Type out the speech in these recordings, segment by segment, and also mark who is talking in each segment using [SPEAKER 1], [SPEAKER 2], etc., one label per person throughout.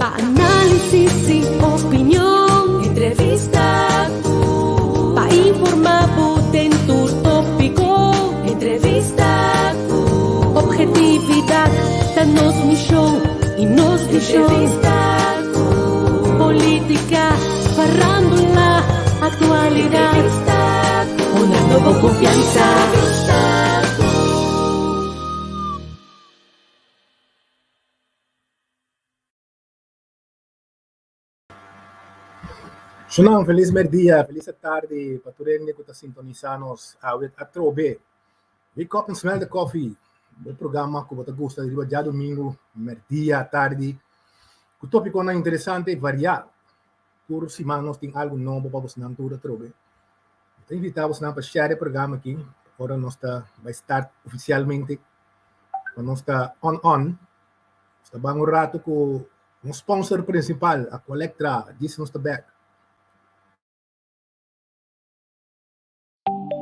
[SPEAKER 1] Pa análisis i opinion. Entrevista ku. Pa informá bo den tur tópiko. Entrevista ku. Objetividat ta nos mishon i nos vishon. Entrevista ku. Polítika, farándula, aktualidat. Entrevista ku. Hunando bo konfiansa. Entrevista ku.
[SPEAKER 2] Shunan, felis merdia, felis tardi pa tur hende ku ta sintonisá nos awe atrobe. Wake up and smell the coffee, bo programa ku bo ta gusta riba djadumingu merdia, tardi, ku topikonan interesante i variá. Tur siman nos tin algu nobo pa bosnan tur atrobe. Mi ta invitá bosnan pa share e programa aki ora nos ta bai start ofisialmente, pa nos ta on on. Nos ta ban un ratu ku nos sponsor prinsipal, Aqualectra, djis nos ta bek.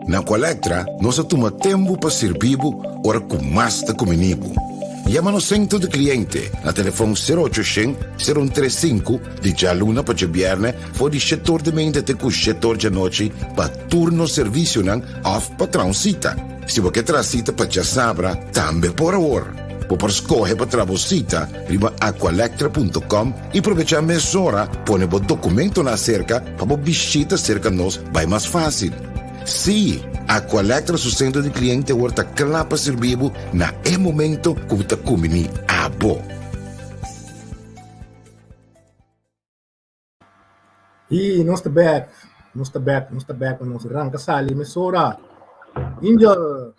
[SPEAKER 3] Na Aqualectra nos a tuma tempu pa sirbi bo ora ku mas ta kumini bo. Yama nos sentro di kliente na telefon sero ocho shen, sero un tres sinku di djaluna pa djabièrnè for di shetor di meinta te ku shetor djanochi pa tur nos servisionan òf pa traha un sita. Si bo ke traha sita pa djasabra tambe por awor. Bo por skohe pa traha bo sita riba aqualectra punto com i probechá mesora pone bo dokumentonan aserka pa bo bishita serka nos bai mas fásil. Sí, Aqualectra su sentro di kliente awor ta kla pa sirbi bo na e momento ku bo ta kumbiní abo.
[SPEAKER 2] I nos ta bek, nos ta bek, nos ta bek pa nos ranka sali mesora. Angel,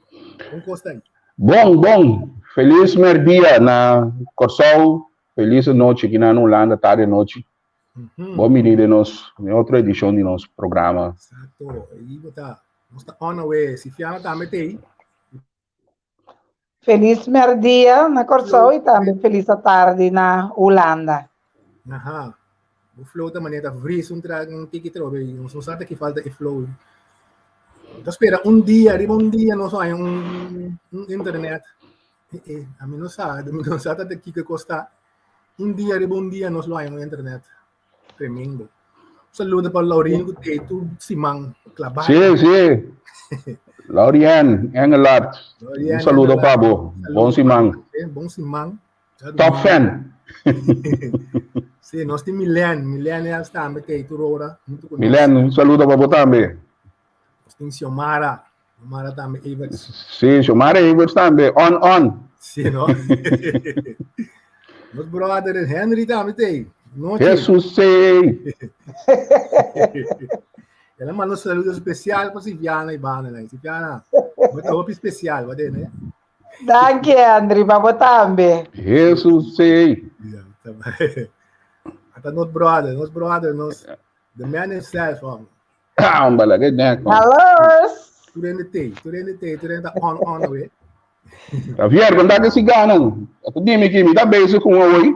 [SPEAKER 2] kon kos ta?
[SPEAKER 4] Bon, bon. Felis merdia na Kòrsou, felis anochi aki na Hulanda, tardi anochi. Bon bini den nos den otro edishon di nos programa.
[SPEAKER 2] Exacto, ahí bo ta. Nos ta on away. Si Fiana tambe ta ei.
[SPEAKER 5] Felis merdia na Kòrsou i tambe felis atardi na Hulanda.
[SPEAKER 2] Aha. Bo flow ta manera ta vries un tra un tiki trobe. Nos no sa ta ki falta e flow. Ta spera un dia, riba un dia nos haña un un internet. Eh, eh, ami no sa, mi no sa ta kiko kosta. Un dia riba un dia nos lo haña un internet. Tremendo. Saludo pa Laurien ku te tur siman klabá.
[SPEAKER 4] Sí, sí. Laurien Engelhardt. Un saludo pa bo. Bon siman.
[SPEAKER 2] Bon siman.
[SPEAKER 4] Top fan.
[SPEAKER 2] Sí, nos tin Milen. Milen es tambe te tur ora.
[SPEAKER 4] Milen, un saludo pa bo tambe.
[SPEAKER 2] Nos tin Xiomara. Xiomara tambe Everts.
[SPEAKER 4] Sí, Xiomara Everts tambe. On, on.
[SPEAKER 2] Sí, no? Nos brother Henry tambe te.
[SPEAKER 4] Noche. Jesus, sí.
[SPEAKER 2] El a manda un saludo especial pa Siviana y Bana. Siviana, bo ta hopi especial, wat ne?
[SPEAKER 5] Danki, Henry, pa bo tambe.
[SPEAKER 4] Jesus, sí.
[SPEAKER 2] Ja, Ata nos brother, nos brother, nos the man himself. Um.
[SPEAKER 4] Ah, un bala, get nek.
[SPEAKER 5] Hello.
[SPEAKER 2] Tur hende te, tur hende te, tur hende ta on on awe.
[SPEAKER 4] Javier, kon ta si ganan? Ata dime ki mi ta bezig ku un awoi.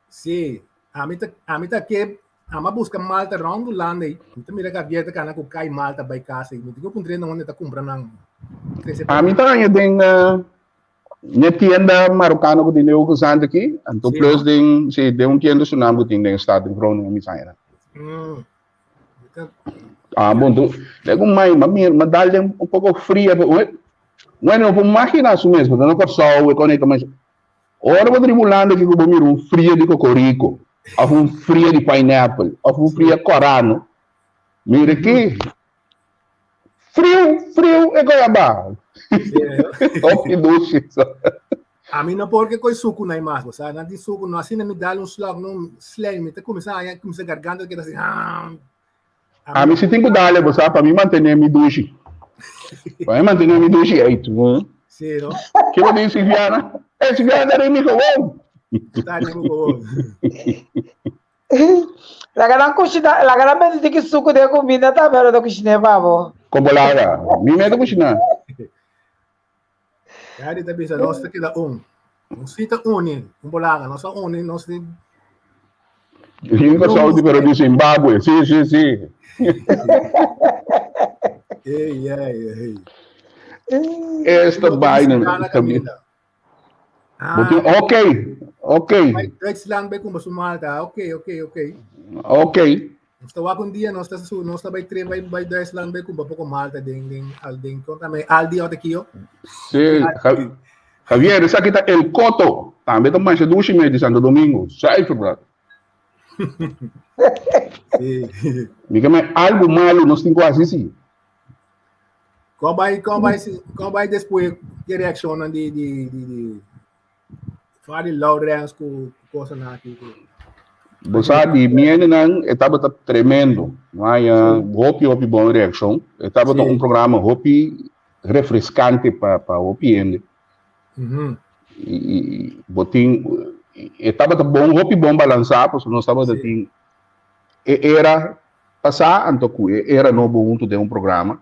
[SPEAKER 2] Sí, ami ta ami ta ke ama busca malta rond Hulanda ei. Mi ta mira Javier ta kana ku kai malta bai kas ei. Mi tin ku puntra hende unda ta kumpra nan.
[SPEAKER 4] Trese pa Ami ta haña den eh, ne tienda marokano ku tin den Hoogezand aki, anto
[SPEAKER 2] Sí,
[SPEAKER 4] plus
[SPEAKER 2] no?
[SPEAKER 4] den, sí, den un tienda Surinam ku tin den stad den Groningen mi sa haña nan.
[SPEAKER 2] Mm.
[SPEAKER 4] Ah, bom, tu, lego mai, ma mir, ma dal den un poco fria, bueno, por imaginar su mes, no Kòrsou, e konekta, mas ora bo tribulando ki bo mira un fria di cocorico, of un fria di pineapple, of un fria corano, mira ki friu, friu e goyaba. Hopi dushi.
[SPEAKER 2] Ami no por ke koi suku nai mas, bo sa, nan tin suku, no asina mi dal un slok, no slei, mi ta kuminsá haña, kuminsá garganta keda asina, ah.
[SPEAKER 4] Ami si tin ku dale, bo sa, pa mi mantené mi dushi. Pa mi mantené mi dushi ei.
[SPEAKER 2] Sí, no?
[SPEAKER 4] Ke bo di, Silviana? Eh, Silviana ta rimi gewoon.
[SPEAKER 2] Ta rimi gewoon.
[SPEAKER 5] Laga nan kushina, laga nan mete tiki suku den kuminda tambe ora ta kushiné pa bo.
[SPEAKER 4] Komo laga? Mi mete kushiná.
[SPEAKER 2] Daddy ta bisa nos ta keda un. Nos sí ta uni, un bolaga, nos ta uni, nos di
[SPEAKER 4] Yin ko Saudi pero di Zimbabwe. Sí, sí, sí.
[SPEAKER 2] Ey, ey, ey.
[SPEAKER 4] Esta vaina.
[SPEAKER 2] Gana caminda.
[SPEAKER 4] Bo tin,
[SPEAKER 2] Ah,
[SPEAKER 4] ok. Ok.
[SPEAKER 2] Bai Duitsland bai kumpra su malta. Ok, ok, ok.
[SPEAKER 4] Ok.
[SPEAKER 2] Nos ta wak un dia, nos ta su, nos ta bai tren bai bai Duitsland bai kumpra poko malta den den al den kon tambe Aldi ota kio.
[SPEAKER 4] Sí, Javier, esaki ta El Coto. Tambe ta masha dushi mes di Santo Domingo. Zuiver, brother.
[SPEAKER 2] Sí.
[SPEAKER 4] Mi ke men algo malo nos tin ku hasi sí.
[SPEAKER 2] Kon bai kon bai kon bai despues ke reakshonnan di di di di Foral di Lawrence ku kosanan aki ku.
[SPEAKER 4] Bo sa di mi hendenan e tabata tremendo. No haya hopi hopi bon reakshon. E tabata un programa hopi refreskante pa pa hopi hende. I i bo tin e tabata bon hopi bon balansá pasobra nos tabata tin e era pasá anto ku e era nobo huntu den un programa.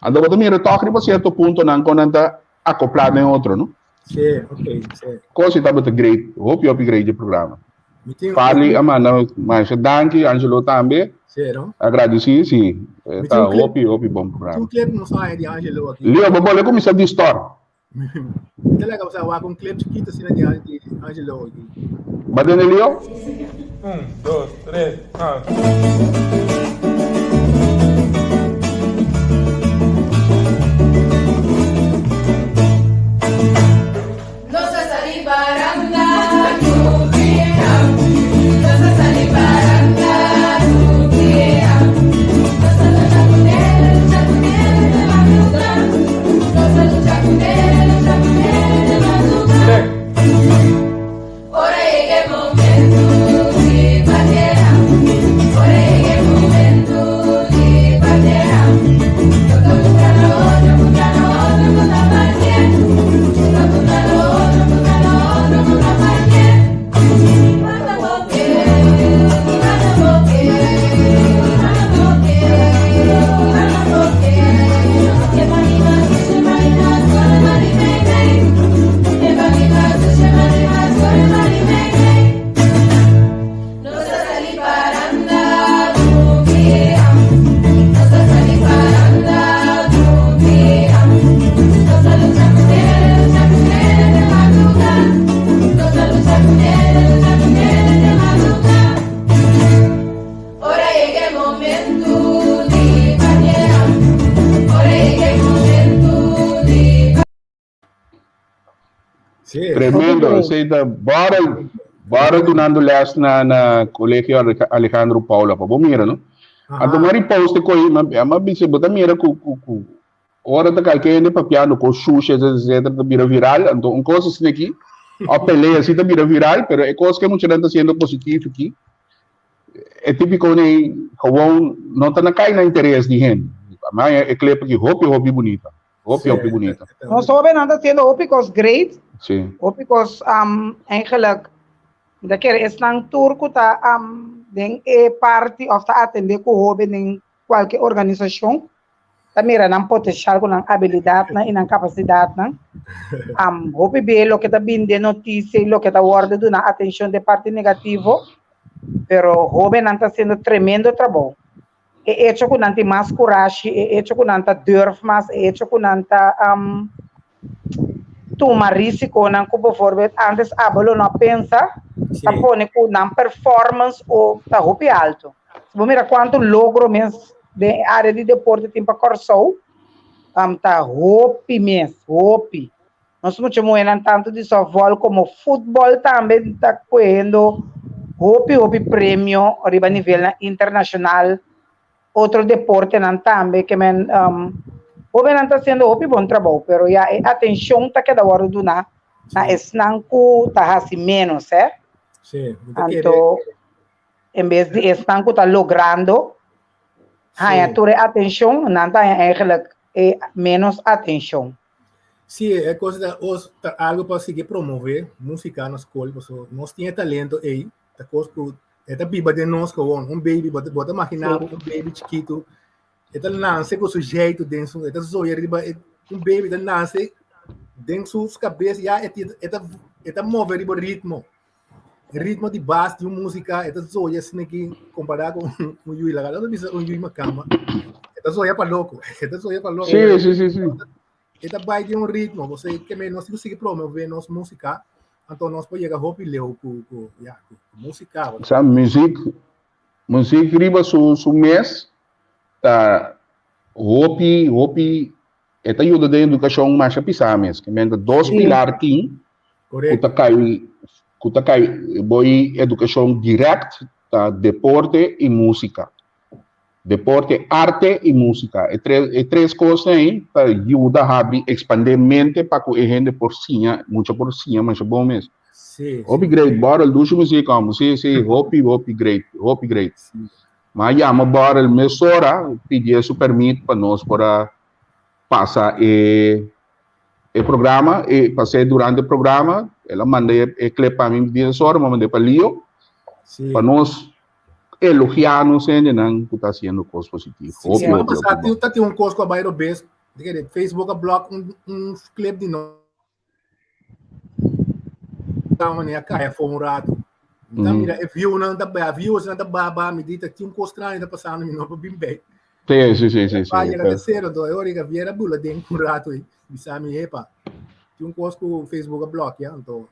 [SPEAKER 4] Anto bo ta mira tòg riba sierto puntonan kon nan ta akoplá den otro no.
[SPEAKER 2] Sí, ok, sí.
[SPEAKER 4] Kosi tabata great, hopi hopi great e programa.
[SPEAKER 2] Mi tin,
[SPEAKER 4] Farley a manda masha danki, Angelo tambe.
[SPEAKER 2] Sí, no?
[SPEAKER 4] Agradeci, sí.
[SPEAKER 2] Mi tin
[SPEAKER 4] Ta
[SPEAKER 2] un clip,
[SPEAKER 4] hopi hopi bon
[SPEAKER 2] mi tin
[SPEAKER 4] programa.
[SPEAKER 2] un clip nos haña di Angelo aki.
[SPEAKER 4] Leo, bo bole kuminsá distor.
[SPEAKER 2] Mi ta laga bo sa wak un clip chikito asina di di Angelo aki.
[SPEAKER 4] Ba tende Leo?
[SPEAKER 6] Un, dos, tres, ah.
[SPEAKER 7] Nos a sali paranda tur dia Nos a sali paranda tur dia Nos a lucha ku nele, lucha ku nele te madruga Nos a lucha ku nele, lucha ku nele te madruga Ora yega e momento di patea Ora yega e momento di patea No ta puntra na otro, puntra na otro ku ta patea No ta puntra na otro, puntra na otro ku ta patea Manda bo ke, manda bo ke, manda bo ke, manda bo ke Ke manima, ke manima, kore mari mei mei. Ora yega e momento di patea Ora yega e momento di.
[SPEAKER 2] Sí.
[SPEAKER 4] Tremendo, esei ta bora bora dunando les na na Colegio Alejandro Paula pa bo mira no. Anto mari post koi ma ma bisa bo ta mira ku ku ku ora ta kalke hende papiando ko sushi etc etc ta bira viral anto un kos asina aki o pelea así ta bira viral pero e kos ke muchanan ta haciendo positivo aki e tipiko nei gewoon no ta na kai na interes di hende. Ma e clip aki hopi hopi bunita. Hopi, hopi bunita.
[SPEAKER 5] Nos hobennan ta haciendo hopi cos great.
[SPEAKER 4] Sí.
[SPEAKER 5] Hopi cos um, eigenlijk mi ta kere esnan tur ku ta um, den e parti of ta atende ku hoben den kualke organisashon ta mira nan potensial ku nan abilidatnan i nan kapasidatnan. Um, hopi be loke ta bin den notisia i loke ta wòrdu duna atenshon den parti negativo, pero hobennan ta haciendo tremendo trabou. E echo ku nan tin mas kurashi, e echo ku nan ta durf mas, e echo ku nan ta tuma risikonan ku bovorbeld antes abo lo no a pensa, ta pone ku nan performance o ta hopi alto. Si bo mira kuantu logro mes den e área di deporte tin pa Kòrsou, ta hopi mes, hopi. Nos mucha muhénan tantu di sòftbòl komo futbòl tambe ta kohendo hopi hopi premio riba nivelnan internashonal. Otro deportenan tambe ke men hóbennan ta hasiendo hopi bon trabou pero ya e atenshon ta keda wòrdu duná na esnan ku ta hasi ménos eh. Anto en bes di esnan ku ta logrando haña tur e atenshon nan ta haña eigenlijk e ménos atenshon.
[SPEAKER 2] Sí, e cosa ta, os, ta algo pa sigui promove música na school, paso nos tin e talento ei, ta cos cu e ta biba den nos gewoon, un baby, bo ta, bo ta imagina bo un baby chiquito, e ta nace cu su jeito den su, e ta zoya riba, e, un baby ta nace den su cabeza, ya e, e ta, e ta move riba ritmo, ritmo di bas di un música, e ta zoya asina aki compará cu un yui laga, no ta bisa un yui macamba, e ta zoya pa loco, e ta zoya pa loco.
[SPEAKER 4] Sí, sí, sí, sí.
[SPEAKER 2] E ta bai di un ritmo, bo ke men nos tin ku sigui promove nos música. Anto nos por yega hopi leu ku ku ya ku músika.
[SPEAKER 4] Sa muzik muzik riba su su mes ta hopi hopi e ta yuda den edukashon masha pisá mes. Ke men ta dos pilar tin ku ta kai ku ta kai boi edukashon dirèkt ta deporte i músika. Deporte, arte i músika. E tres e tres kosnan ei ta yuda habri ekspandé mente pa ku e hende por siña, mucha por siña masha bon mes.
[SPEAKER 2] Sí,
[SPEAKER 4] Hopi
[SPEAKER 2] sí.
[SPEAKER 4] great, Borrel, dushi muzik hòmber. Sí, sí, hopi, hopi great, hopi great. Mi a yama Borrel mesora, pidié su pèrmit pa nos por a pasa e e programa, e pas'é durante e programa. El a manda e e clip pa mi dies ora, mi a mand'é pa Lio,
[SPEAKER 2] Sí.
[SPEAKER 4] pa nos elogiá nos hendenan ku ta hasiendo kos positivo.
[SPEAKER 2] Sí,
[SPEAKER 4] Hopi,
[SPEAKER 2] semana
[SPEAKER 4] hopi, hopi
[SPEAKER 2] pasá
[SPEAKER 4] bon.
[SPEAKER 2] ta tin un kos ku a bai robes, di kere Facebook a blòk un un clip di nos ta manera kai afó un ratu. Mi ta mira e viewnan ta baha, viewsnan ta baha baha, mi di ta tin un kos straño ta pasando, mi no por bin bei.
[SPEAKER 4] Sí, sí, sí, sí, sí.
[SPEAKER 2] Pa yega te sero, entonces e ora ku Javier a bula den un ratu ei, bisa mi, epa, tin un kos ku Facebook a blòkia, anto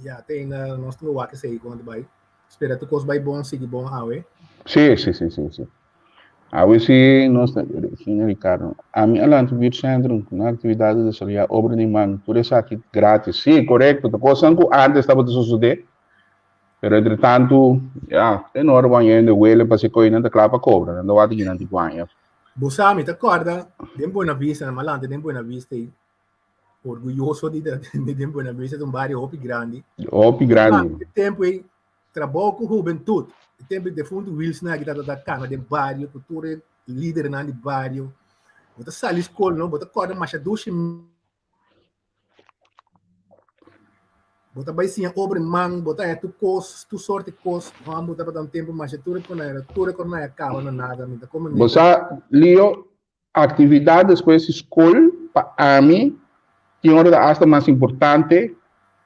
[SPEAKER 2] Ya, te ainda nos tin wak esei kon ta bai. Spera tur kos bai bon, sigui bon awe.
[SPEAKER 4] Sí, sí, sí, sí, sí. Awe sí nos ta Regina Ricardo. Ami a lanta buurtcentrum ku nan aktividat di desaroyá obra di man. Tur esaki gratis. Sí, korekto. Ta kosnan ku antes tabata sosodé, pero entre tantu, ya, te no ora guaña hende wele pa se koe nan ta kla pa kobra. Nan ta wak di nan ti guaña.
[SPEAKER 2] Bo sa, mi ta kòrda den Buena Vista, nan a lanta den Buena Vista ei. Orguyoso di di den Buena Vista, ta un bario hopi grandi.
[SPEAKER 4] Hopi grandi.
[SPEAKER 2] E tempo ei, trabou ku hubentut. E tempo ei defuntu Wilson aki tabata kana den bario ku tur e lidernan di bario. Bo ta sali skol no, bo ta kòrda masha dushi. Bo ta bai siña obra man, bo ta haña tur kos, tur sorti kos. Hòmber tabata un tempo masha tur e konai, tur e konai a kaba na nada. Mi ta kome
[SPEAKER 4] Bo sa, Leo, Aktividat despues di skol pa ami tin ora ta asta mas importante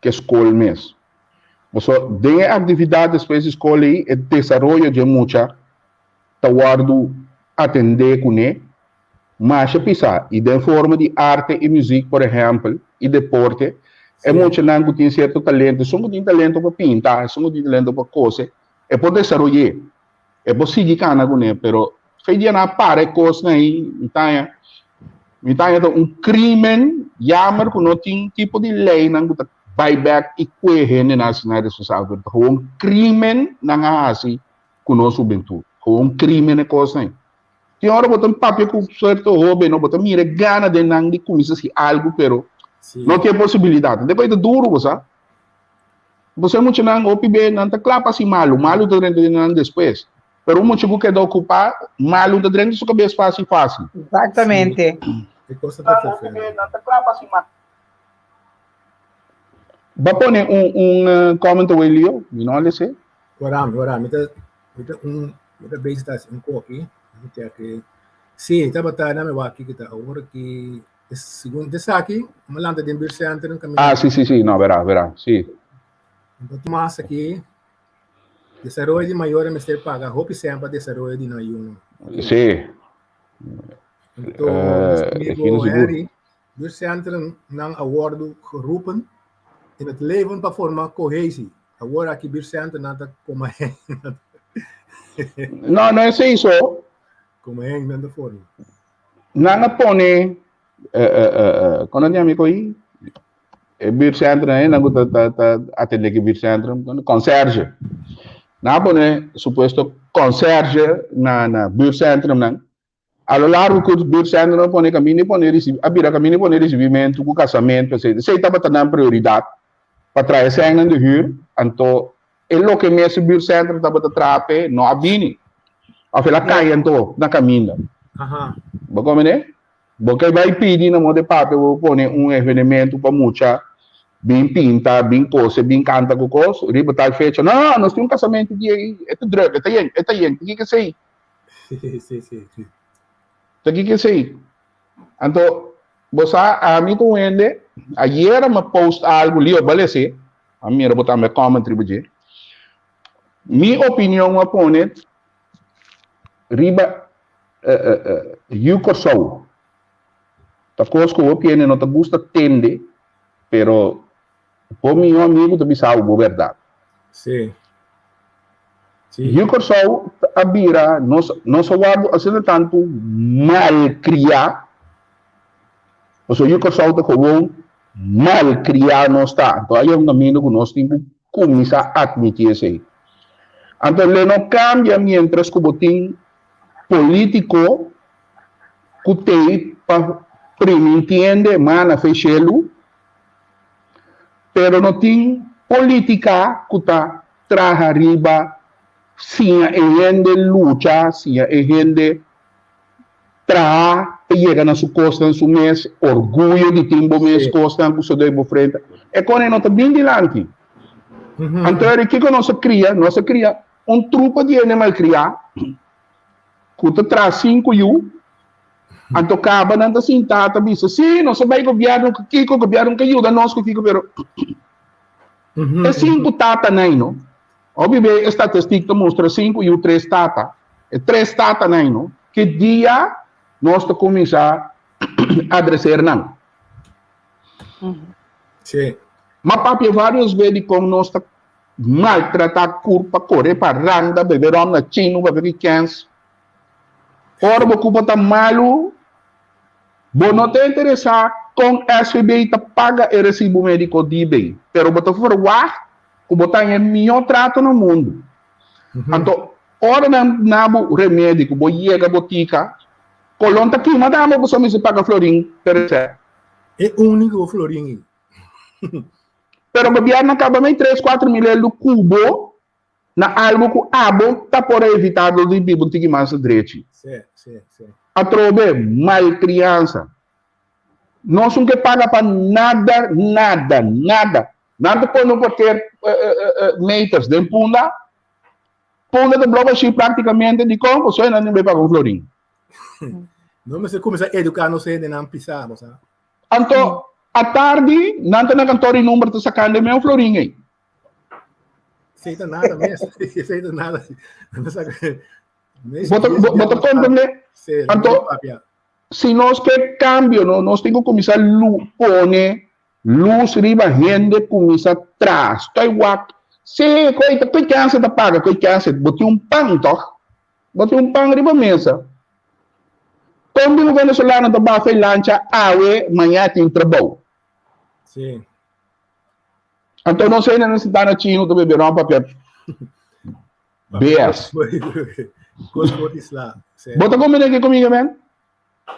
[SPEAKER 4] ke skol mes. Pasobra den e aktividat despues di skol ei e desaroyo dje mucha ta wòrdu atendé kuné masha pisá i den forma di arte i muzik por ehèmpel i deporte e muchanan ku tin sierto talento esun ku tin talento pa pinta esun ku tin talento pa kose e por desaroy'é. E por sigui kana kuné, pero fe dia nan a para e kosnan ei, mi ta haña, mi ta haña ta un krimen, jammer ku no tin tipo di leinan ku ta bai bèk i kue hendenan asina responsabel, pero ta gewoon krimen nan a hasi ku nos hubentut, gewoon krimen e kosnan ei. Tin ora bo ta papia ku sierto hóben, no, bo ta mira e gana den nan di kuminsá hasi algu, pero no tin e posibilidat. Despues ta duru, bo sa. Boso e muchanan hopi be nan ta kla pa hasi malu, malu ta drenta den nan despues. Pero un mucha ku keda okupá, malu ta drenta su kabes fásil fásil.
[SPEAKER 5] Exactamente.
[SPEAKER 2] E kos ta perfecto.
[SPEAKER 4] Nan ta kla pa hasi malu. Ba pone un un comment away Leo, mi no a lese.
[SPEAKER 2] Ora mi, ora mi ta mi ta un mi ta bezig ta hasi un koki. Mi check. Sí, tabata na mi wak ki ta awor ki Segun esaki, mi lanta den buurtcentrum kaminda.
[SPEAKER 4] Ah, sí, sí, sí, no, verá, verá, sí.
[SPEAKER 2] Un mas aki, desaroyo di mayornan mester paga hopi sèn pa desaroyo di nan yunan.
[SPEAKER 4] Sí.
[SPEAKER 2] Anto, nos amigo Henry, buurtcentrum nan a wòrdu geroepen in het leven pa forma cohesie. Awor aki buurtcentrum nan ta koma hei.
[SPEAKER 4] No, no esei so.
[SPEAKER 2] Koma hei nan ta forma.
[SPEAKER 4] Nan a pone, kon nan yama e ko'i? E buurtcentrum ei, nan ku ta ta ta atendé ku e buurtcentrum, concierge. Nan a pone supuesto concierge na na buurtcentrum nan. A lo largo ku buurtcentrum a pone kaminda i pone risibi, a bira kaminda i pone risibimentu ku kasamentu esei. Esei tabata nan prioridat pa traha e sènnan di hür, anto E loke mes e buurtcentrum tabata traha p'e no a bini. Of el a kai anto na kaminda. Bo komprende? Bo ke bai pidi na modo e papia bo pone un evenemento pa mucha bin pinta, bin kose, bin kanta ku kos riba tal fecha. No, no, nos tin un kasamento di ei, e ta druk, e ta yen, e ta yen. Ta kiko esei? Ta kiko esei? Anto, bo sa, ami ku hende, ayera mi a post algu, Leo, bal esei. A mira bo tambe comment riba dje. Mi opinion a pone riba Yu Kòrsou. Ta kos ku hopi hende no ta gusta tende, pero Bo mihó amigu ta bisa bo bèrdat.
[SPEAKER 2] Sí. Sí.
[SPEAKER 4] Yu Kòrsou a bira, nos, nos a wòrdu asina tantu malkriá, pasobra yu Kòrsou ta gewoon malkriá nos ta. Anto a yega un kaminda ku nos tin ku kuminsá atmití esei. Anto lo no kambia miéntras ku bo tin polítiko ku t'ei pa primintiende mana fe shelu, pero no tin polítika ku ta traha riba siña e hende lucha, siña e hende traha pa yega na su kosnan su mes, orguyo di tin bo mes kosnan ku sodoi bo frente. E kone no ta bin dilanti. Anto eri kiko nos a kria? Nos a kria un trupa di hende malkriá ku ta traha sinku yu, anto kaba nan ta sinta ta bisa, sí, nos a bai gobièrnu ku kiko, gobièrnu ka yuda nos ku kiko, pero E sinku tatanan no, hopi be e statistik ta mustra sinku yu tres tata, e tres tatanan no, ki dia nos ta kuminsá adreser nan?
[SPEAKER 2] Sí.
[SPEAKER 4] M'a papia varios be di kon nos ta maltratá kurpa, kore pa randa, bebe ròm na chinu, bebe ki kèns. Ora bo kupa ta malu, Bo no ta interesá kon SVB ta paga e resibu médiko di bay, pero bo ta verwagt ku bo ta haña e mihó trato na mundu. Anto, ora nan duna bo remedi ku bo yega botika, kolon ta kima tambe pasobra mester paga florin per resèpt.
[SPEAKER 2] E úniko florin ei.
[SPEAKER 4] Pero gobièrnu a kaba mei tres kuater mil eldo ku bo na algu ku abo ta por a evitá dor di biba un tiki mas drechi. Atrobe, malkriansa. Nos un ke paga pa nada, nada, nada. Nan ta pone un parkeer meters den Punda. Punda ta blo bashí praktikamente. Dikon? Pasobra nan tin bai paga un florin.
[SPEAKER 2] Nos mester kuminsá eduká nos hendenan pisá, bo sa.
[SPEAKER 4] Anto, atardi, nan ta na kantor di number ta sakando e meun florin ei.
[SPEAKER 2] Sei ta nada mes. Sei ta nada.
[SPEAKER 4] Bo ta comprende? Anto, si nos ke cambio, no, nos tin ku kuminsá lu, pone lus riba hende kuminsá traha. Stoi wak. Sí, koi ta koi kense ta paga, koi kense. Bo tin un pan tòg? Bo tin un pan riba mesa. Kon di un venezolano ta bafa e lancha awe, maña tin trabou?
[SPEAKER 2] Sí.
[SPEAKER 4] Anto nos hende nan sinta na chino ta bebe ron papia BS. Bo ta comprende ke komiga men?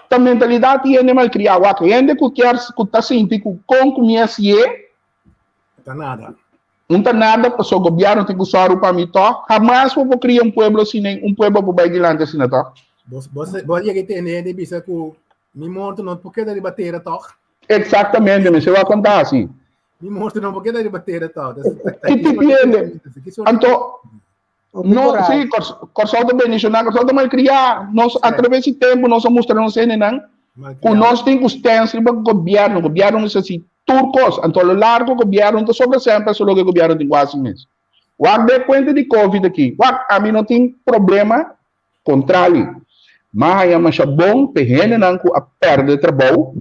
[SPEAKER 4] Ta mentalidad di hende malcriado. Wak hende ku kier ku ta sinti ku kon ku mi hasié.
[SPEAKER 2] Ta nada.
[SPEAKER 4] Un ta nada paso gobierno tin ku sòru pa mi tòg. Hamas bo por kria un pueblo asina, un pueblo por bai dilanti asina tòg.
[SPEAKER 2] Bo a yega i tende hende bisa ku mi morto no por keda riba tera tòg.
[SPEAKER 4] Exactamente, mi se wak konta asi.
[SPEAKER 2] Mi morto no por keda riba tera tòg.
[SPEAKER 4] Ki tipo di hende? Anto, no, sí, Kòrsou ta bendishoná, Kòrsou ta malkriá. Nos, a traves di tempu, nos a mustra nos hendenan ku nos tin ku stèns riba gobièrnu. Gobièrnu mester hasi tur kos. Anto, a lo largo, gobièrnu ta sobra semper hasi loke gobièrnu tin ku hasi mes. Wak den kuenta di covid aki. Wak, ami no tin problema Kontrali, m'a haña masha bon p'e hendenan ku a pèrdè trabou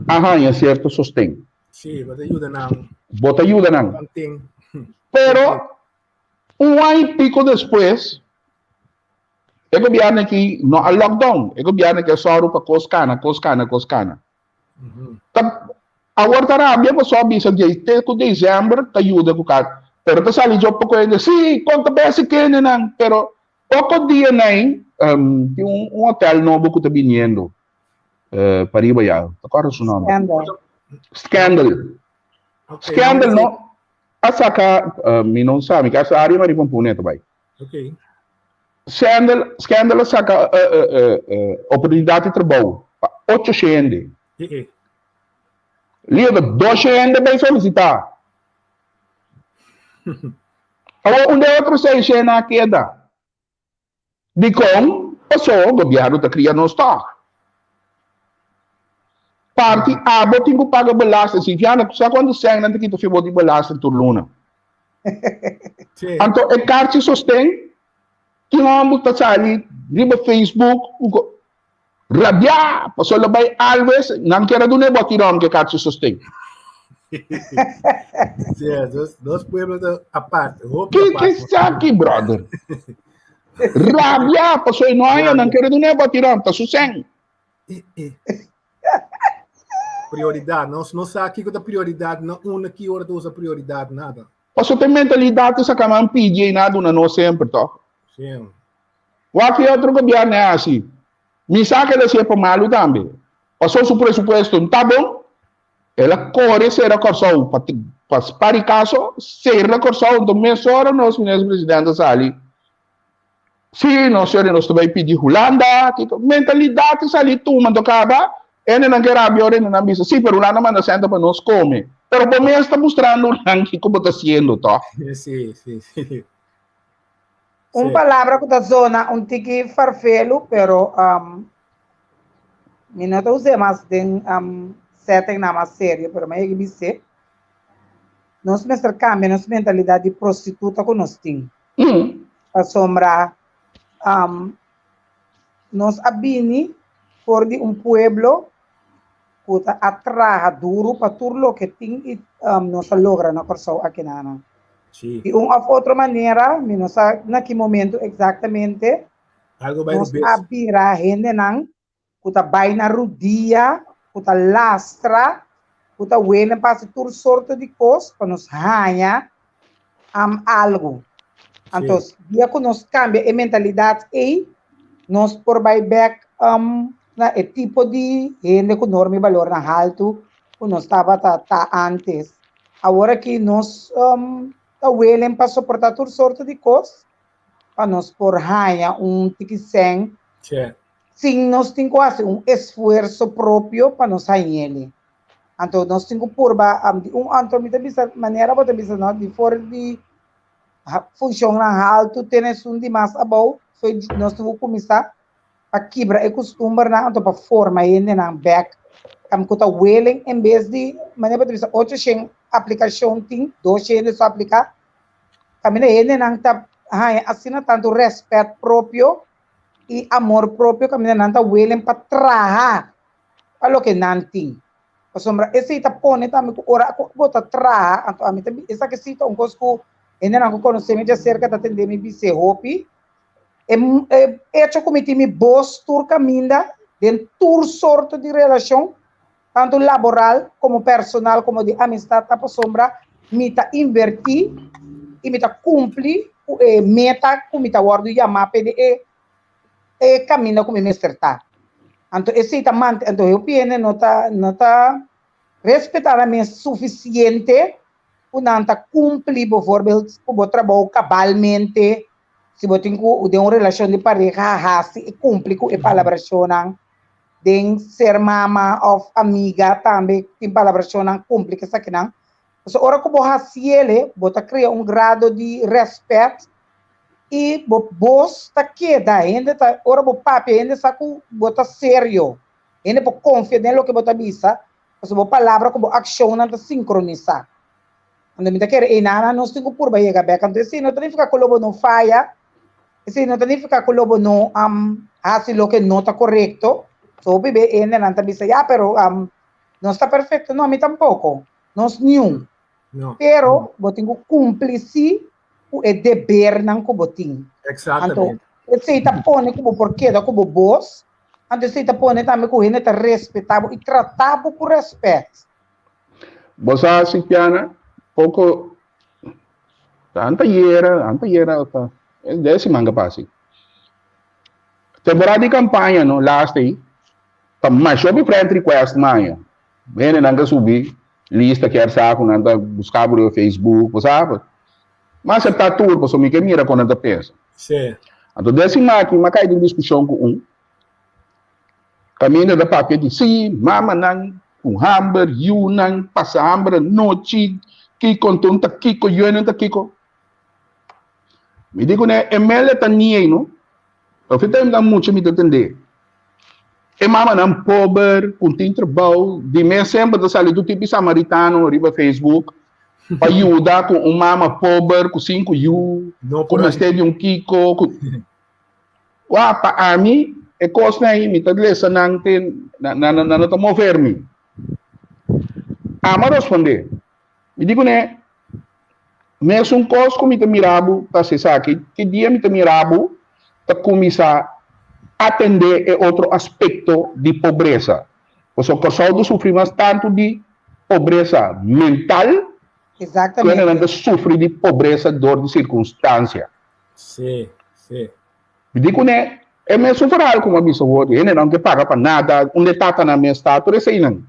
[SPEAKER 4] a haña sierto sosten.
[SPEAKER 2] Sí, bo ta yuda nan.
[SPEAKER 4] Bo ta yuda nan. Pero, un aña i piko despues, e gobièrnu aki no a lockdown. E gobièrnu aki a sòru pa kos kana, kos kana, kos kana. Ta, awor ta rabia pasobra a bisa dje te ku desèmber ta yuda ku kar. Pero ta sali djo poko hende, sí, kon ta besi kendenan, pero poko dia nai tin un un hotel nobo ku ta biniendo pariba ya, ta kòrda su nòmber.
[SPEAKER 5] Scandal.
[SPEAKER 4] Scandal. Scandal no a saka, mi no sa, mi kasa Aria Marie Pampune ta bai.
[SPEAKER 2] Okay.
[SPEAKER 4] Scandal, Scandal a saka oportunidat di trabou pa ocho hende. Leo, dos hende bai solisitá. Awor unda e otro seis hende a keda? Dikon? Paso gobièrnu ta kria nos tòg. Parti abo tin ku paga belasting. Silviana, ku sa kuantu sèn nan ta kita fi bo di belasting tur luna? Anto e karchi sosten, tin hòmber ta sali riba Facebook ku rabiá pasobra lo bai alwes, nan kier a duna e bòti ròm ku e karchi sosten.
[SPEAKER 2] Sí, dos pueblo ta aparte. Hopi
[SPEAKER 4] Ki
[SPEAKER 2] aparte.
[SPEAKER 4] ki saki, brother? Rabia, paso e no haya, nan kere duna e batiran, ta su sen.
[SPEAKER 2] Prioridad. Nos no sa kiko ta prioridad, no una ki ora ta usa prioridad, nada.
[SPEAKER 4] Paso te mentalidad te saca man pidi y nada duna nos semper, toch?
[SPEAKER 2] Sí.
[SPEAKER 4] Wak ki otro gobierno e hasi? Mi sa ke el hasié pa malu tambe. Paso su presupuesto no ta bon, el a kore sera Kòrsou pa pa spar kaso, sera Kòrsou, anto mesora nos minister presidente a sali, si nos señor nos ta bai pidi Hulanda, kiko, mentalidat ta sali tuma anto kaba, hendenan ke rabia ora hendenan bisa, si pero Hulanda manda sènta pa nos kome, pero bo mes ta mustrando nan kiko bo ta hasiendo tòg.
[SPEAKER 2] Si, si, si.
[SPEAKER 5] Un
[SPEAKER 2] Sí.
[SPEAKER 5] palabra ku ta zona un tiki farfelu, pero um, mi no ta us'é mas den um, settingnan mas serio, pero mi a yega bis'é. Nos mester kambia nos mentalidat di prostituta ku nos tin.
[SPEAKER 4] Mm.
[SPEAKER 5] Pasobra um, nos a bini for di un pueblo ku ta a traha duru pa tur loke tin i nos a logra na Kòrsou akinana.
[SPEAKER 2] Sí.
[SPEAKER 5] Di un òf otro manera, mi no sa na ki momento eksaktamente,
[SPEAKER 2] Algo bai
[SPEAKER 5] nos
[SPEAKER 2] rubes.
[SPEAKER 5] a bira hendenan ku ta bai na rudia, ku ta lastra, ku ta welen pa hasi tur sorto di kos pa nos haña am algu. Anto, dia ku nos kambia e mentalidat ei, nos por bai bèk um, na e tipo di hende ku norma i balornan haltu ku nos tabata ta antes. Awor aki nos um, ta welen pa soportá tur sorto di kos pa nos por haña un tiki sèn sin nos tin ku hasi un esfuerso propio pa nos hañ'el. Anto nos tin ku purba di un anto mi ta bisa manera bo ta bisa no di for di funshonnan haltu te na esun di mas abou so nos tin ku kuminsá pa kibra e kustumbernan anto pa forma hendenan bèk kam ku ta willing en bes di manera bo ta bisa 800 aplikashon tin 200 hende so apliká kaminda hendenan ta haña asina tantu rèspèt propio i amor propio kaminda nan ta willing pa traha pa loke nan tin. Pasobra esei ta pone tambe ku ora ku bo ta traha, anto ami ta esaki si ta un kos ku hendenan ku konosé mi djaserka ta tende mi bis'é hopi, e e echo ku mi tin mi bos tur kaminda den tur sorto di relashon, tantu laboral komo personal komo di amistat ta pasobra mi ta invertí i mi ta kumpli ku e meta ku mi ta wòrdu yamá p'e e e kaminda ku mi mester ta. Anto esei ta mante, anto hopi hende no ta no ta respetá nan mes sufisiente ku nan ta kumpli bovoorbeeld ku bo trabou kabalmente, si bo tin ku den un relashon di pareha hasi i kumpli ku e palabrashonnan, den ser mama òf amiga tambe tin palabrashonnan kumpli ku esakinan. Pasobra ora ku bo hasiele bo ta krea un grado di rèspèt i bo bos ta keda, hende ta, ora bo papia hende sa ku bo ta serio, hende por konfia den loke bo ta bisa, pasobra bo palabra ku bo akshonnan ta sinkronisá. Anto mi ta kere einan nos tin ku purba yega bèk. Anto esei no ta nifiká ku lo bo no faya, esei no ta nifiká ku lo bo no hasi loke no ta korekto. So hopi be hendenan ta bisa, ya pero nos ta perfekto. No, mi tampoko. Nos niun. Pero bo tin ku kumpli sí ku e debernan ku bo tin.
[SPEAKER 2] Exactamente.
[SPEAKER 5] Anto, esei ta pone ku bo por keda ku bo bos, anto esei ta pone tambe ku hende ta respetá bo i tratá bo ku rèspèt.
[SPEAKER 4] Bo sa, Sintiana, poko antayera, antayera ta, e siman ke pasa. Temporada di kampaña no, laatste ei, ta masha hopi friend request maña. Hendenan ta subi lista kier sa ku nan ta buska bo riba Facebook, bo sa. Mi a aseptá tur pasobra mi ke mira kon nan ta pensa.
[SPEAKER 2] Sí.
[SPEAKER 4] Anto den siman aki mi a kai den diskushon ku un kaminda ta papia di sí, mamanan ku hamber, yunan pasa hamber anochi, kiko anto ta kiko, yunan ta kiko. Mi di kuné e mele ta niei no. Of e tem nan mucha mi ta tende. E mamanan pober ku tin trabou di mes semper ta sali tur tipo di samaritano riba Facebook pa yuda ku un mama pober ku sinku yu
[SPEAKER 2] No
[SPEAKER 4] ku
[SPEAKER 2] por
[SPEAKER 4] mester di un kiko ku Wak pa ami e kosnan ei mi ta lesa nan te nan nan no ta mover mi. Ami a responde. Mi di kuné, mesun kos ku mi ta mira bo ta hasi esaki, ki dia mi ta mira bo ta kuminsá atendé e otro aspekto di pobresa. Pasobra Kòrsou ta sufri mas tantu di pobresa mental ku hendenan ta sufri di pobresa dor di sirkunstansia.
[SPEAKER 2] Sí, sí.
[SPEAKER 4] Mi di kuné, e mesun verhaal ku mi a bisa awor, hendenan ke paga pa nada, unda e tatanan mes ta, tur eseinan.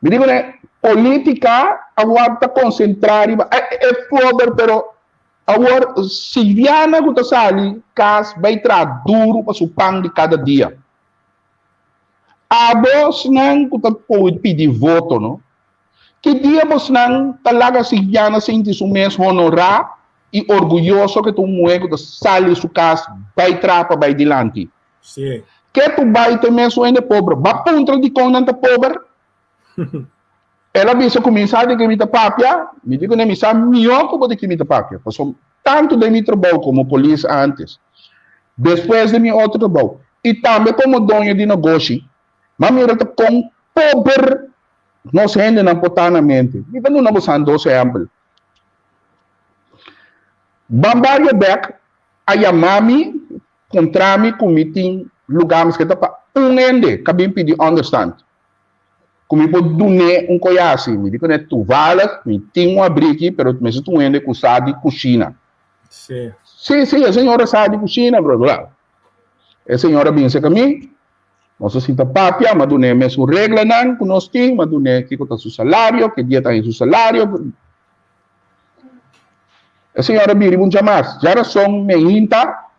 [SPEAKER 4] Mi di kuné, polítika awor ta konsentrá riba e pober, pero awor Silviana ku ta sali kas bai traha duru pa su pan di kada dia. Abosnan ku ta pidi voto no, ki dia bosnan ta laga Silviana sinti su mes honorá i orguyoso ke ta un muhé ku ta sali su kas bai traha pa bai dilanti?
[SPEAKER 2] Sí.
[SPEAKER 4] Ke tu bai te mesun hende pober? Ba puntra dikon nan ta pober? El a bisa ku mi sa di ke mi ta papia, mi di kuné mi sa mihó ku bo di ke mi ta papia, pasobra tantu den mi trabou komo polis ántes, despues den mi otro trabou i tambe komo doño di negoshi, m'a mira ta kon pober nos hendenan por ta na mente. Mi ta duna bosan dos ehèmpel. Ban bario bèk a yama mi Puntra mi ku mi tin lugá miskien ta pa un hende ka bin pidi onderstand. Ku mi por dun'é un koyasi. Mi di kuné toevallig mi tin un abriki pero mester ta un hende ku sa di kushina.
[SPEAKER 2] Sí.
[SPEAKER 4] Sí, sí, e señora sa di kushina, bla bla. E señora bin serka mi, nos a sinta papia, mi a dun'é mesun reglanan ku nos tin, mi a dun'é kiko ta su salario, ke dia ta haña su salario. E señora biri buncha mas. Djarason meinta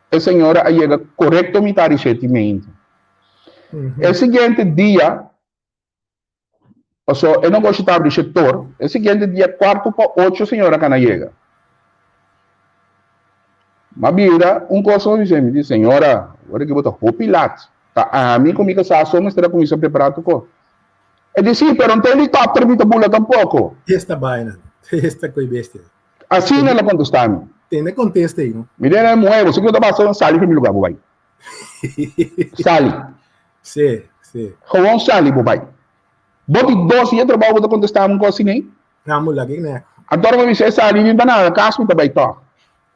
[SPEAKER 4] e señora a yega korekto mitad di sheti meinta. E siguiente dia, paso e negoshi ta abri shetor, e siguiente dia kuarto pa ocho señora kana yega. M'a bira un kos mi bisa, mi di, señora, ora ki bo ta hopi lat, ta ami ku mi kasá so mester a kuminsá prepará tur kos. E di, Sí, pero no ta helicopter mi ta bula tampoco.
[SPEAKER 2] Esta baina, esta coi bestia.
[SPEAKER 4] Asina el a contesta mi.
[SPEAKER 2] Tende contesta ei, no?
[SPEAKER 4] Mi den el muhe, bo si cu ta basa, sali for mi lugar, bo bai. Sali.
[SPEAKER 2] Sí, sí.
[SPEAKER 4] Gewoon sali, bo bai. Bo di dos dia trabao bo ta contesta mi un cos asina ei?
[SPEAKER 2] Na mu lagi nek.
[SPEAKER 4] Anto mi bisa e sali mi pa nada, cas mi ta bai tog.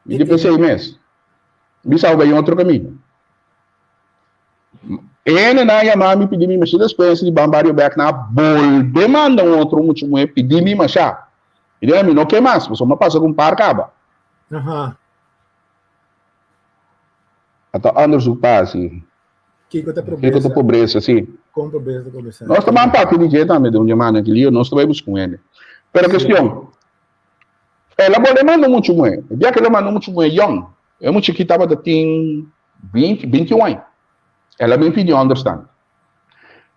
[SPEAKER 4] Mi di pesey mes. Mi bisa bo bai otro camino. E hendenan a yama mi pidi mi masha despensa di ban bario bek nan a bolbe manda un otro mucha muhe pidi mi masha. Mi di mi no ke mas pasobra mi a pasa ku un par kaba. A ta onderzoek pa hasi.
[SPEAKER 2] Kiko ta pobresa?
[SPEAKER 4] Kiko ta pobresa, si.
[SPEAKER 2] Kon pobresa ta komensá?
[SPEAKER 4] Nos ta ban papia di dje tambe den un yamada aki Lio, nos ta bai buska un hende. Pero kestion, el a bolbe manda un mucha muhe. E dia ku el a manda un mucha muhe yòn, e mucha aki tabata tin 20, 21 aña. El a bin pidi onderstand.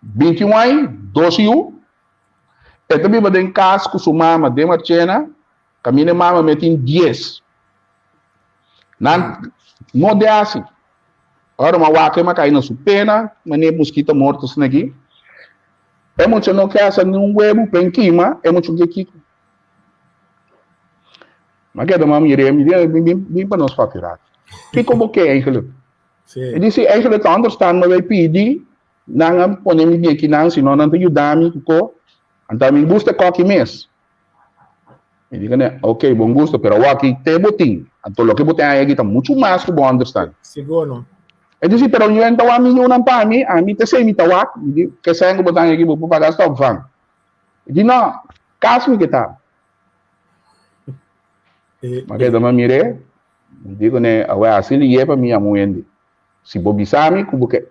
[SPEAKER 4] 21 aña, dos yu. E ta biba den kas ku su mama den Marchena. Kaminda e mama me tin 10. Nan no de hasi. Ora ma wak e ma kai na su pena, mane muskito morto asina aki. E mucha no ke hasa ni un webu pen kima, e mucha ke kiko. Ma keda ma mir'é, mi di, bin, bin, bin pa nos papia rato. Kiko bo ke eigenlijk?
[SPEAKER 2] Sí.
[SPEAKER 4] E di, si eigenlijk ta understand ma bay pidi, nan a pone mi bien kinan, si no nan ta yuda mi ku ko. Anto mi gusta e koki mes. Mi di kende, ok, bon gusto, pero awor aki te bo tin. Anto loke bo tin ahí aki ta muchu mas ku bo understand.
[SPEAKER 2] Sigur no.
[SPEAKER 4] E di, si, pero yo no ta wak mi yunan pa mi, ami ta esei mi ta wak. Mi di, ke sèn ku bo tin aki bo por paga hasta opvang. E di, no, kas mi ke ta. Ma keda ma mir'é, mi di kuné, awè hasi lié pa mi yama un hende. Si bo bisa mi ku bo ke.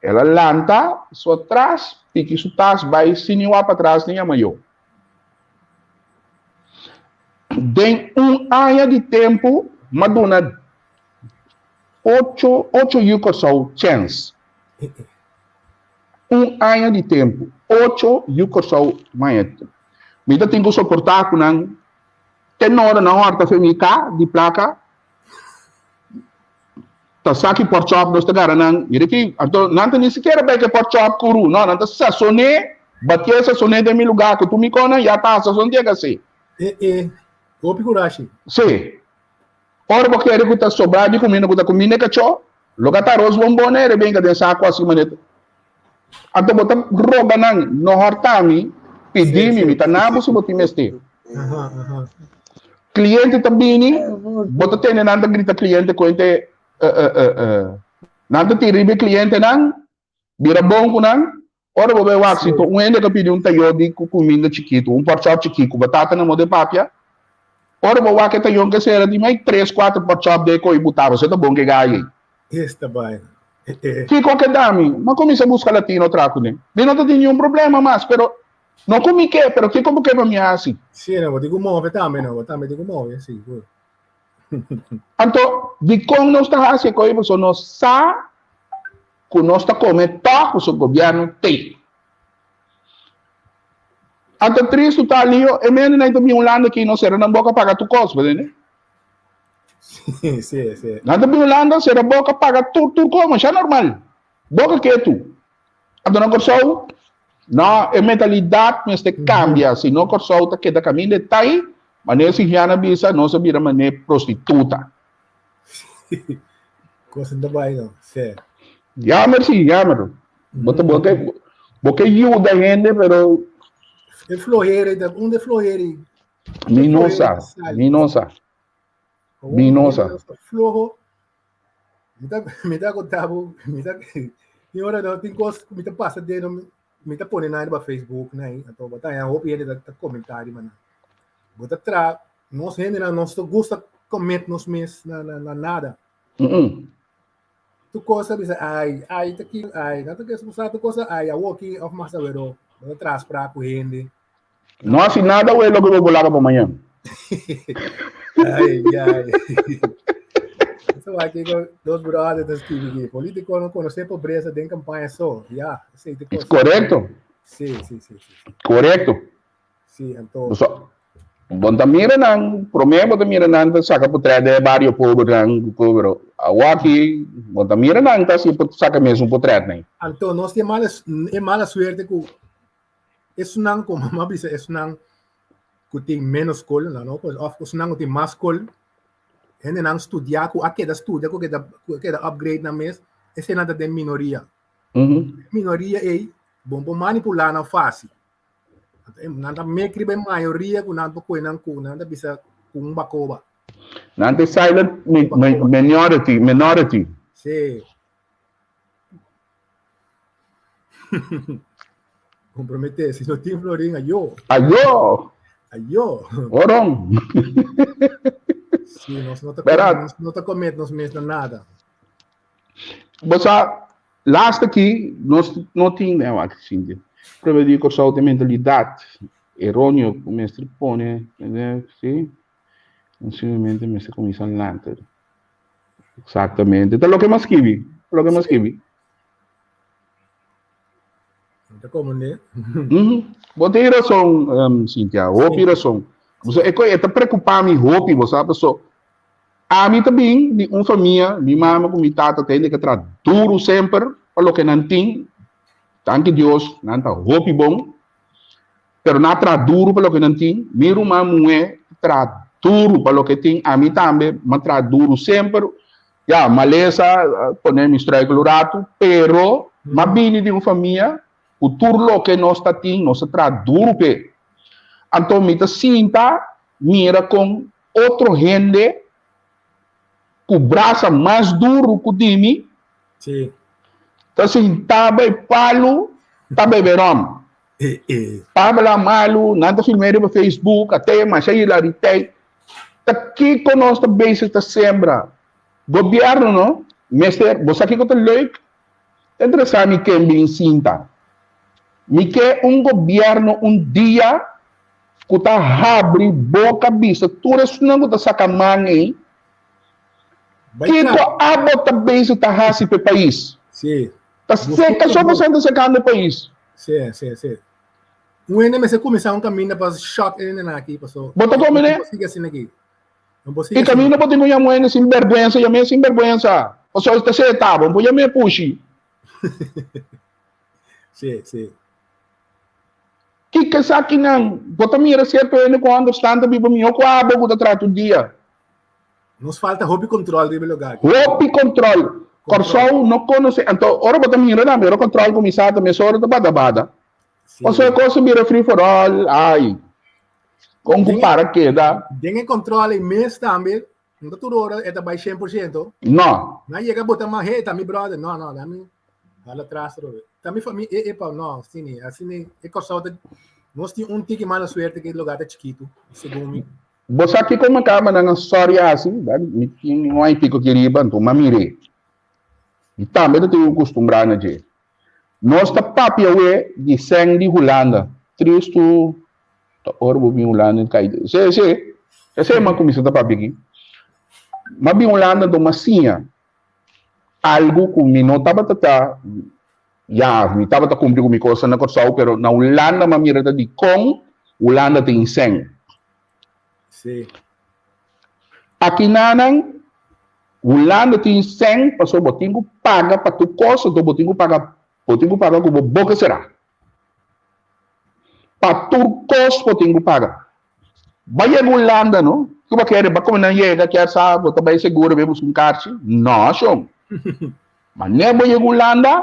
[SPEAKER 4] El a lanta su atras, piki su tas bai sin ni wak patras ni yama yo. Den un aña di tempu m'a duna ocho, ocho yu Kòrsou chèns. Un aña di tempu, ocho yu Kòrsou maña. Mi ta tin ku soportá ku nan te nora nan hòrta fe mi ka di plaka. Ta sa ki pork chop nos ta gara nan. Mira ki, anto nan ta ni sikiera bai ke pork chop kuru. No, nan ta sasoné, batié sasoné den mi lugá ku tur mi konan ya ta sazon di e.
[SPEAKER 2] E e, hopi kurashi.
[SPEAKER 4] Sí. Ora bo kere ku ta sobrá di kuminda ku ta kuminda e kachó, lo ka ta aros bonbon e rebenka den saku asi manera. Anto bo ta roga nan, no hòrta mi. Pidi mi, mi ta na bo si bo tin mester. Cliente ta bini, bo ta tende nan ta grita cliente cuente, nan ta tira riba e clientenan, bira bon cu nan, ora bo bay wak si un hende ka pidi un tayo di cu cuminda chikito, un pork chop chikito cu batata na modo e papia, ora bo wak e tayon ke sera di mai tres cuatro pork chop de coy buta, bo sa ta bon ke gaya ey.
[SPEAKER 2] Esta baina.
[SPEAKER 4] Kiko ke da mi? M'a kuminsá buska latino tra kuné. Mi no ta tin niun problema mas, pero no ku mi ke, pero kiko bo ke pa mi hasi?
[SPEAKER 2] Sí, no, bo tin ku move tambe, no, bo tambe tin ku move, sigur.
[SPEAKER 4] Anto, dikon nos ta hasi e kos? Pasobra nos sa ku nos ta kome tòg pasobra gobièrnu tei. Anto tristu ta, Lio, e mendenan ta bin Hulanda aki, no sera nan boka paga tur kos, bo tende?
[SPEAKER 2] Sí, sí, sí.
[SPEAKER 4] Nan ta bin Hulanda, sera boka, paga tur, tur kos, masha normal. Boka ketu. Anto na Kòrsou, no, e mentalidat mester kambia, si no Kòrsou ta keda kaminda e tai, manera Singiana bisa, nos a bira manera prostituta.
[SPEAKER 2] Kos no ta bai no, sí.
[SPEAKER 4] Jammer sí, jammer. Bo ta, bo ke, bo ke yuda hende, pero.
[SPEAKER 2] E flohera, ta unda e flohera?
[SPEAKER 4] Mi no sa, mi no sa. Mi no sa.
[SPEAKER 2] Floho. Mi ta, mi ta conta bo, mi ta, tin ora no, tin cos mi ta pasa den, mi ta pone nan riba Facebook nan, anto bo ta haña hopi hende ta, ta comenta riba nan. Bo ta tra, nos hendenan nos ta gusta commit nos mes na, na, na nada.
[SPEAKER 4] Mm -mm.
[SPEAKER 2] Tu cosa bisa ai, ai ta ki, ai, nan ta ke sa tu cosa ai, awoki of mas awero, bo ta tras pra ku hende.
[SPEAKER 4] No hasi nada wei loke bo por laga pa mañan.
[SPEAKER 2] Ai, ai. Eso aki con dos brothers ta escribi aquí. Político no conoce pobreza den campaña so. Ya, esey te cosa.
[SPEAKER 4] Correcto.
[SPEAKER 2] Sí, sí, sí, sí.
[SPEAKER 4] Correcto.
[SPEAKER 2] Sí, anto.
[SPEAKER 4] So, bon ta mira nan, prome bo ta mira nan ta saca potret de barrio pober nan, pero awaki bon ta mira nan ta si saca mes un potret nan.
[SPEAKER 2] Anto nos tin mala, e mala suerte cu Esnan ku mama bisa esnan ku tin menos skol, no, no, of esnan ku tin mas skol, hendenan studia ku a keda studia, ku keda ku a keda upgrade nan mes, esenan ta den minoria. Minoria ei, bon por manipulá nan fásil. Nan ta mek riba e mayoria ku nan por kohe nan ku nan ta bisa ku un bakoba.
[SPEAKER 4] Nan ta silent minority, minority.
[SPEAKER 2] Sí. Comprometer, si no tin florin, ayo.
[SPEAKER 4] Ayo.
[SPEAKER 2] Ayo.
[SPEAKER 4] Oron.
[SPEAKER 2] Sí, nos no ta comer, nos no ta comer nos mes na nada.
[SPEAKER 4] Bo sa, laatste aki, nos no tin, eh, wak, Cintia. Prueba di Kòrsou tin mentalidat eróneo ku mester pone, sí, simplemente mester kuminsá lanta. Exactamente. Ta loke m'a skibi. Ta loke m'a skibi.
[SPEAKER 2] Ta como ne?
[SPEAKER 4] Bo tin razon, um, Cynthia. Hopi razon. Bo e e ta preocupa mi hopi, bo sa, paso ami ta bin di un famia, mi mama ku mi tata ta hende ke tra duru semper pa loke nan tin. Danki Dios, nan ta hopi bon. Pero nan a traha duru pa loke nan tin. Mi ruman muhé traha duru pa loke tin. Ami tambe m'a traha duru semper. Ya, malesa a pone mi struikel un ratu, pero m'a bini di un famia ku tur loke nos ta tin, nos a traha duru p'e. Anto mi ta sinta mira kon otro hende ku brasa mas duru ku di mi, ta sinta bai palu ta bebe rom. Pabla malu, nan ta film'é riba Facebook, a te masha hilariteit. Ta kiko nos ta bezig ta sembra? Gobièrnu no mester, bo sa kiko ta leuk? Ta interesá mi ken bin sinta. Mi ke un gobièrnu un dia ku ta habri boka bisa tur esnan ku ta saka man ei, kiko abo ta bezig ta hasi pa e pais? Ta seka so boso ta sekando e pais.
[SPEAKER 2] Sí, sí, sí. Un hende mester kuminsá un kaminda pa shòk e hendenan aki, paso.
[SPEAKER 4] Bo ta komi ne?
[SPEAKER 2] No por sigui asina aki. No por sigui
[SPEAKER 4] E kaminda bo tin ku yama un hende sin bèrgwensa, yam'é sin bèrgwensa. Paso e ta seta, bo no por yam'é pushi.
[SPEAKER 2] Sí, sí.
[SPEAKER 4] Kiko esakinan? Bo ta mira sierto hende ku ònderstan ta biba mihó ku abo ku ta traha tur dia.
[SPEAKER 2] Nos falta hopi control riba e lugar aki.
[SPEAKER 4] Hopi control. Kòrsou no konosé. Anto ora bo ta mira tambe, ora control kuminsá ta mesora ta bada bada. Pasobra e kos a bira free for all, ai. Kon ku para keda.
[SPEAKER 2] Den e control ei mes tambe, no ta tur ora e ta bai 100%.
[SPEAKER 4] No.
[SPEAKER 2] Nan yega bota man, hey, ta mi brother. No, no, dami hala atras trobe. Ta mi famia, e, epa, no, asina, asina e Kòrsou ta, nos tin un tiki mala suerte ku e lugar ta chikitu, segun mi.
[SPEAKER 4] Bo sa kiko mi kaba nan a sòri hasi? Mi tin un aña i piko aki riba, anto mi a mir'é. Mi tambe ta tin ku kustumbrá na dje. Nos ta papia awe di sèn di Hulanda. Tristu ta ora bo bin Hulanda i kai. Se, se, esei mi a kuminsá ta papia aki. Mi a bin Hulanda anto mi a siña algu ku mi no tabata ta, ya, mi tabata kumpli ku mi kosnan na Kòrsou, pero na Hulanda mi a mira ta dikon Hulanda tin sèn.
[SPEAKER 2] Sí.
[SPEAKER 4] Akinanan, Hulanda tin sèn pasobra bo tin ku paga pa tur kos, anto bo tin ku paga, bo tin ku paga ku bo boka será. Pa tur kos bo tin ku paga. Ba yega Hulanda no, ku bo kere ba kome nan yega kier sa bo ta bai seguro bai buska un karchi? No shon. Manera bo yega Hulanda,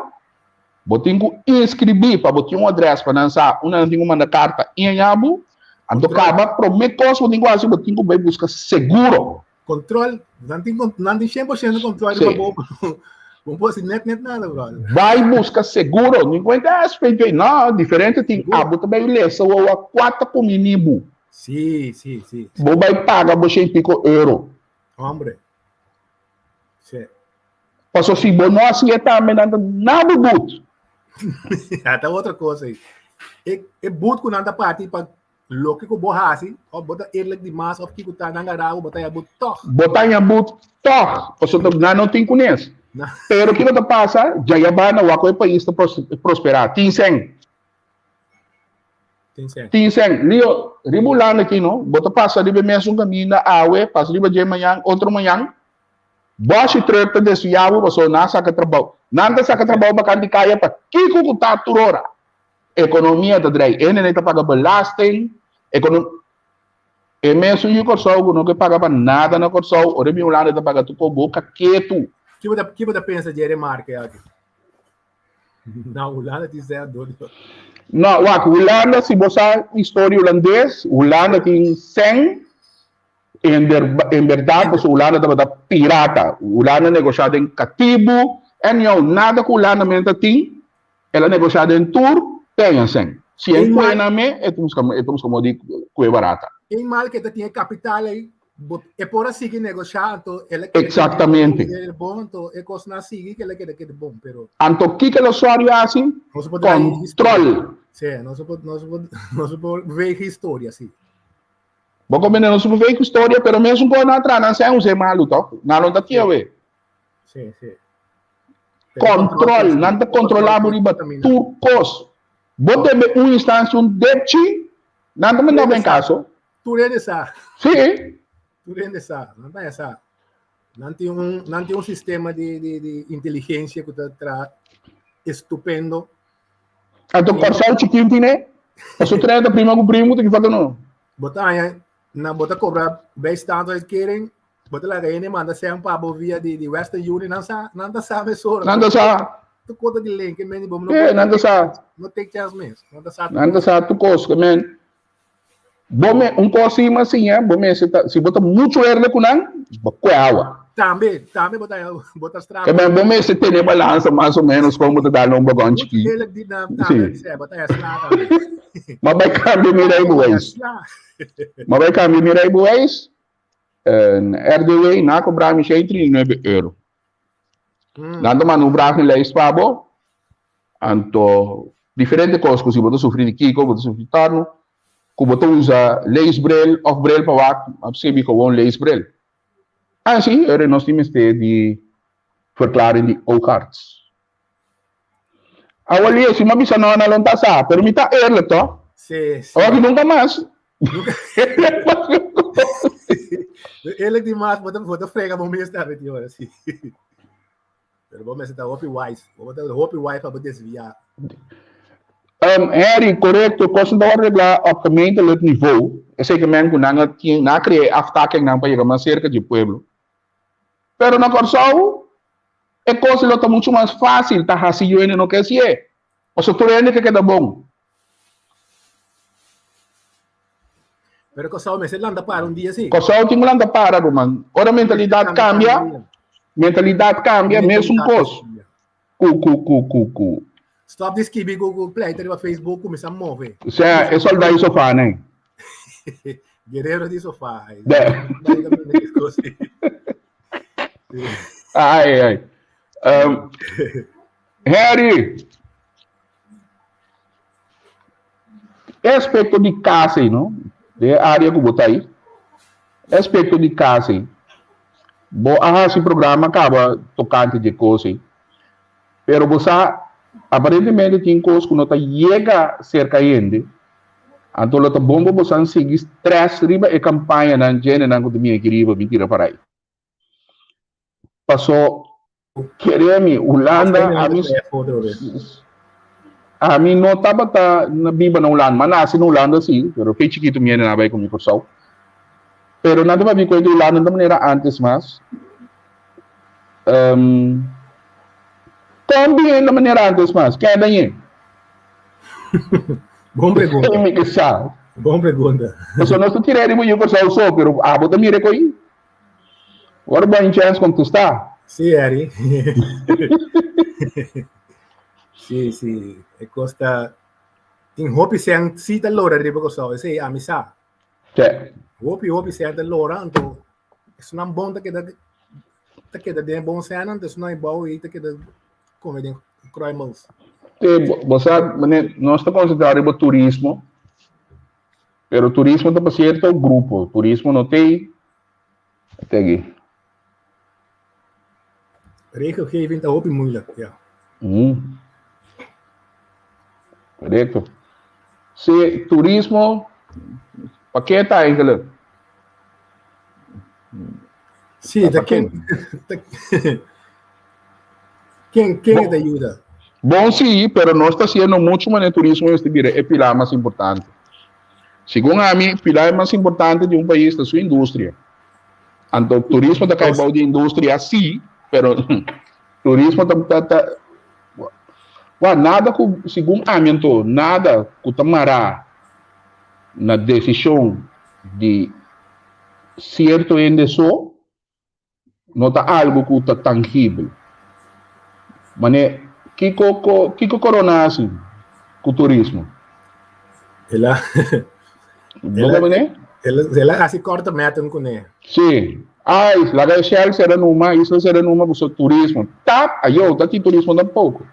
[SPEAKER 4] Bo tin ku inskribí pa bo tin un adrès pa nan sa unda nan tin ku manda karta i haña bo. Anto kaba promé kos bo tin ku hasi bo tin ku bai buska seguro.
[SPEAKER 2] Kontrol, nan tin nan tin 100% kontrol riba bo. Bo no por hasi nèt nèt nada brother.
[SPEAKER 4] Bai buska seguro, ni kuenta SPV, no, diferente tin. Abo ta bai lesa wowa kua ta kumini bo.
[SPEAKER 2] Sí, sí, sí.
[SPEAKER 4] Bo bai paga bo shen piko euro.
[SPEAKER 2] Hombre. Sí.
[SPEAKER 4] Paso si bo no hasi e tambe nan ta na bo but.
[SPEAKER 2] Ya ta otro cosa ahí. E, e but ku nan ta parti pa loke ku bo hasi, of bo ta eerlijk di mas of kiko ta nan garabo, bo ta ya but toch.
[SPEAKER 4] Bo ta ya but toch. Paso ta nan no tin kunes. Pero kiko ta pasa, djayaba na wak ku e pais ta prospera. Tin sen.
[SPEAKER 2] Tin sen.
[SPEAKER 4] Tin sen. Leo, riba Hulanda aki no, bo ta pasa riba e mesun kaminda awe, pasa riba dje mañan, otro mañan. Bòs i trùk ta desviá bo pasobra nan a saka trabou. Nan ta saka trabou pa kanti kaya pa kiko ku ta tur ora. Ekonomia ta drei. E hende ta paga belasting. Ekono e mesun yu Kòrsou ku no ke paga pa nada na Kòrsou, ora e bin Hulanda e ta paga tur kos boka ketu.
[SPEAKER 2] Ki bo ta ki bo ta pensa dje remarke aki? Na Hulanda tin sèn dor di.
[SPEAKER 4] No, wak, Hulanda si bo sa historia hulandes, Hulanda tin sèn En en berdad pasobra Hulanda tabata pirata. Hulanda a negosha den katibu. Anyhow, nada ku Hulanda men ta tin, el a negosha den tur peña sen. Si en kue nan me, e ta buska e ta buska modo di kue barata.
[SPEAKER 2] E mal ke ta tin e kapital ei, bo e por a sigui negosha, anto el a keda
[SPEAKER 4] Exactamente.
[SPEAKER 2] keda bon, anto e kosnan a sigui ke el a keda keda bon, pero.
[SPEAKER 4] Anto kiko el a sòru hasi?
[SPEAKER 2] Nos por draai
[SPEAKER 4] Control.
[SPEAKER 2] Sí, nos por nos por nos por veeg historia, sí.
[SPEAKER 4] Bo komprende nos por veeg historia, pero mesun kos nan a traha nan sèn us'é malu tòg. Nan no ta kia we.
[SPEAKER 2] Sí, sí.
[SPEAKER 4] Control, nan ta controla bo riba tur kos. Bo debe un instansia un depchi, nan ta manda bo en kaso.
[SPEAKER 2] Tur hende sa.
[SPEAKER 4] Sí.
[SPEAKER 2] Tur hende sa, nan ta sa. Nan tin un, nan tin un sistema di, di, di inteligencia ku ta traha estupendo.
[SPEAKER 4] Anto Kòrsou chikin tin e? Paso trenta prima ku primu ta ki falta no.
[SPEAKER 2] Bo ta haña na bo ta kobra bijstandsuitkering, bo ta laga hende manda sèn pa bo via di di Western Union, nan sa, nan ta sa mesora.
[SPEAKER 4] Nan ta sa.
[SPEAKER 2] Tur kos ta di link, men bo no
[SPEAKER 4] Eh, nan ta sa.
[SPEAKER 2] No take chance mes. Nan ta sa.
[SPEAKER 4] Nan ta sa tur kos, men Bo me, un kos si m'a siña, bo mester ta, si bo ta muchu herde ku nan, bo kue awa.
[SPEAKER 2] Tambe, tambe bo ta, bo ta straf.
[SPEAKER 4] Ke men bo mester tene balansa mas o menos kon bo ta dal un bagon
[SPEAKER 2] Muchu
[SPEAKER 4] chikí.
[SPEAKER 2] eerlijk di nan tambe,
[SPEAKER 4] Sí.
[SPEAKER 2] sè, bo ta sla tambe.
[SPEAKER 4] M'a bai kambia mi rijbewijs.
[SPEAKER 2] Sla.
[SPEAKER 4] M'a bai kambia mi rijbewijs, en RDW nan a kobra mi 139 euro. Nan ta manda un vragenlijst pa bo, anto diferente kos ku si bo ta sufri di kiko, bo ta sufri di torno, ku bo ta usa leesbril òf bril pa wak, a skibi gewoon leesbril. Ah si, ora nos tin mester di verklaring di oogarts. Awor si mi a bisa no, nan lo no ta sa, pero mi ta eerlijk toch?
[SPEAKER 2] Sí, sí.
[SPEAKER 4] Awor aki nunka mas.
[SPEAKER 2] Eerlijk di mas, bo ta, bo ta frega bo mes tambe ti ora, sí. Pero bo mester ta hopi wise. Bo ta hopi wise pa bo desviá.
[SPEAKER 4] Um, Harry, correcto, cosnan ta worde reglá op gemeentelijk niveau. Esei ke men ku nan a tin, nan a krea e aftakingnan pa yega mas serka dje pueblo. Pero na Kòrsou, e kos lo ta muchu mas fásil, ta hasi yu hende no ke hasié. Pasobra tur hende ke keda bon.
[SPEAKER 2] Pero Kòrsou mester lanta para un dia si.
[SPEAKER 4] Kòrsou tin ku lanta para, ruman. Ora mentalidat kambia, mentalidat kambia, mesun kos ku ku ku ku ku.
[SPEAKER 2] Stop di skibi ku ku pleita riba Facebook, kuminsá move.
[SPEAKER 4] Sea, e soldá di sofá nen.
[SPEAKER 2] Guerrero di sofá.
[SPEAKER 4] Ai, ai. Um, Harry, E aspecto di cas ei, no? Den e area cu bo ta ei. E aspecto di cas ei. Bo a haci programa caba tocante dje cos ei. Pero bo sa, aparentemente tin cos cu no ta yega cerca hende. Anto lo ta bon pa bo san sigui stress riba e campañanan djenenan cu ta bini aki riba bin tira para ei. Paso, kere mi, Hulanda, ami, ami no tabata na biba na Hulanda. Mi a nase na Hulanda si, pero fe chikitu mi hende nan a bai ku mi Kòrsou. Pero nan tabata bin kuenta Hulanda no ta manera antes mas. Um, kon bin na manera antes mas? Ken a dañ'é?
[SPEAKER 2] Bon pregunta.
[SPEAKER 4] Mi ke sa.
[SPEAKER 2] Bon pregunta.
[SPEAKER 4] Pasobra nos ta tira riba yu Kòrsou so, pero abo ta mira ko'i. Ora bo haña chèns kontestá.
[SPEAKER 2] Sí, Harry. Sí, sí. E kos ta... Tin hopi sèn sí ta lora riba Kòrsou. Esei ami sa.
[SPEAKER 4] Te.
[SPEAKER 2] Hopi, hopi sèn ta lora, anto esunnan bon ta keda ta keda den e bon sènnan, anto esunnan e bou ei ta keda kome den kruimels.
[SPEAKER 4] Te, bo sa, mane, nos ta konsentrá riba turismo. Pero turismo ta pa cierto grupo, turismo no t'ey te aki.
[SPEAKER 2] Regelgeving ta hopi moeilijk, ja.
[SPEAKER 4] Mm. Correcto. Si turismo, pa ke ta eigenlijk?
[SPEAKER 2] Sí, ta ken, ta, ken, ken ta yuda?
[SPEAKER 4] Bon sí, pero nos ta haciendo mucho manera turismo mester bira e pilar mas importante. Segun ami, pilar mas importante di un pais ta su industria. Anto turismo ta kai bou di industria sí, pero turismo ta, ta, ta wa, nada ku, segun ami anto, nada ku ta mará na desishon di sierto hende so, no ta algu ku ta tangibel. Mane, kiko ko kiko corona hasi ku turismo?
[SPEAKER 2] El a
[SPEAKER 4] Bo
[SPEAKER 2] el a
[SPEAKER 4] mane?
[SPEAKER 2] el a el a hasi korte metten kuné.
[SPEAKER 4] Sí. Ai, laga e Shell sera numa, isla sera numa ku su turismo. Tap, ayo, ta tin turismo tampoko.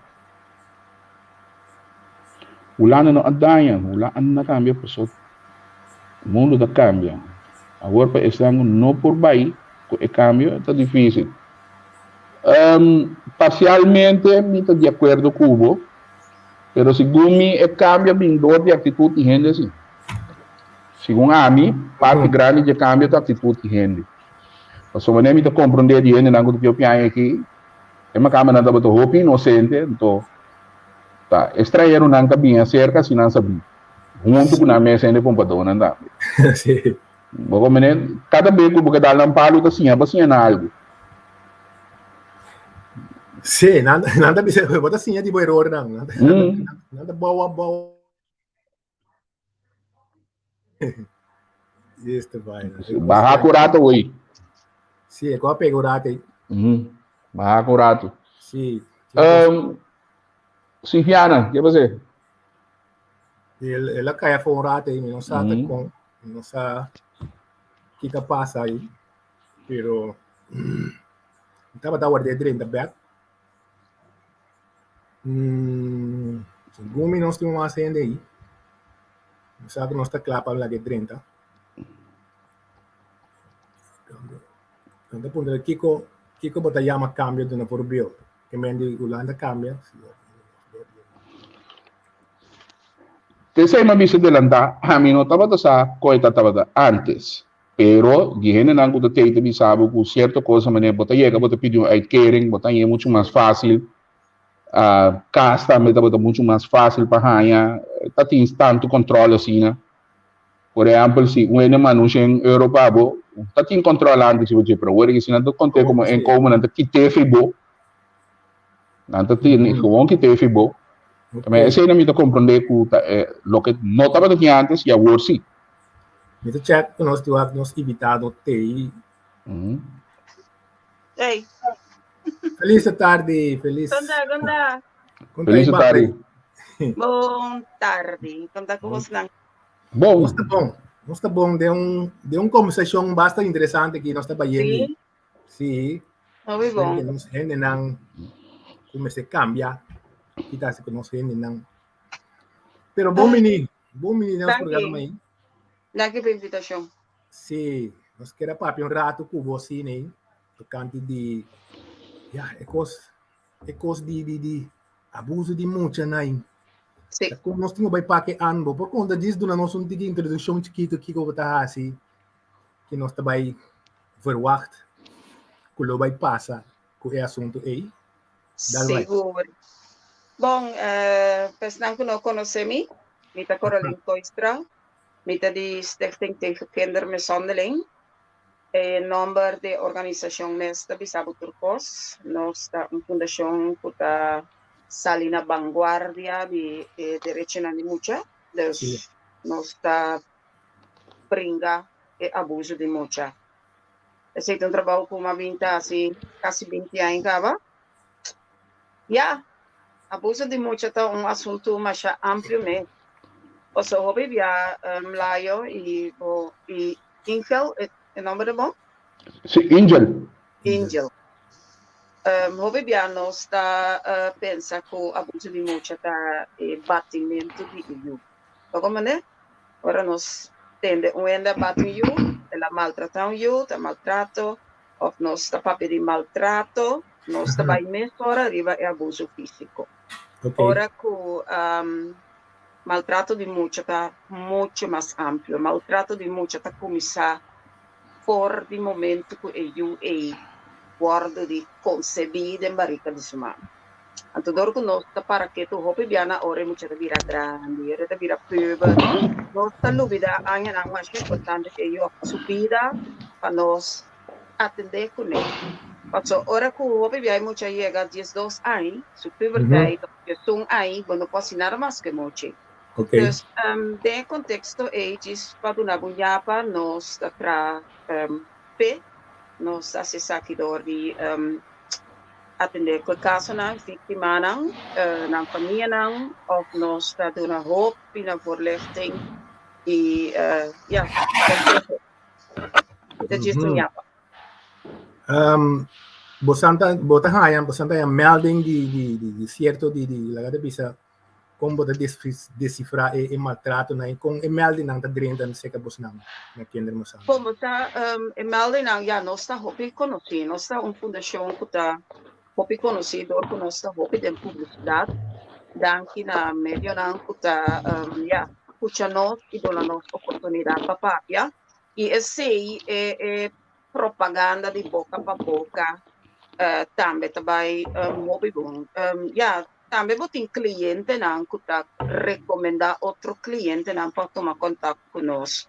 [SPEAKER 4] Hulanda no a daña, Hulanda a cambia paso mundo ta cambia. Awor pa esnan cu no por bay cu e cambio ta dificil. Um, parcialmente mi ta di acuerdo cu bo, pero segun mi e cambio a bin door di actitud di hende si. Segun ami, parti grandi di e cambio ta actitud di hende. Pasobra mi ta comprende di hendenan cu ta pio piaña aki, E makamanan tabata hopi inosente, anto ta e strañeronan ta bin aserka si nan sabí, huntu ku nan mes hende kompadónan tambe.
[SPEAKER 2] Sí.
[SPEAKER 4] Bo komprende? Kada bes ku bo ke dal nan palu ta siña, bo siña nan algu.
[SPEAKER 2] Sí, nan, nan ta bisa, bo ta siña di bo erornan. Nan, mm. nan ta bou bou. Este vaina.
[SPEAKER 4] Baha ku rato hoy.
[SPEAKER 2] Sí, e ko pega un rato aí.
[SPEAKER 4] Mm. Baha ku rato.
[SPEAKER 2] Sí.
[SPEAKER 4] Um, Silviana, ¿qué pasó?
[SPEAKER 2] El, el a cai for un rato aí, no sa mm. con, no sa que que pasa aí. Pero estaba ta guardé 30 back. Mm, segun mi nos tin mas hende ahí. Mi sa ku nos ta kla pa laga e drenta. Nan ta puntra kiko kiko bo ta yama kambio duna voorbeeld. Ke men di Hulanda kambia.
[SPEAKER 4] Tesei mi a bisa delantá, ami no tabata sa kon e ta tabata antes. Pero di hendenan ku ta tei ta bisa bo ku sierto cosa manera bo ta yega bo ta pidi un uitkering, bo ta hañ'é muchu mas fásil. Kas tambe tabata muchu mas fásil pa haña, ta tin tantu kòntròl asina. Por ehèmpel, si un hende manda un shen euro pa bo, ta tin kòntròl antes riba dje, pero awor si nan ta kont'é komo inkomen, nan ta kit'é fi bo. Nan ta tin gewoon kit'é fi bo. Esei nan mi ta komprondé ku ta loke no tabata tin antes i awor si.
[SPEAKER 2] Mi ta check ku nos tin nos invitado tei.
[SPEAKER 8] Hey.
[SPEAKER 2] Felis tardi, felis.
[SPEAKER 8] Konta, konta.
[SPEAKER 4] Felis tardi.
[SPEAKER 8] Bon tardi. Konta ku bosnan.
[SPEAKER 4] Bon.
[SPEAKER 2] Nos ta bon. Nos ta bon den un, den un konversashon basta interesante ki nos ta bayendo.
[SPEAKER 8] Sí.
[SPEAKER 2] Sí.
[SPEAKER 8] Muy bon.
[SPEAKER 2] Nos hendenan ku mester kambia. Kita hasi ku nos hendenan. Pero bon bini, bon bini den nos
[SPEAKER 8] Danki.
[SPEAKER 2] programa ahí.
[SPEAKER 8] Danki pa invitashon.
[SPEAKER 2] Sí, nos kere papia un rato ku bo asina, tokante di ya, e kos, e kos di di di abuso di muchanan.
[SPEAKER 8] Sí.
[SPEAKER 2] Ta kon nos tin ku bai pake an, bo por konta djis duna nos un tiki introdukshon chikitu kiko bo ta hasi, ki nos ta bai verwacht ku lo bai pasa ku e asuntu ei. Dal bai.
[SPEAKER 8] Sigur. Bon, eh, pa esnan ku no konosé mi, mi ta Coralyn Kooistra, Mi ta di Stichting Tegen Kindermishandeling. E nomber di e organisashon mes ta bisa bo tur kos. Nos ta un fundashon ku ta sali na banguardia di e derechonan di mucha. Dus nos ta bringa e abuso di mucha. Esei ta un trabou ku mi a bin ta hasi kasi binti aña kaba. Ya, abuso di mucha ta un asuntu masha amplio mes. Paso hopi bia Layo i bo i Ingel, e nomber ta bon?
[SPEAKER 4] Si, Ingel.
[SPEAKER 8] Ingel. Hopi bia nos ta pensa ku abuso di mucha ta e batimentu di e yu. Bo komprende? Ora nos tende un hende a bati un yu, el a maltratá un yu, ta maltrato, òf nos ta papia di maltrato, nos ta bai mesora riba e abuso físiko. Ora ku maltrato di mucha ta mucho mas amplio. Maltrato di mucha ta kuminsá for di momento ku e yu ei wòrdu di konsebí den barika di su mama. Anto dor ku nos ta para ketu hopi bia na ora e mucha ta bira grandi, ora e ta bira puber, nos ta lubidá añanan masha importante ku e yu a su bida pa nos atendé kuné. Pasobra ora ku hopi bia e mucha yega diesdos aña, su puberteit òf diesun aña, bo no por hasi nada mas ku e mucha. Dus den e konteksto ei, djis pa duna bo ñapa, nos ta traha p'e, nos ta hasi esaki dor di atendé ku e kasonan, víktimanan, nan famianan, òf nos ta duna hopi na voorlichting i ya, konseho. Ta djis un ñapa.
[SPEAKER 2] Bo santa, bo ta haña, bo santa haña melding di di di di sierto di di laga ta bisa kon bo ta desifrá e e maltratonan i kon e meldingnan ta drenta serka bosnan na Kindermishandeling?
[SPEAKER 8] Kon bo ta e meldingnan, ya nos ta hopi konosí, nos ta un fundashon ku ta hopi konosí dor ku nos ta hopi den publisidat, danki na medionan ku ta ya skucha nos i duna nos oportunidat pa papia i esei e e propaganda di boka pa boka tambe ta bai hopi bon. Ya, tambe bo tin klientenan ku ta rekomendá otro klientenan pa tuma kontakto ku nos.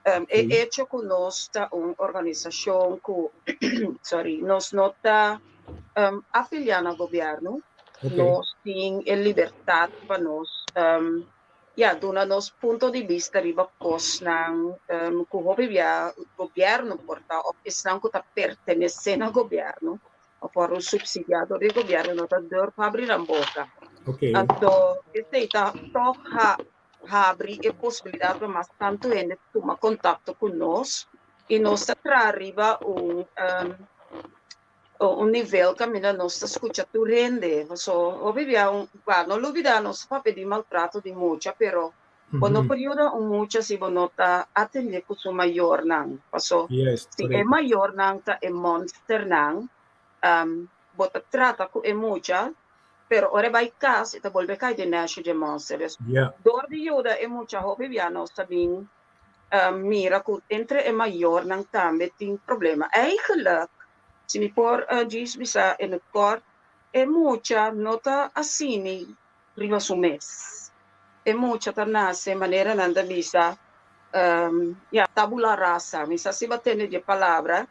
[SPEAKER 8] E echo ku nos ta un organisashon ku, sorry, nos no ta afiliá na gobièrnu, nos tin e libertat pa nos ya, duna nos punto di bista riba kosnan ku hopi bia gobièrnu por ta òf esnan ku ta pertenesé na gobièrnu òf wòrdu supsidiá dor di gobièrnu no ta durf habri nan boka. Anto esei ta tòg habri e posibilidat pa mas tantu hende tuma kontakto ku nos i nos ta traha riba un un nivel kaminda nos ta skucha tur hende. Paso hopi bia un ba no lubida nos ta papia di maltrato di mucha pero bo no por yuda un mucha si bo no ta atende ku su mayornan. Paso si e mayornan ta e monsternan bo ta trata ku e mucha pero ora e bai kas e ta bolbe kai den nesho dje monster. Dus dor di yuda e mucha hopi bia nos ta bin mira ku entre e mayornan tambe tin problema. Eigenlijk, si mi por djis bisa in het kort, e mucha no ta asini riba su mes. E mucha ta nase manera nan ta bisa, ya, tabula rasa. Mi sa si bo a tende di e palabra.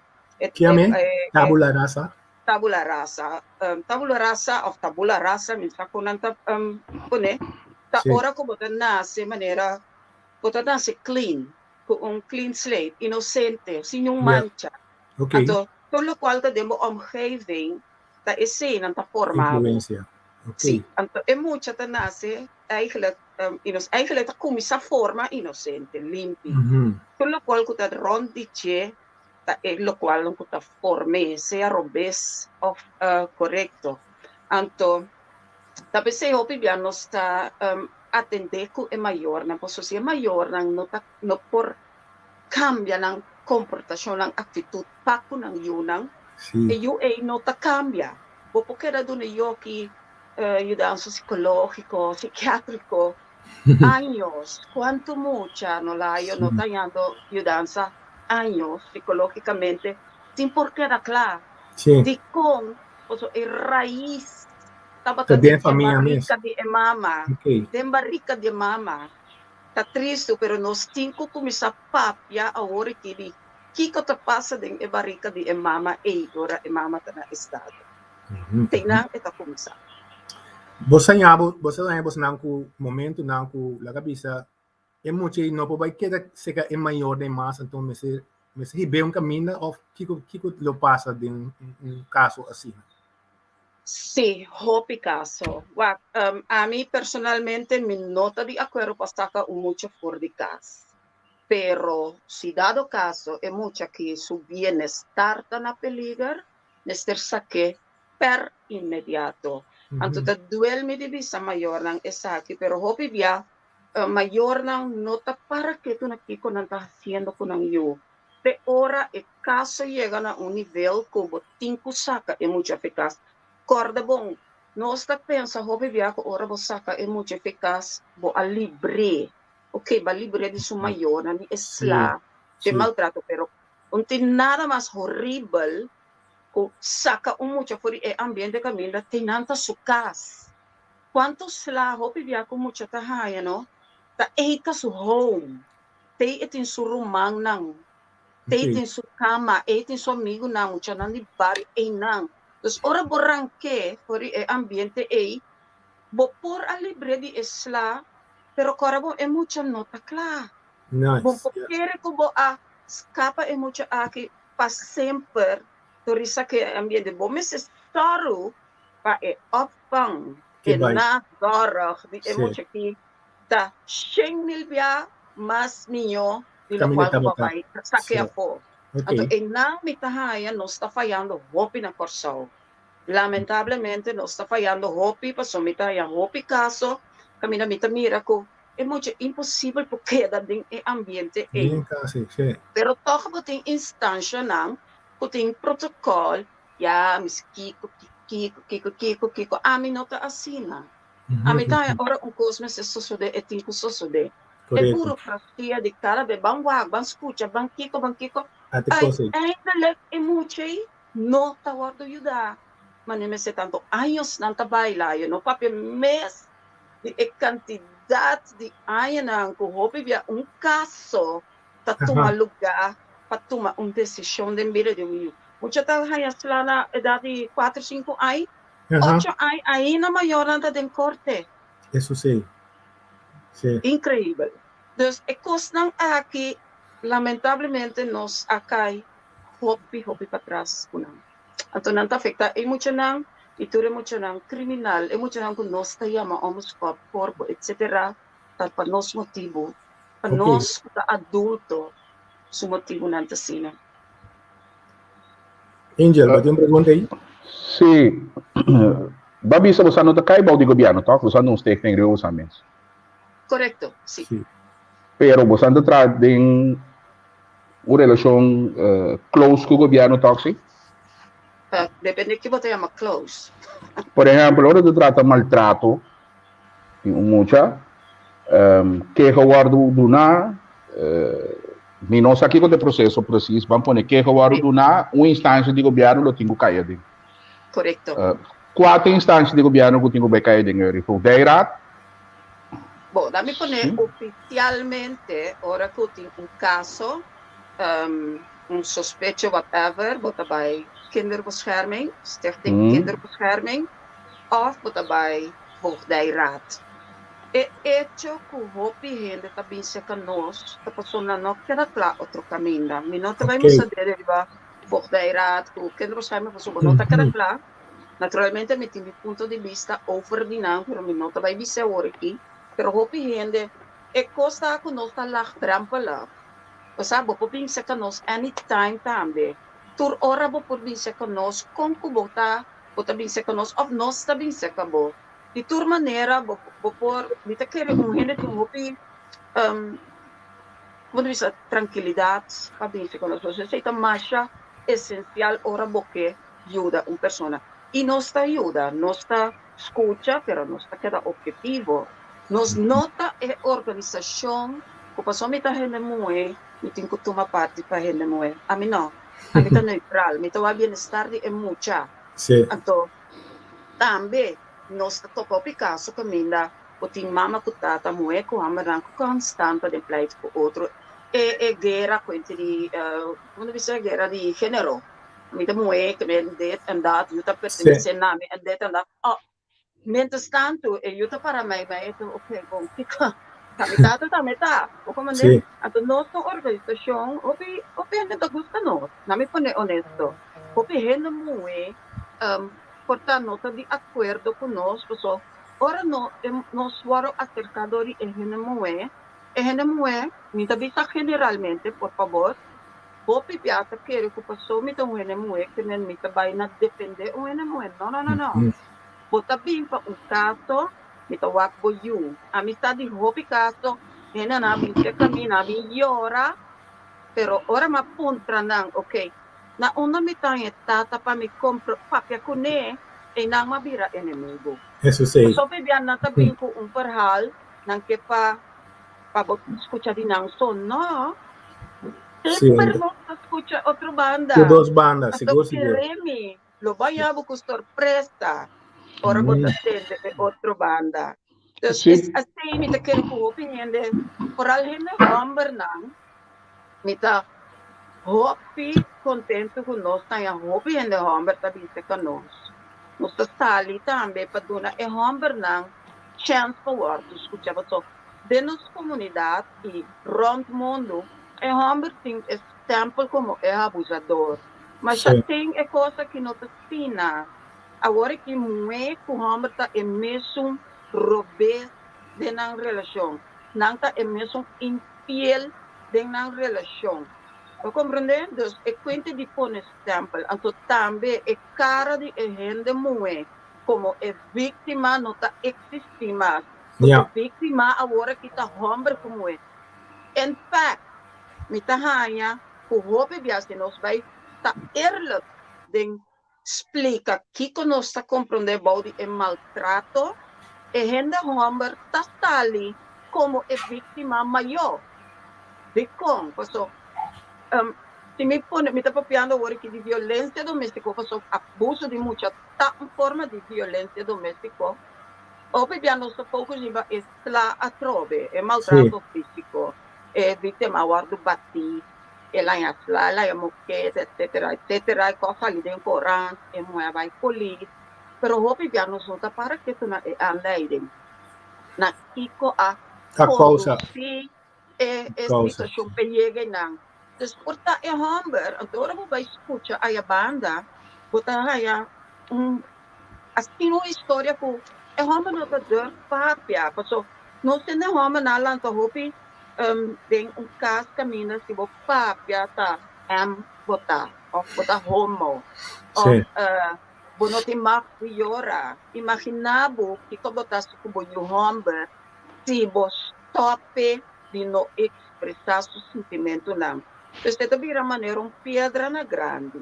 [SPEAKER 2] Kiame? Tabula rasa?
[SPEAKER 8] Tabula rasa. Tabula rasa of tabula rasa, mi sa kon nan ta pone, ta ora ku bo ta nase manera Bo ta nase clean. ku un clean slate, inosente, sin niun mancha. Anto tur lokual ta den bo omgeving ta eseinan ta forma bo. Sí, anto e mucha ta nase eigenlijk, eigenlijk ta kuminsá forma inosente, limpi. Tur lokual ku ta rònt di dje ta e lokualnan ku ta form'é, sea robes òf korekto. Anto ta p'esei hopi bia nos ta atendé ku e mayornan, pasobra si e mayornan no ta no por kambia nan komportashon, nan aktitut pa ku nan yunan, e yu ei no ta kambia. Bo por keda duna e yoki yudansa sikológiko, sikiátriko, años. Kuantu mucha no layo no ta hañando yudansa años sikológikamente sin por keda kla dikon pasobra e rais tabata den e barika di e mama, den barika di e mama. Ta tristu pero nos tin ku kuminsá papia awor aki di kiko ta pasa den e barika di e mama ei ora e mama ta na estado. Teinan e ta kuminsá.
[SPEAKER 2] Bo saña bo, bo sa haña bosnan ku momentunan ku laga bisa e mucha ei no por bai keda seka e mayor den mas anto mester mester hib'é un kaminda òf kiko kiko lo pasa den un kaso asina?
[SPEAKER 8] Sí, hopi kaso. Wak, ami personalmente mi no ta di akuerdo pa saka un mucha for di kas. Pero si dado kaso e mucha ki su bienestar ta na peliger, mester sak'é per inmediato. Anto ta duel mi di bisa mayornan esaki, pero hopi bia mayornan no ta para ketu na kiko nan ta hasiendo ku nan yu. Te ora e kaso yega na un nivel ku bo tin ku saka e mucha efikas. Kòrda bon, nos ta pensa hopi bia ku ora bo saka e mucha efikas, bo a libr'é. Oke, bo a libr'é di su mayornan, di e sla, di e maltrato, pero no tin nada mas horibel ku saka un mucha for di e ambiente kaminda te nan ta su kas. Kuantu sla hopi bia ku mucha ta haña no, ta ei ta su home. Tei e tin su rumannan, tei tin su kama, ei tin su amigunan, muchanan di bario, einan. Dus ora bo rank'é for di e ambiente ei, bo por a libr'é di e sla, pero kòrda bo e mucha no ta kla. Bo por kere ku bo a skapa e mucha aki pa semper dor di sak'é e ambiente. Bo mester sòru pa e opvang, e nazorg di e mucha aki ta 100.000 bia mas mihó di lokual ku bo bai sake afó. Anto einan mi ta haña nos ta fayando hopi na Kòrsou. Lamentablemente nos ta fayando hopi pasobra mi ta haña hopi kaso kaminda mi ta mira ku e mucha imposibel por keda den e ambiente ei. Pero tòg bo tin instanshanan ku tin protokòl, ya mis kiko, kiko, kiko, kiko, kiko. Ami no ta asina. Ami ta haña ora un kos mester sosodé, e tin ku sosodé. E burokrasia di kada be, ban wak, ban skucha, ban kiko, ban kiko, uiteindelijk e mucha ei no ta wòrdu yudá. Manera mester tantu años nan ta baila, yo no papia mes di e kantidat di añanan ku hopi bia un kaso ta tuma lugá pa tuma un desishon den bida di un yu. Mucha ta haña sla na edat di kuater, sinku aña, Ocho aña ainda mayornan ta den korte.
[SPEAKER 2] Eso si. Si.
[SPEAKER 8] Increibel. Dus e kosnan aki lamentablemente nos a kai hopi hopi patras ku nan. Anto nan ta afekta e muchanan i tur e muchanan kriminal, e muchanan ku nos ta yama omuskòp, korpo etsetera ta pa nos motibu, pa nos ku ta adulto su motibunan ta asina.
[SPEAKER 2] Angel, bo tin un pregunta ei?
[SPEAKER 4] Sí. Bo a bisa boso no ta kai bou di gobièrnu, tòg? Boso no un stichting riba boso mes.
[SPEAKER 8] Korekto, sí.
[SPEAKER 4] Pero boso ta traha den un relashon close ku gobièrnu, tòg sí?
[SPEAKER 8] Depende ki bo ta yama close.
[SPEAKER 4] Por ehèmpel, ora ta trata maltrato di un mucha, keho wòrdu duná, Mi no sa kiko ta e proseso presis, ban pone keho wòrdu duná, un instansha di gobièrnu lo tin ku kai aden.
[SPEAKER 8] Korekto.
[SPEAKER 4] Kua ta e instansha di gobièrnu ku tin ku bai kai aden eri? Voogdijraad?
[SPEAKER 8] Bo, laat mi pone ofisialmente ora ku tin un kaso, un sospecho whatever, bo ta bai E echo ku hopi hende ta bin serka nos ta pasobra nan no keda kla otro kaminda. Mi no ta bai musa dede riba Voogdijraad ku Kinderbescherming pasobra no ta keda kla. Naturalmente mi tin mi punto di bista over di nan pero mi no ta bai bisa awor aki. Pero hopi hende e kos ta ku nos ta laagdrempelig. Osea bo por bin serka nos anytime tambe. Tur ora bo por bin serka nos kon ku bo ta bo ta bin serka nos òf nos ta bin serka bo. Di tur manera bo bo por mi ta kere un hende tin hopi como ta bisa trankilidat pa binse ku nos pasobra esei ta masha esensial ora bo ke yuda un persona i nos ta yuda nos ta skucha pero nos ta keda ophetivo nos no ta e organisashon ku pasobra mi ta hende muhé mi tin ku tuma parti pa hende muhé ami no ami ta neutral mi ta wak bienestar di e mucha anto Tambe nos ta topa hopi kaso kaminda ku tin mama ku tata, muhé ku hòmbernan ku konstant ta den pleit ku otro. E e guera ku enter di komo ta bisa guera di género. Mi ta muhé ke mi dit en dat, yu ta pertenesé na mi en dit en dat. Oh, mientras tanto e yu ta para mei mei e ta oké bon kiko ta mi tata tambe ta. Bo komprendé? Anto nos ta un organisashon hopi hopi hende ta gusta nos, na mi pone honesto. Hopi hende muhé por ta no ta di akuerdo ku nos, paso ora no nos wòrdu aserká dor di e hende muhé, e hende muhé, mi ta bisa generalmente, por fabor, hopi bia ta kere ku paso mi ta un hende muhé ke men mi ta bai na defendé un hende muhé. No, no, no, no. Bo ta bin pa un kaso, mi ta wak bo yu. Ami sa di hopi kaso, hendenan a bin serka mi, nan a bin yora, pero ora mi a puntra nan, okay, Na unda mi ta haña tata pa mi compro papia cuné, einan m'a bira enemigo.
[SPEAKER 2] Eso sí.
[SPEAKER 8] Pasobra bia nan ta bin cu un verhaal, nan ke pa pa bo scucha di nan so. No. Semper nos ta scucha otro banda.
[SPEAKER 2] Cu dos banda,
[SPEAKER 8] Anto
[SPEAKER 2] sigur sigur.
[SPEAKER 8] kere mi, lo baña bo cu sorpresa ora bo ta tende e otro banda. Dus
[SPEAKER 4] Sí.
[SPEAKER 8] es así mi ta kere cu hopi hende, vooral hende hombernan, Mi ta hopi kontentu ku nos ta haña hopi hende hòmber ta bisa ka nos. Nos ta sali tambe pa duna e hòmbernan chèns pa wòrdu skuchá pasobra den nos komunidat i rònt mundu e hòmber tin e stèmpel komo e abusador. Masha tin e kos aki no ta asina. Awor aki muhé ku hòmber ta e mesun robes den nan relashon. Nan ta e mesun infiel den nan relashon. Bo komprendé? Dus e kuente di pone stèmpel, anto tambe e kara di e hende muhé komo e víktima no ta eksistí mas. Pasobra e víktima awor aki ta hòmber ku muhé. In fact, mi ta haña ku hopi bia si nos bai ta eerlijk den Splika kiko nos ta komprondé bou di e maltrato, e hende hòmber ta sali komo e víktima mayó. Dikon? Paso, si mi pone, mi ta papiando awor aki di violensia doméstiko, paso abuso di mucha ta un forma di violensia doméstiko. Hopi bia nos ta focus riba e sla atrobe, e maltrato físiko, e víktima a wòrdu batí, El a haña sla, el a haña moketa, etcetera, etcetera. E kos sali den korant, e muhé a bai polis. Pero hopi bia nos no ta para ketu na e aanleiding, na kiko a
[SPEAKER 2] A kousa.
[SPEAKER 8] kondusí e e
[SPEAKER 2] Kousa.
[SPEAKER 8] situashon p'e yega einan. Dus por ta e hòmber, anto ora bo bai skucha aya banda, bo ta haña un asina un historia ku e hòmber no ta durf papia, paso nos hende hòmbernan a lanta hopi den un kas kaminda si bo papia ta M bo ta òf bo ta homo òf bo no tin mag di yora. Imaginá bo kiko bo ta hasi ku bo yu hòmber si bo stòp'e di no ekspresá su sintimentunan. Pues e ta bira manera un piedra na grandi.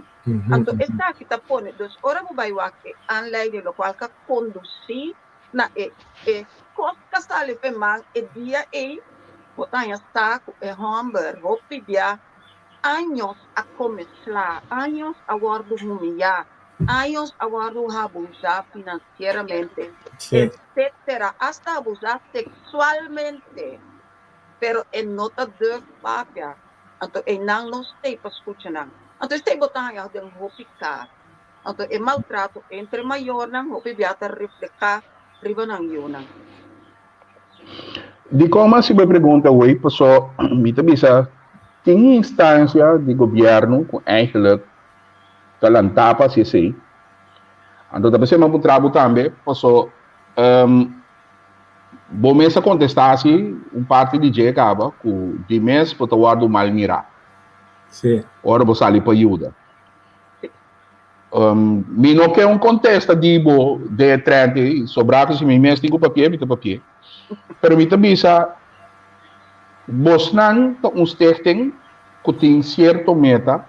[SPEAKER 8] Anto esaki ta pone, dus ora bo bai wak e aanleiding lokual ka kondusí na e e kos ka sali p'e man e dia ei, bo ta haña sa ku e hòmber hopi bia años a kome sla, años a wòrdu humiyá, años a wòrdu habusá finansieramente, etsetera, asta abusá seksualmente, pero e no ta durf papia. Anto einan no stei pa skucha nan. Anto esei bo ta haña den hopi kas. Anto e maltrato entre mayornan hopi bia ta reflehá riba nan yunan.
[SPEAKER 4] Dikon mi a hasi bo e pregunta awey? Paso mi ta bisa tin instansia di gobièrnu ku eigenlijk ta lantá pa hasi esei. Anto ta p'esei mi a puntra bo tambe, paso bo mes a kontestá si un parti di dje kaba ku di mes bo ta wòrdu mal mirá ora bo sali pa yuda. Mi no ke un kontesta di bo den e trènt ei, sobrá ku si mi mes tin ku papi'é, mi ta papi'é. Pero mi ta bisa, bosnan ta un stichting ku tin sierto meta,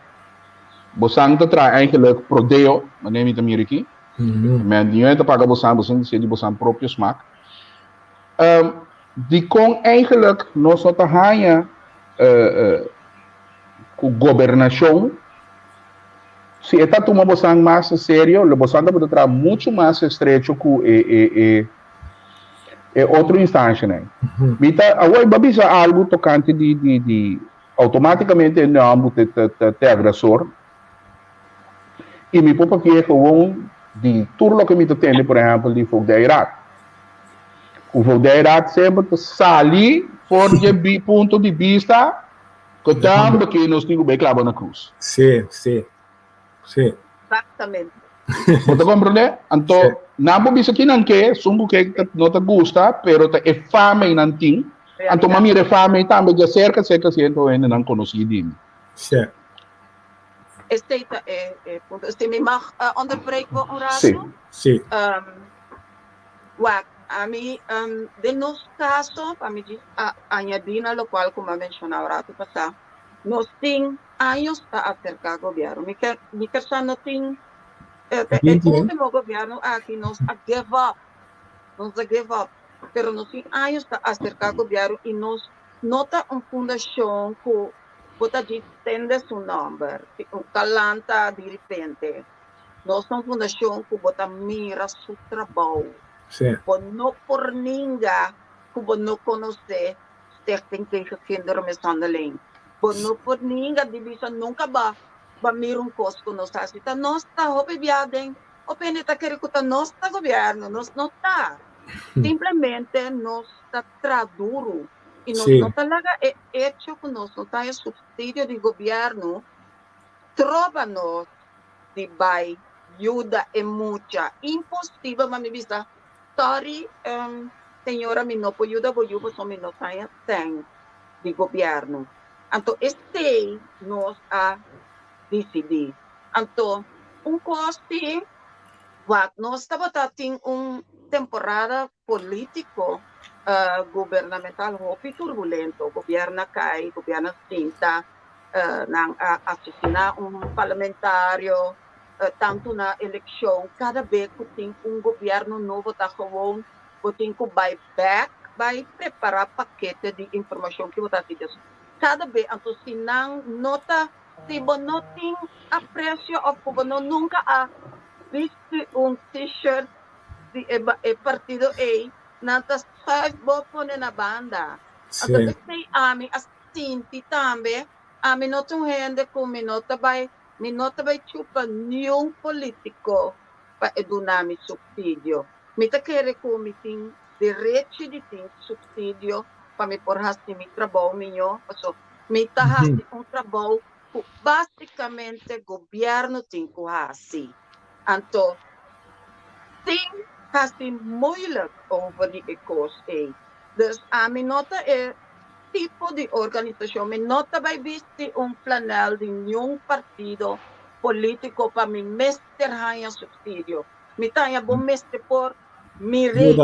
[SPEAKER 4] bosan ta traha eigenlijk pro deo, manera mi ta mira aki, men niun ta paga bosan, bosan ta hasié di bosan propio smak. Dikon eigenlijk nos no ta haña ku gobernashon, si e ta tuma bosan mas en serio, lo bosan tabata traha muchu mas estrecho ku e e e e otro instanshanan. Mi ta awor bo a bisa algu tokante di di di outomátikamente e nòmber te te te te agresor i mi por papia gewoon di tur loke mi ta tende por ehèmpel di Voogdijraad. Ku Voogdijraad semper ta sali for dje punto di bista Ku tambe ke nos tin ku bai klaba na krus.
[SPEAKER 2] Sí, sí, sí.
[SPEAKER 8] Exactamente.
[SPEAKER 4] Bo ta komprendé? Anto, nan por bisa kinan ke, esun ku ke no ta gusta, pero ta e fama ei nan tin. Anto m'a mira e fama ei tambe djaserka serka sierto hendenan konosí di mi.
[SPEAKER 2] Sí.
[SPEAKER 8] Esei ta e e punto. Si mi mag onderbreek bo un
[SPEAKER 4] Sí.
[SPEAKER 8] rato?
[SPEAKER 2] Sí.
[SPEAKER 8] Wak, ami, den nos kaso, pa mi djis a añadí na lokual ku mi a menshoná un ratu pasá, nos tin años ta aserká gobièrnu. Mi ke, mi ke sa no tin, e
[SPEAKER 2] Binti, eh?
[SPEAKER 8] último gobièrnu aki nos a give up, nos a give up, pero nos tin años ta aserká gobièrnu i nos no ta un fundashon ku bo ta djis tende su nòmber, un ta lanta diripente. Nos ta un fundashon ku bo ta mira su trabou. Bo no por ninga ku bo no konosé Stichting Tegen Kindermishandeling. Bo no por ninga di bisa nunka bo a mira un kos ku nos hasi. Ta nos ta hopi bia den opinia ta kere ku ta nos ta gobièrnu. Nos no ta. Simplemente nos ta traha duru i nos no ta laga e echo ku nos no ta haña supsidio di gobièrnu troba nos di bai yuda e mucha. Imposibel, ma mi bisa, sorry, señora, mi no por yuda bo yu pasobra mi no ta haña sèn di gobièrnu. Anto esei nos a disidí. Anto un kos si, wak nos tabata tin un temporada polítiko gubernamental hopi turbulento. Gobièrnu a kai, gobièrnu a sinta, nan a asesiná un parlamentario, tantu na elekshon. Kada be ku tin un gobièrnu nobo ta gewoon bo tin ku bai bèk bai prepará pakete di informashon ki bo ta hasi. Dus kada be anto si nan no ta, si bo no tin apresio òf ku bo no nunka a bisti un t-shirt di e e partido ei, nan ta schuif bo pone na banda. Anto esei ami a sinti tambe, ami no ta un hende ku mi no ta bai, mi no ta bai chupa niun politiko pa e duna mi supsidio. Mi ta kere ku mi tin derechi di tin supsidio pa mi por hasi mi trabou mihó, paso mi ta hasi un trabou ku básikamente gobièrnu tin ku hasi. Anto tin hasi moeilijk over di e kos ei. Dus ami no ta e tipo di organisashon, mi no ta bai bisti un flanel di niun partido polítiko pa mi mester haña supsidio. Mi ta haña bo mester por mir'é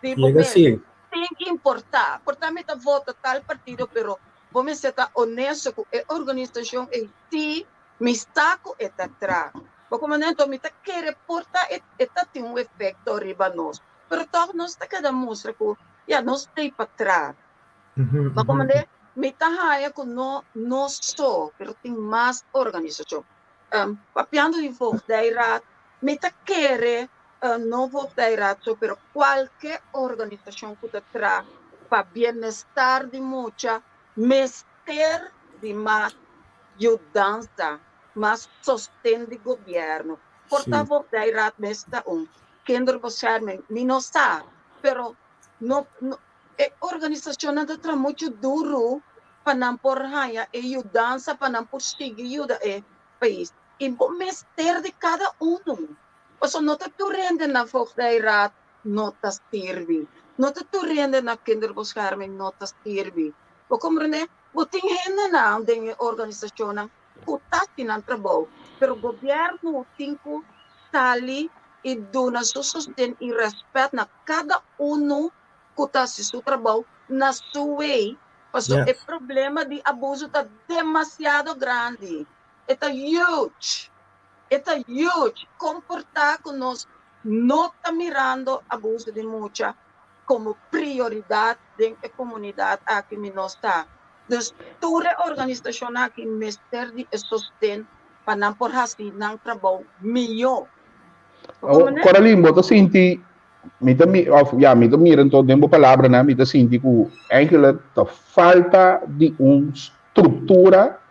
[SPEAKER 8] di bo mes. Sin importá, por ta mi ta vota tal partido pero Bo mester ta honesto ku e organisashon ei si mi sa ku e ta tra. Bo komo anto mi ta kere por ta e ta tin un efekto riba nos, pero tòg nos ta keda mustra ku ya nos ta ei pa tra. Bo komo mi ta haña ku no nos so, pero tin mas organisashon. Papiando di Voogdijraad, mi ta kere no Voogdijraad so, pero kualke organisashon ku ta traha pa bienestar di mucha mester di mas yudansa, mas sosten di gobièrnu. Por ta Voogdijraad mes ta un, Kinderbescherming, mi no sa, pero no, no. E organisashonnan ta traha muchu duru pa nan por haña e yudansa pa nan por sigui yuda e pais. I bo mester di kada unu. Pasobra no ta tur hende na Voogdijraad no ta sirbi. No ta tur hende na Kinderbescherming no ta sirbi. Bo komprendé? Bo tin hendenan den e organisashonnan ku ta hasi nan trabou, pero gobièrnu tin ku sali i duna su sosten i rèspèt na kada unu ku ta hasi su trabou na su wei, pasobra e problema di abuso ta demasiado grandi, e ta huge, e ta huge. Kon por ta ku nos no ta mirando abuso di mucha komo prioridat den e komunidat aki mi nos ta? Dus tur e organisashonnan aki mester di e sosten pa nan por hasi nan trabou mihó.
[SPEAKER 4] Awor, Coralyn, bo ta sinti, mi ta mi, of ya, mi ta mira enton den bo palabranan, mi ta sinti ku eigenlijk ta falta di un struktura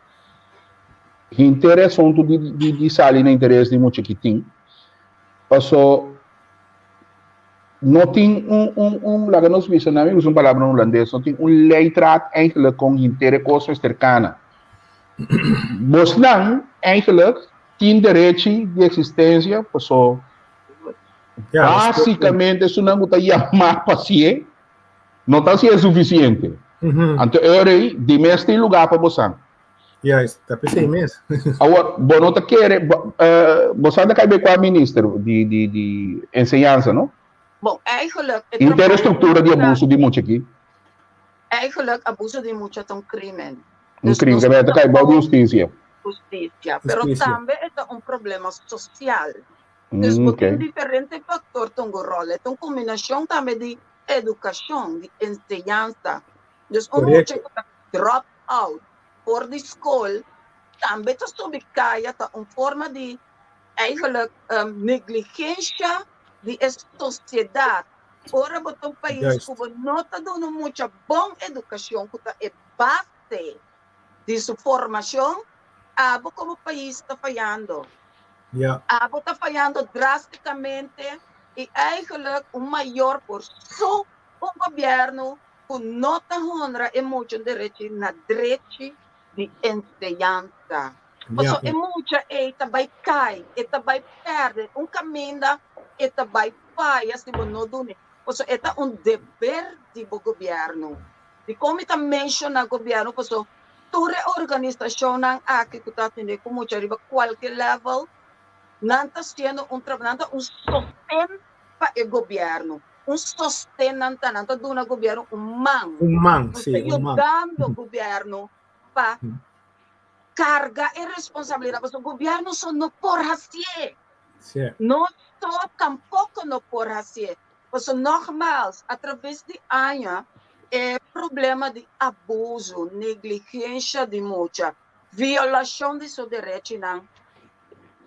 [SPEAKER 4] henter e asuntu di di di sali na interes di mucha kitin. Paso No tin un, un, un, laga nos bisa, na mi usa un palabra hulandes, no tin un leidraad eigenlijk kon henter e kos mester kana. Bosnan eigenlijk tin derechi di eksistensia, paso
[SPEAKER 2] Ja,
[SPEAKER 4] basikamente esunnan ku ta yamá pa hasié, no ta hasié sufisiente. Anto e ora ei, di mes tin lugá pa bosan.
[SPEAKER 2] Juist, ta p'esei mes.
[SPEAKER 4] Awor, bo no ta kere, bo, eh, bo sa ta kai bei kua minister di, di, di enseñansa, no?
[SPEAKER 8] Bon, eigenlijk e
[SPEAKER 4] Inter
[SPEAKER 8] trabou
[SPEAKER 4] struktura di
[SPEAKER 8] ta
[SPEAKER 4] abuso di mucha aki.
[SPEAKER 8] Eigenlijk abuso di mucha ta un krimen.
[SPEAKER 4] Un
[SPEAKER 8] Dus
[SPEAKER 4] krimen,
[SPEAKER 8] nos
[SPEAKER 4] ke
[SPEAKER 8] ta
[SPEAKER 4] ta kai bou di
[SPEAKER 8] trabou
[SPEAKER 4] hustisia.
[SPEAKER 8] hustisia, pero
[SPEAKER 2] Hustisia.
[SPEAKER 8] tambe e ta un problema sosial. Dus
[SPEAKER 4] Mm,
[SPEAKER 8] bo
[SPEAKER 4] ok.
[SPEAKER 8] tin diferente faktor ta un ròl. E ta un kombinashon tambe di edukashon, di enseñansa. Dus un mucha
[SPEAKER 2] Korekto.
[SPEAKER 8] ku ta drop out for di skol tambe ta subi kaya ta un forma di eigenlijk negligensha di e sosiedat. Ora bo ta un pais ku bo no ta duna mucha bon edukashon ku ta e base di su formashon, abo komo pais ta fayando. Abo ta fayando drastikamente i eigenlijk un mayor por su un gobièrnu ku no ta honra e mucha un derechi na drechi di enseñansa. Pasobra e mucha ei ta bai kai, e ta bai pèrdè un kaminda, e ta bai faya si bo no dun'e. Pasobra e ta un deber di bo gobièrnu. Dikon mi ta menshoná gobièrnu? Pasobra tur e organisashonnan aki ku ta atendé ku mucha riba kualke level, nan ta hasiendo un trabou, nan ta un sosten pa e gobièrnu. Un sosten nan ta, nan ta duna gobierno un man.
[SPEAKER 2] Un man,
[SPEAKER 8] Nos
[SPEAKER 2] sí,
[SPEAKER 8] ta
[SPEAKER 2] un man.
[SPEAKER 8] yudando gobierno pa carga e responsabilidad, pasobra gobierno so no por hacié.
[SPEAKER 2] Sí.
[SPEAKER 8] Nos so tampoco no por hacié. Pasobra nogmaals, a traves di aña e problema di abuso, negligencia di mucha, violacion di su derechinan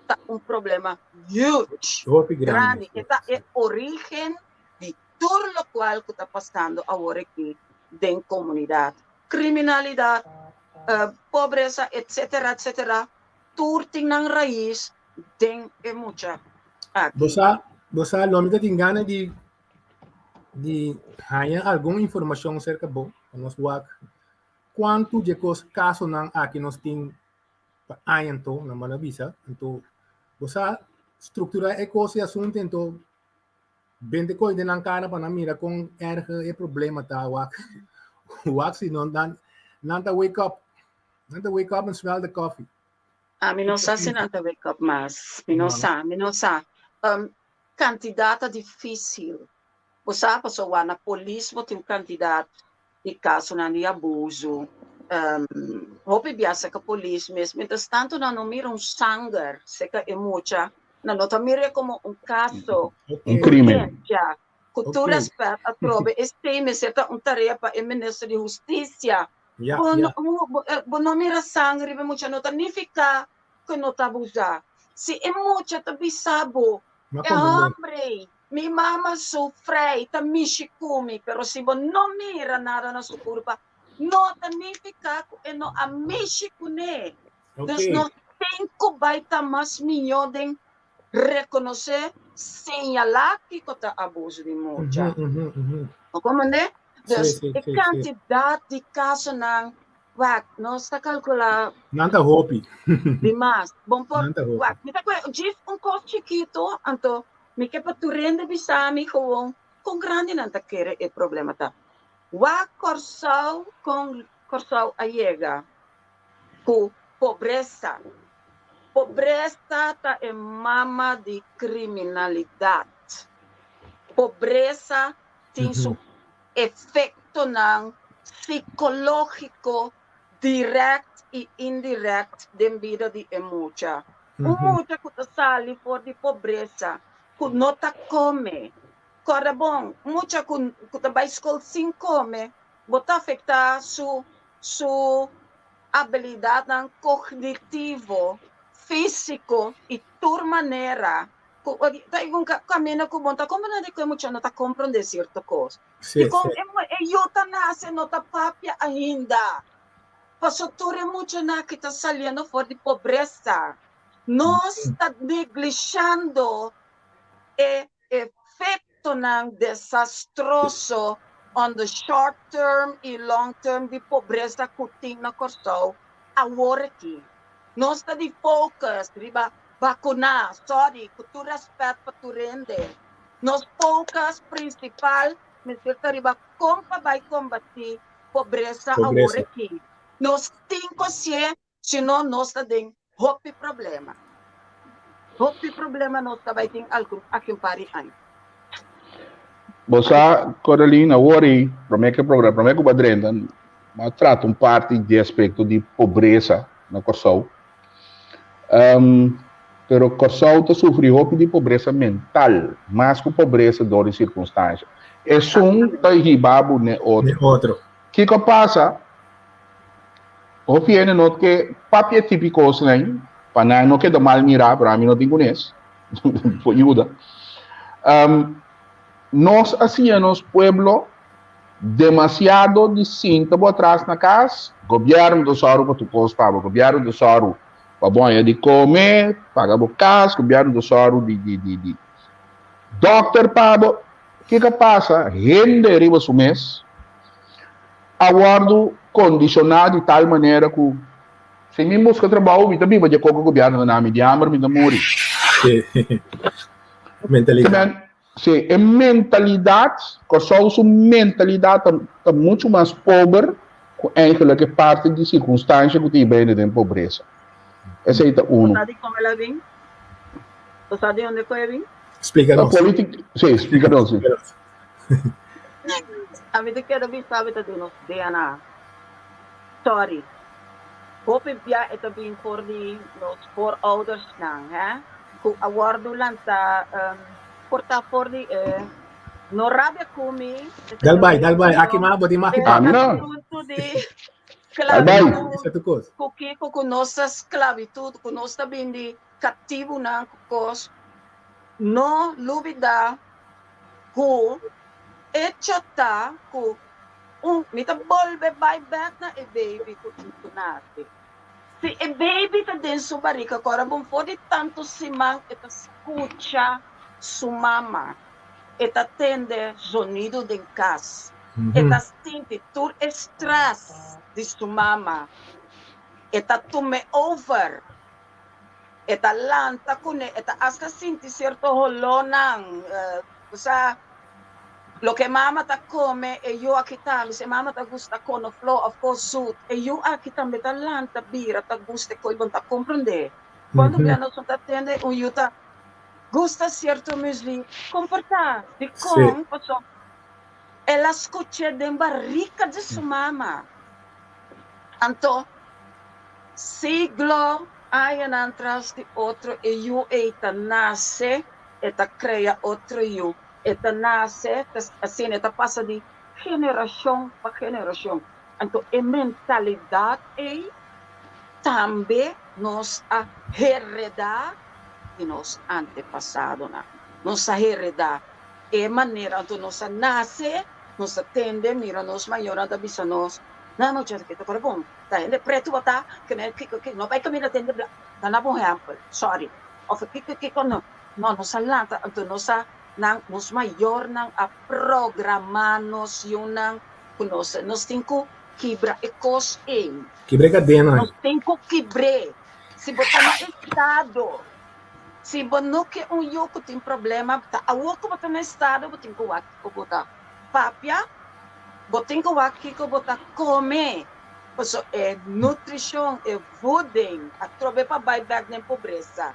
[SPEAKER 8] ta un problema huge,
[SPEAKER 2] Hopi grandi.
[SPEAKER 8] grandi. E ta e origen di tur locual cu ta pasando awor aki den comunidad. Criminalidad, eh, pobreza, etcetera, etcetera, tur tin nan raiz den e mucha aki.
[SPEAKER 2] Bo sa, bo sa, lo mi ta tin gana di di haña algun informacion cerca bo, pa nos wak cuantu dje cos casonan aki nos tin pa aña anto, nan banda bisa, anto bo sa strukturá e kos e asuntu anto bende kos den nan kara pa nan mira kon erg e problema ta wak wak si no nan nan ta wake up nan ta wake up and smell the coffee.
[SPEAKER 8] Ah, mi no sa si nan ta wake up mas. Mi no sa, mi no sa. Um, kantidat ta difísil. Bo sa pasobra na polis bo tin un kantidat di kasonan di abuso. Hopi bia seka polis mes, mientras tanto nan no mira un sanger seka e mucha, nan no ta mir'é komo un kaso
[SPEAKER 4] Un krimen.
[SPEAKER 8] urgensia. Ku tur rèspèt atrobe esei mester ta un tarea pa e minister di hustisia. Bo no bo no mira sanger riba e mucha no ta nifiká ku e no ta abusá. Si e mucha ta bisa bo, e hòmber ei Mi mama su frei ta mishi ku mi, pero si bo no mira nada na su kurpa, no ta nifiká ku e no a mishi kuné. Dus nos tin ku bai ta mas mihó den rekonosé, señalá kiko ta abuso di mucha. Bo komprendé? Dus e kantidat di kasonan, wak, nos ta kalkulá.
[SPEAKER 2] Nan ta hopi.
[SPEAKER 8] Di mas. Bon por,
[SPEAKER 2] Nan ta hopi.
[SPEAKER 8] wak, mi ta kue djis un kos chikitu, anto mi ke pa tur hende bisa mi gewoon kon grandi nan ta kere e problema ta. Wak Kòrsou kon Kòrsou a yega ku pobresa. Pobresa ta e mama di kriminalidat. Pobresa tin su efektonan sikológiko dirèkt i indirèkt den bida di e mucha. Un mucha ku ta sali for di pobresa, ku no ta kome, kòrda bon, un mucha ku ta bai skol sin kome, bo ta afektá su su abilidatnan kognitivo, físiko i tur manera. Ku ta un kaminda ku bo ta komprendé di ku e mucha no ta komprendé sierto kos. Dikon e yu ta nase no ta papia ainda? Paso tur e muchanan aki ta saliendo for di pobresa. Nos ta neglishando e efektonan desastroso on the short term i long term di pobresa ku tin na Kòrsou awor aki. Nos ta di focus riba vakuná, sorry, ku tur rèspèt pa tur hende. Nos focus prinsipal mester ta riba kon pa bai kombatí pobresa awor aki. Nos tin ku hasié Si no, nos ta den hopi problema. Hopi problema nos ta bai tin algun aki un par di aña.
[SPEAKER 4] Bo sa, Coraline, awor ei, promé ku e programa, promé ku bo a drenta, bo a trata un parti di aspekto di pobresa na Kòrsou. Pero Kòrsou ta sufri hopi di pobresa mental, mas ku pobresa dor di sirkunstansha. Esun ta hiba bo n'e otro. Kiko a pasa? Hopi hende no ke papia tipi kosnan pa nan no keda mal mirá, pero ami no tin kunes por yuda. Nos a siña nos pueblo demasiado di sinta bo atras na kas, gobièrnu ta sòru pa tur kos pa bo, gobièrnu ta sòru pa bo haña di kome, paga bo kas, gobièrnu ta sòru di di di di dòkter pa bo. Kiko a pasa? Hende riba su mes a wòrdu kondishoná di tal manera ku si mi buska trabou mi ta biba dje koko gobièrnu ta na mi, di hamber mi ta muri.
[SPEAKER 2] Mentalidat.
[SPEAKER 4] Sí, e mentalidat, Kòrsou su mentalidat ta muchu mas pober ku eigenlijk e parti di sirkunstansha ku ta hiba hende den pobresa. Esei ta unu.
[SPEAKER 8] Bo sa di kon el a bin? Bo sa di unda ku e bin?
[SPEAKER 2] Splika nos.
[SPEAKER 4] Sí, splika nos. Sí.
[SPEAKER 8] Ami ta keda bisa mi ta den nos DNA. Sorry. Hopi bia e ta bin for di nos vooroudersnan, hè, ku a wòrdu lantá por ta for di e no rabia ku mi.
[SPEAKER 2] Dal bai, dal bai. Aki mas bo tin mas ki
[SPEAKER 4] papia.
[SPEAKER 8] Asuntu di sklabitut, ku kiko ku nos ta sklabitut, ku nos ta bin di katibunan ku kos. No lubidá ku echo ta ku un mi ta bolbe bai bek na e baby ku tin ku nase. Si e baby ta den su barika kora bon for di tantu siman e ta skucha su mama, e ta tende zonido den kas, e ta sinti tur e stress di su mama, e ta tum'e over. E ta lanta kuné, e ta asta sinti sierto holónan, bo sa, loke mama ta kome, e yu aki tambe, si e mama ta gusta konofló òf kos zut, e yu aki tambe ta lanta bira ta gusta e kos, bo no ta komprondé. Kuantu bia nos no ta tende un yu ta gusta sierto muzik, komportá, dikon? Pasobra el a skuch'é den barika di su mama. Anto, Siglo, añanan tras di otro e yu ei ta nase, e ta krea otro yu, e ta nase, ta asina e ta pasa di generashon pa generashon. Anto e mentalidat ei tambe nos a heredá di nos antepasadonan. Nos a heredá e manera, anto nos a nase, nos a tende, mira nos mayornan ta bisa nos, Na nochi esaki ta kore bon. Ta hende pretu bo ta, ke men kiko kiko no bai kaminda tende bla. Ta na bon ehèmpel, sòri. Òf kiko kiko no. No, nos a lanta, anto nos a nan nos mayornan a programá nos yunan. ku nos, nos tin ku kibra e kos ei.
[SPEAKER 2] Kibra e kadena ei.
[SPEAKER 8] Nos tin ku kibr'é. Si bo ta na estado, si bo no ke un yu ku tin problema, ta awor ku bo ta na estado bo tin ku wak kiko bo ta papia, bo tin ku wak kiko bo ta kome, pasobra e nutrishon, e voeding atrobe pa bai bèk den pobresa.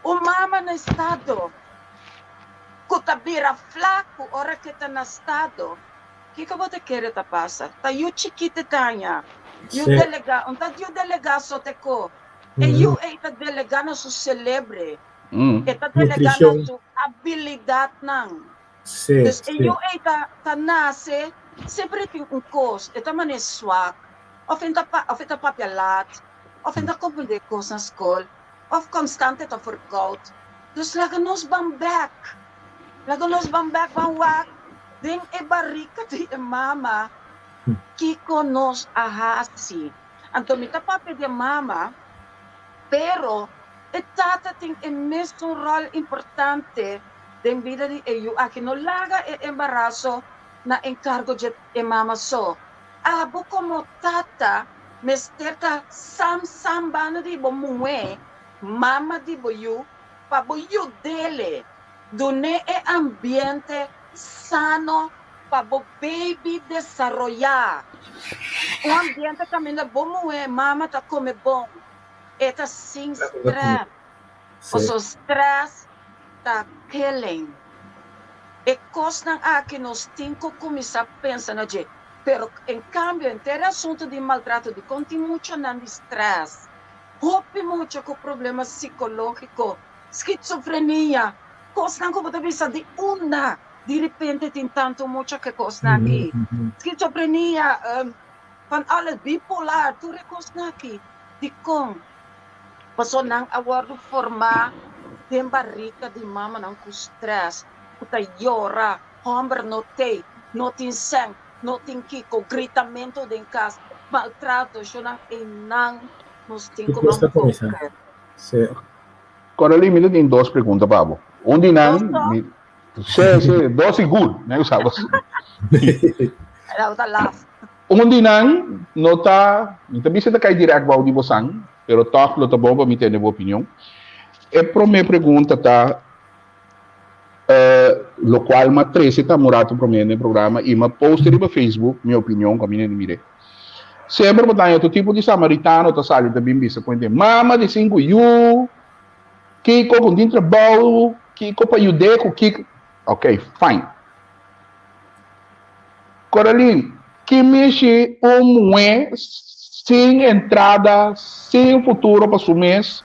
[SPEAKER 8] Un mama na estado ku ta bira flaku ora ku e ta na estado, kiko bo ta kere ta pasa? Ta yu chikit e taña, yu delegá, un ta yu delegá so te ko, e yu ei ta delegá na su selebre, e ta delegá na su abilidatnan. Dus e yu ei ta ta nase semper e tin un kos, e ta manera swak, òf e ta òf e ta papia lat, òf e ta komprendé kos na skol, òf konstante ta verkoud. Dus laga nos ban bèk, laga nos ban bèk ban wak den e barika di e mama kiko nos a hasi. Anto mi ta papia di e mama, pero e tata tin e mesun ròl importante den bida di e yu aki. No laga e embaraso na enkargo dje e mama so. Abo komo tata mester ta sam sam banda di bo muhé, mama di bo yu, pa bo yud'ele dun'é e ambiente sano pa bo baby desaroyá. Un ambiente kaminda bo muhé, mama ta kome bon, e ta sin strès. Pasobra strès ta killing. E kosnan aki nos tin ku kuminsá pensa na dje. Pero en kambio henter e asuntu di maltrato dikon tin muchanan di strès, hopi mucha ku problema sikológiko, skitsofrenia, kosnan ku bo ta bisa di unda di repente tin tantu mucha ku e kosnan aki. Skitsofrenia, van alles, bipolar, tur e kosnan aki. Dikon? Pasobra nan a wòrdu formá den barika di mamanan ku strès, ku ta yora, hòmber no tei, no tin sèn, no tin kiko, gritamentu den kas, maltrato, shownan einan nos tin ku ban koke.
[SPEAKER 4] Coralie, mi ta tin dos pregunta pa bo. Un di nan, mi, sí, sí, dos sigur, mi a usa bos.
[SPEAKER 8] Ta laf.
[SPEAKER 4] Un di nan no ta, mi ta bisa ta kai direct bou di bosan, pero tòg lo ta bon pa mi tende bo opinion. E promé pregunta ta, lokual m'a trese ta un ratu promé den e programa i m'a post riba Facebook mi opinion ku a mi nende mir'é. Semper bo ta haña otro tipo di samaritano ta sali ta bin bisa kuente, mama di sinku yu, kiko ku tin trabou, kiko pa yud'é ku kiko. Ok, fine. Coraline, ki mishi un muhé sin entrada, sin futuro pa su mes,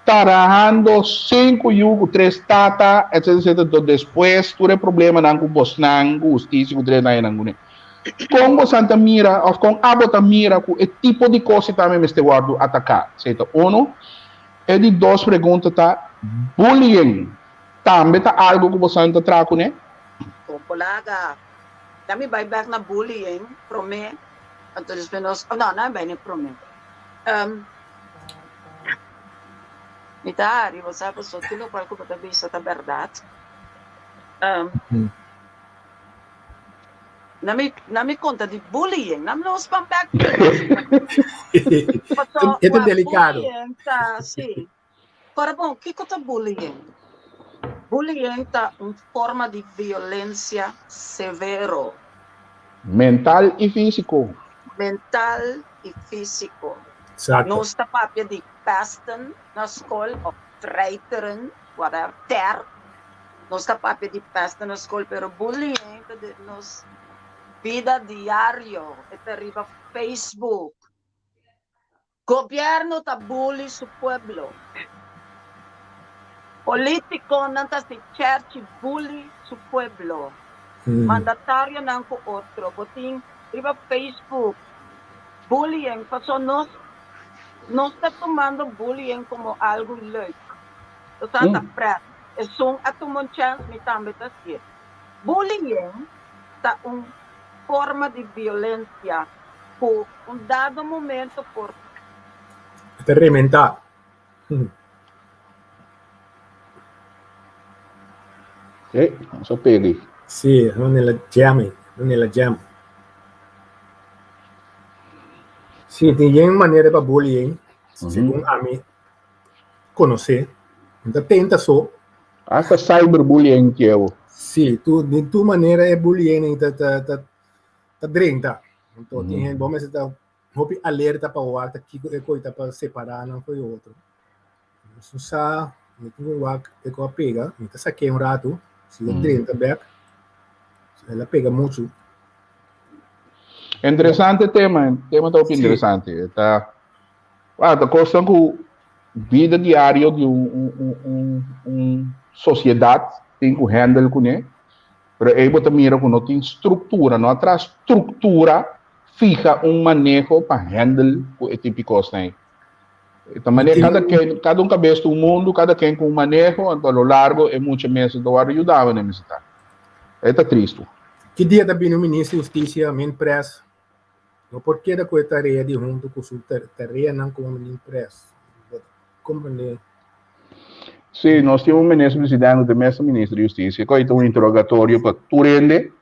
[SPEAKER 4] tarahando sinku yu ku tres tata, etc etc, enton despues tur e problemanan ku bosnan, ku hustisia ku tres nan kuné. Kon bosan ta mira òf kon abo ta mira ku e tipo di kos ei tambe mester wòrdu ataká? Esei ta unu. E di dos pregunta ta, bullying Tambe ta algo ku bosan ta traha kuné?
[SPEAKER 8] Kompolaga. Ya mi bai bek na bullying promé, anto despues nos, oh no, no mi bai na e promé. Mi ta hari, bo sa, pasobra tur lokual ku bo ta bisa ta bèrdat. Na mi, na mi konta di bullying, na mi nos ban bek. Pasobra
[SPEAKER 2] E ta delikado.
[SPEAKER 8] bullying ta, si. Ora bon, kiko ta bullying? Bullying ta un forma di violencia severo.
[SPEAKER 4] Mental y fisico.
[SPEAKER 8] Mental y fisico.
[SPEAKER 2] Exacto.
[SPEAKER 8] Nos ta papia di pesten na skol of treiteren, whatever, ter. Nos ta papia di pesten na skol, pero bullying ta den nos bida diario. E ta riba Facebook. Gobierno ta bully su pueblo. Politiconan ta si cherchi bully su pueblo. Mandatarionan cu otro. Bo tin riba Facebook bullying paso nos nos ta tumando bullying como algo leuk. Nos ta ta pret. Esun a tuma un chance mi tambe ta hacié. Bullying ta un forma di violencia. Ku un dado momento por.
[SPEAKER 2] Ta rementá.
[SPEAKER 4] E, nos a pedi.
[SPEAKER 2] Sí, no nela jam, no nela jam. Sí, tin yen manera pa bullying, segun ami konosé. Mi ta tenta so.
[SPEAKER 4] Hasta cyberbullying kiewo.
[SPEAKER 2] Sí, tu, di tur manera e bullying ta, ta, ta, ta drenta. Anto tin hende, bo mester ta hopi alerta pa wak ta kiko e koi ta pa separá nan for e otro. Nos no sa, mi tin ku wak e ku a pega, mi ta sak'é un ratu, si e drenta bèk, el a pega muchu.
[SPEAKER 4] Interesante tema, tema ta hopi interesante. Ta, ah, ta kosnan ku bida diario di un, un, un, un, un sosiedat tin ku handle kuné, pero ei bo ta mira ku no tin struktura, no a traha struktura fiha un maneho pa handle ku e tipo di kosnan ei. E ta manera kada ken, kada un kabes ta un mundu, kada ken ku un maneho, anto a lo largo e mucha mes ta wòrdu yuda wanneer mester ta. E ta tristu.
[SPEAKER 2] Ki dia ta bini un minister di hustisia, Minpres, no por keda ku e tarea di huntu ku su tareanan komo Minpres. Bo ta komprende?
[SPEAKER 4] Sí, nos tin un minister presidente ku ta e mes minister di hustisia. Ku ta un interogatorio pa tur hende.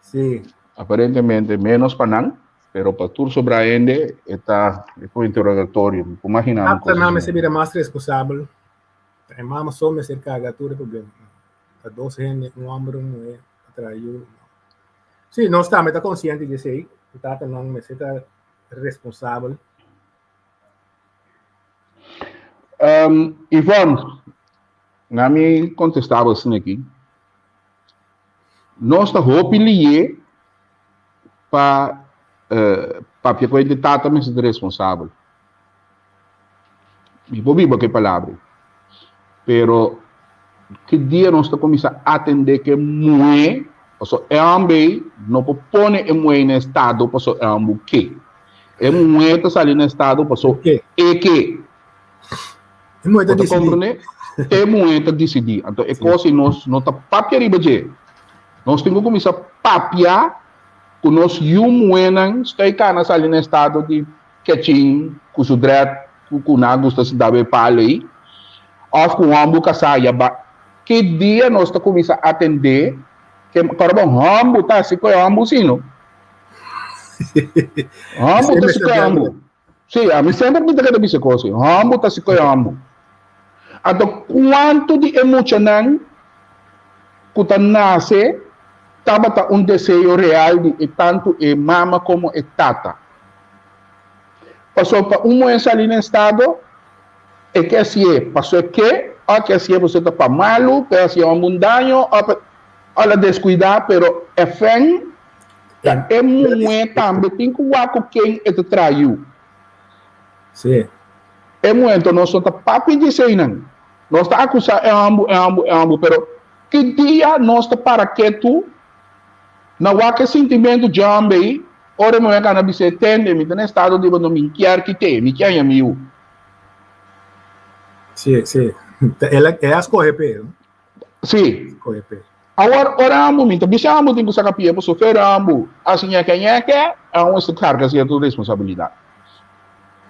[SPEAKER 2] Sí.
[SPEAKER 4] Aparentemente menos pa nan. Pero pa tur sobra hende e ta e un interrogatorio. Mi por imagina un
[SPEAKER 2] Hasta
[SPEAKER 4] cosa
[SPEAKER 2] nan
[SPEAKER 4] asina.
[SPEAKER 2] mester bira mas responsabel. Ta e mama so mester carga tur e problema. Ta dos hende, un homber un muher, ta traha yu. Sí, nos tambe ta consciente di esey. E tatanan mester ta responsabel.
[SPEAKER 4] Um, Yvonne, na mi contesta bo asina aki. Nos ta hopi lié pa papia ku hende tata mester ta responsabel. Mi por biba ku e palabra ei. Pero ki dia nos ta kuminsá atendé ku e muhé, pasobra e hòmber ei no por pone e muhé na estado pasobra e hòmber ke. E muhé ta sali na estado pasobra e ke.
[SPEAKER 2] E muhé ta
[SPEAKER 4] Bo ta
[SPEAKER 2] disidí.
[SPEAKER 4] komprendé? E muhé ta disidí. Anto e kos ei nos no ta papia riba dje. Nos tin ku kuminsá papia ku nos yu muhénan stoi kana sali na estado di kechin ku su drèt ku ku nan a gusta sinta be palo ei òf ku un hòmber kasá ya ba. Ki dia nos ta kuminsá atendé ke kòrda bon hòmber ta hasi ku e hòmber si no. Hòmber ta hasi ku e hòmber. Sí, ami semper mi ta keda bisa kos ei. Hòmber ta hasi ku e hòmber. Anto kuantu di e muchanan ku ta nase tabata un deseo real di e tantu e mama komo e tata? Pasobra pa un muhé sali na estado, e ke hasié pasobra e ke, òf e ke hasié pasobra ta pa malu, ke hasié hòmber un daño, òf òf el a deskuidá, pero efen ta e muhé tambe tin ku wak ku ken e ta traha yu.
[SPEAKER 2] Sí.
[SPEAKER 4] E momento nos no ta papia di eseinan. Nos ta akusá e hòmber, e hòmber, e hòmber, pero ki dia nos ta para ketu na wak e sintimentu dje hòmber ei ora e muhé kana bis'é, Tende, mi ta na estado di bo, mi kier kit'é, mi kier haña mi yu.
[SPEAKER 2] Sí, sí. El a, el a skohe p'e.
[SPEAKER 4] Sí.
[SPEAKER 2] Skohe p'e.
[SPEAKER 4] Awor, ora ambu, mi ta bisa ambu tin ku saka pia pasobra fer ambu hasi ñeke ñeke, aun esta karga sierto responsabilidat.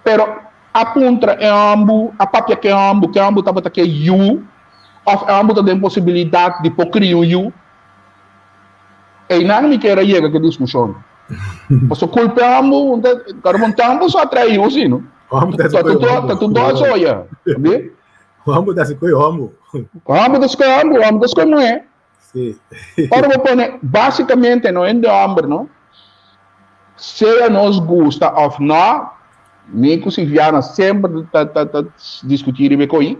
[SPEAKER 4] Pero a puntra e ambu, a papia ku e ambu, ku e ambu tabata ke yu, òf e ambu ta den posibilidat di por kria un yu. Einan mi kier a yega ku e diskushon. Pasobra kulpa e ambu, kòrda un tempu so a trae yu si no. Ta tur dos oya.
[SPEAKER 2] Hombo ta scoge hombo.
[SPEAKER 4] Hombo ta scoge hombo, hombo ta scoge muher.
[SPEAKER 2] Sí.
[SPEAKER 4] Ora bo pone, basicamente no hende homber no, sea nos gusta of no, mi cu Silviana semper ta, ta, ta discuti riba e coi,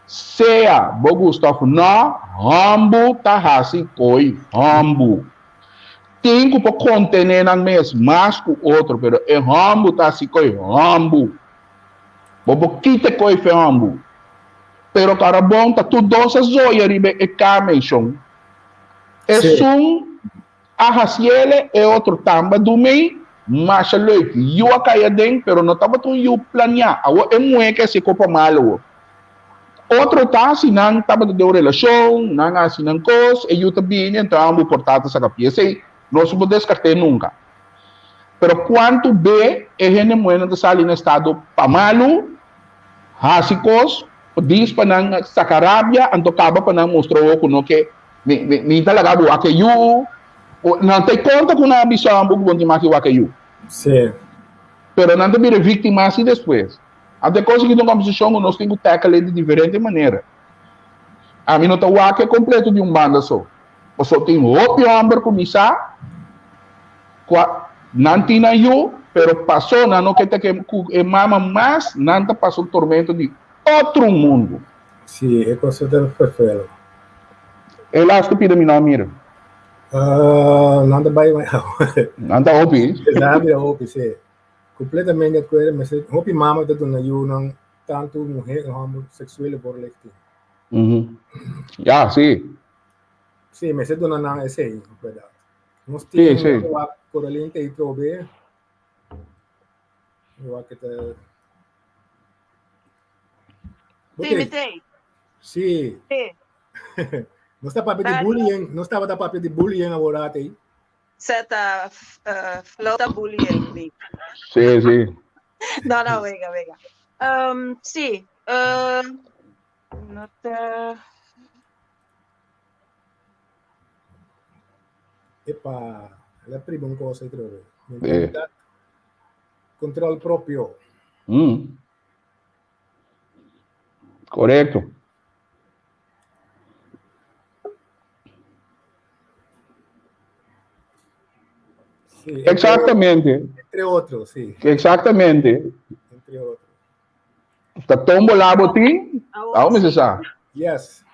[SPEAKER 4] sea bo gusta of no, hombo ta haci coi hombo. Tin cu por contene nan mes mas cu otro, pero e hombo ta haci coi hombo. Bo por kita e koe fe hombu. Pero Carabon ta tur dos a zoya riba e kama ei shon. Esun a hasiele, e otro tamba dumei, masha leuk. Yu a kai aden, pero no tabata un yu planeá. Awor e muhé ke hasi e kopa malo awor. Otro ta si nan tabata den un relashon, nan a hasi nan kos, e yu ta bini, anto e hombu por ta ta saka pia. Esei nos no por deskart'é nunka. Pero kuantu be e hende muhénan ta sali na estado pa malu, hasi kos, dis pa nan saka rabia, anto kaba pa nan mustra owo ku no ke mi mi mi ta laga bo wak e yu, nan ta e konta ku nan a bisa bo ku bo no tin maki wak e yu.
[SPEAKER 2] Sí.
[SPEAKER 4] Pero nan ta bira víktima si despues. Anto e kos aki ta un kòmbersashon ku nos tin ku tackle di diferente manera. Ami no ta wak e kompleto di un banda so. Pasobra tin hopi hòmber ku mi sa ku a nan tin nan yu, pero paso nan no ke ta ku e mama mas, nan ta pasa un tormento di otro mundu.
[SPEAKER 2] Sí, e kos ta ferfelo.
[SPEAKER 4] E lastu pida mi no a mira.
[SPEAKER 2] Nan ta bai
[SPEAKER 4] Nan ta hopi.
[SPEAKER 2] Nan ta hopi, sí. Completamente de acuerdo. Mester hopi mama ta duna yunan tantu muher en homber seksuele voorlichting.
[SPEAKER 4] Ja, sí.
[SPEAKER 2] Sí, mester duna nan esei, verdad. Nos tin sí, sí. Coralin te trobe. Wak ke ta
[SPEAKER 8] Sí, mi te.
[SPEAKER 2] Sí.
[SPEAKER 8] Sí.
[SPEAKER 2] Nos ta papia di bullying, nos tabata papia di bullying awor ate.
[SPEAKER 8] Zeta uh, flauta bullying mi.
[SPEAKER 4] Sí, sí.
[SPEAKER 8] No, no, venga, venga. Um, sí, uh, no te...
[SPEAKER 2] Epa, la prima un cosa trobe. Mentalidad, control propio.
[SPEAKER 4] Correcto.
[SPEAKER 2] Sí, entre,
[SPEAKER 4] Exactamente.
[SPEAKER 2] entre otros, sí.
[SPEAKER 4] Exactamente.
[SPEAKER 2] Entre otros.
[SPEAKER 4] Ta tombola bo tin?
[SPEAKER 8] Awor
[SPEAKER 4] Awo mester
[SPEAKER 8] sí.
[SPEAKER 4] sa.
[SPEAKER 2] Yes.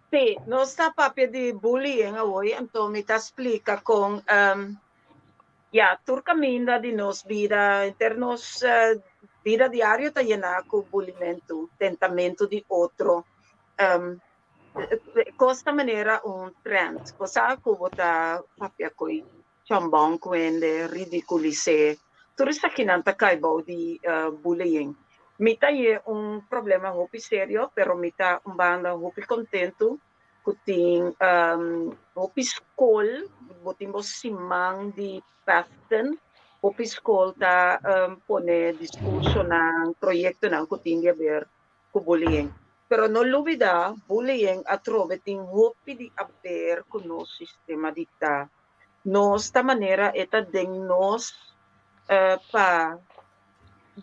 [SPEAKER 8] Sí, nos ta papia di bullying awor, anto mi ta splika kon um, ya, tur kaminda di nos bida, henter nos uh, bida diario ta yená ku bulimentu, tentamentu di otro. Um, kos ta manera un trend, kosa ku bo ta papia ko'i chambon ku hende, ridikulis'é, tur esakinan ta kai bou di uh, bullying. Mi ta ye un problema hopi serio, pero mi ta un banda hopi kontentu ku tin um, hopi skol, bo tin bo siman di pesten, hopi skol ta um, pone diskursonan, proyektonan ku tin di aber ku bullying. Pero no lubida, bullying atrobe tin hopi di aber ku nos sistema di ta. Nos ta manera e ta den nos uh, pa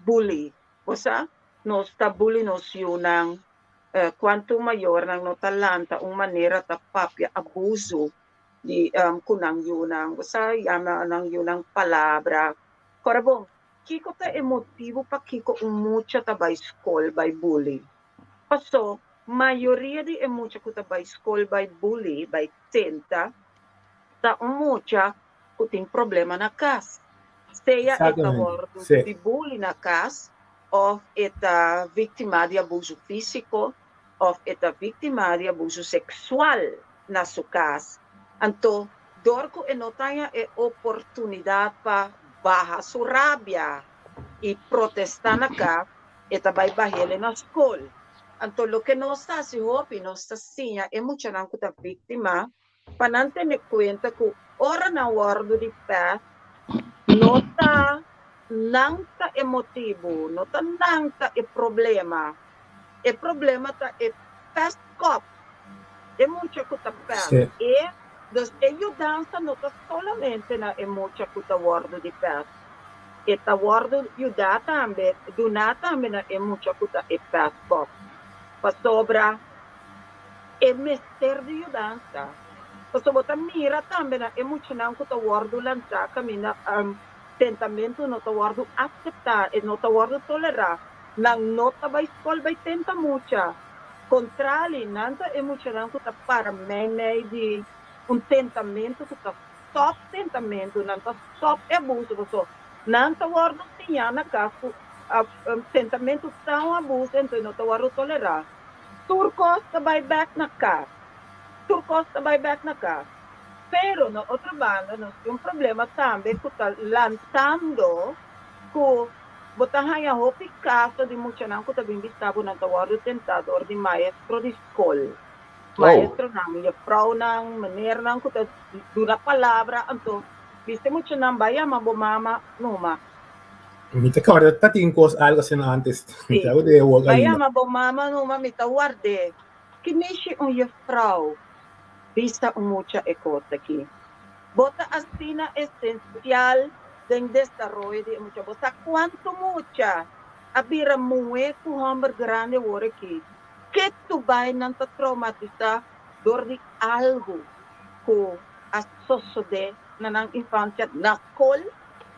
[SPEAKER 8] bully. Bo sa, nos ta bully nos yunan, uh, kuantu mayornan no ta lanta un manera ta papia abuso di um, ku nan yunan. Bo sa, yama nan yunan palabra. Kora bon, kiko ta e motibu pakiko un mucha ta bai skol bai bully? Paso, mayoria di e mucha ku ta bai skol bai bully, bai tenta, ta un mucha ku tin problema na kas. Sea e ta
[SPEAKER 2] Exactamente.
[SPEAKER 8] wòrdu
[SPEAKER 2] Sí.
[SPEAKER 8] di bully na kas, òf e ta víktima di abuso físiko, òf e ta víktima di abuso seksual na su kas. Anto, dor ku e no taña e oportunidat pa baha su rabia i protestá na kas, e ta bai bah'el na skol. Anto, loke nos ta hasi hopi, nos ta siña e muchanan ku ta víktima pa nan tene kuenta ku ora nan wòrdu di pèst, no ta nan ta e motibu, no ta nan ta e problema. E problema ta e pèstkòp, e mucha ku ta pèst.
[SPEAKER 2] Sí.
[SPEAKER 8] E, dus e yudansa no ta solamente na e mucha ku ta wòrdu di pèst. E ta wòrdu yudá tambe, duná tambe na e mucha ku ta e pèstkòp. Pasobra e mester di yudansa. Pasobra bo ta mira tambe na e muchanan ku ta wòrdu lansá kaminda tentamentu no ta wòrdu aseptá, e no ta wòrdu tolerá. Nan no ta bai skol bai tenta mucha. Kontrali, nan ta e muchanan ku ta para meimei di un tentamentu ku ta stòp tentamentu, nan ta stòp e abuso pasobra nan ta wòrdu siñá na kas ku tentamentu ta un abuso enton e no ta wòrdu tolerá. Tur kos ta bai bèk na kas. Tur kos ta bai bèk na kas. Pero na otro banda nos tin un problema tambe ku ta lantando ku bo ta haña hopi kaso di muchanan ku ta bin bisa bo nan ta wòrdu tentá dor di maestro di skol. Maestronan, jefrounan, menernan ku ta duna palabra anto bisa e muchanan bai yama bo mama numa.
[SPEAKER 2] Mi ta kòrda ta tin kos algu asina ántes. Mi ta wak
[SPEAKER 8] Bai
[SPEAKER 2] ainda.
[SPEAKER 8] yama bo mama numa mi ta ward'é. Ki mishi un jefrou bisa un mucha e kos aki? Bo ta asina esensial. den desaroyo di e mucha. Bo sa kuantu mucha a bira muhé ku hòmber grandi awor aki? Ke tu bai nan ta traumatisá dor di algu ku a sosodé na nan infansia na skol,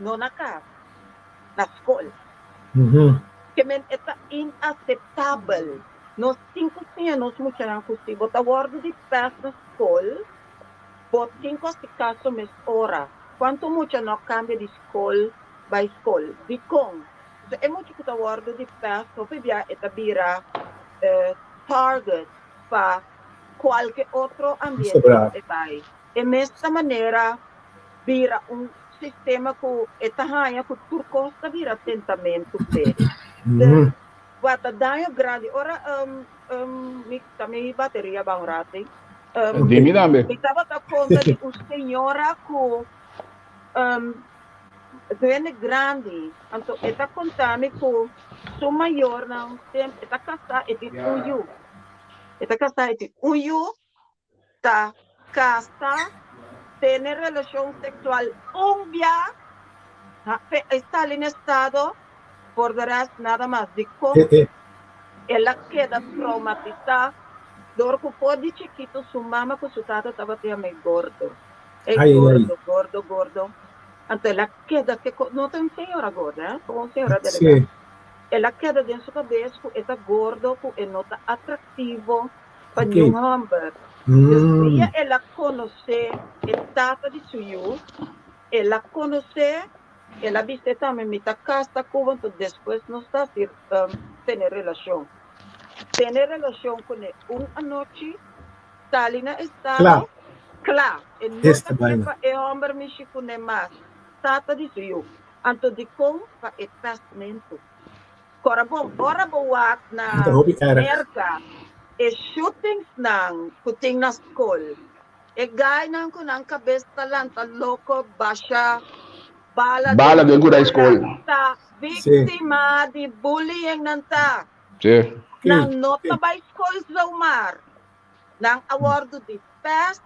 [SPEAKER 8] no na kas, na skol. Ke men e ta inaseptabel. Nos tin ku siña nos muchanan ku si bo ta wòrdu di pèst na skol, bo tin ku hasi kaso mes ora. Kuantu mucha no kambia di skol bai skol? Dikon? Pasobra e mucha ku ta wòrdu di pèst hopi bia e ta bira target pa kualke otro ambiente ku e bai. E mes ta manera bira un sistema ku e ta haña ku tur kos ta bira tentamentu p'e. Dus Wak ta daño grandi ora mi ta mi bateria ba un rati.
[SPEAKER 4] Di mi tambe.
[SPEAKER 8] Mi tabata konta di un señora ku duende grandi anto e ta konta mi ku su mayornan e ta kasá e tin un yu e ta kasá e tin un yu ta kasa, tene relashon seksual un bia, e sali na estado, por de rest nada mas. Dikon el a keda traumatisá? Dor ku for di chikitu su mama ku su tata tabata yam'é gordo. E gordo, gordo, gordo. Anto el a keda ke ko, no ta un señora gordo, eh, un señora delegá. El a keda den su kabes ku e ta gordo, ku e no ta atraktivo. pa niun hòmber. Dus dia el a konosé e tata di su yu, el a konosé, el a bis'é tambe, Mi ta kasa ku bo, anto despues nos ta hasi tene relashon. Tene relashon kuné un anochi, sali na estado, kla. E no ta ke pa e hòmber mishi kuné mas, tata di su yu. Anto dikon? Pa e pèstmentu. Kora bon, ora bo wak na Merka e shootingsnan ku tin na skol, e gainan ku nan kabes ta lanta loko basha bala
[SPEAKER 4] den kura
[SPEAKER 8] ta víktima di bullying nan ta. Nan no ta bai skol zomaar, nan a wòrdu di pèst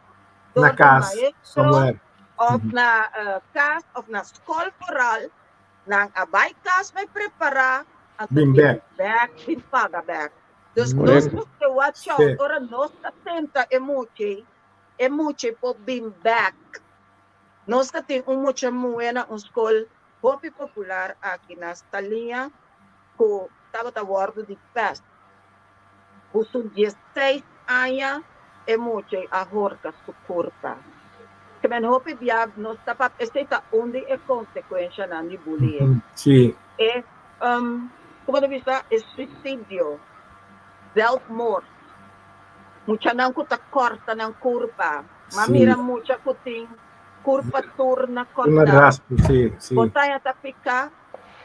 [SPEAKER 8] dor di maestro òf na kas òf na skol foral. Nan a bai kas bai prepará, anto
[SPEAKER 2] Bin
[SPEAKER 8] bin
[SPEAKER 2] bek.
[SPEAKER 8] bek, bin paga bek. Dus nos
[SPEAKER 4] Correcto.
[SPEAKER 8] mester watch out
[SPEAKER 2] Sí.
[SPEAKER 8] ora nos ta tenta e mucha, e mucha por bin bek. Nos ta tin un mucha muhé na un skol hopi popular aki na Staliña ku tabata wòrdu di pèst. Ku su diesseis aña e mucha a horka su kurpa. Ke men hopi bia nos ta papia, esei ta un di e konsekuenshanan di bullying.
[SPEAKER 2] Sí.
[SPEAKER 8] E, como ta bisa, e suisidio, zelfmoord. Muchanan ku ta kòrta nan kurpa. M'a mira mucha ku tin kurpa tur na
[SPEAKER 2] Tur na
[SPEAKER 8] kòrta.
[SPEAKER 2] raspu, sí, sí.
[SPEAKER 8] Bo ta haña ta piká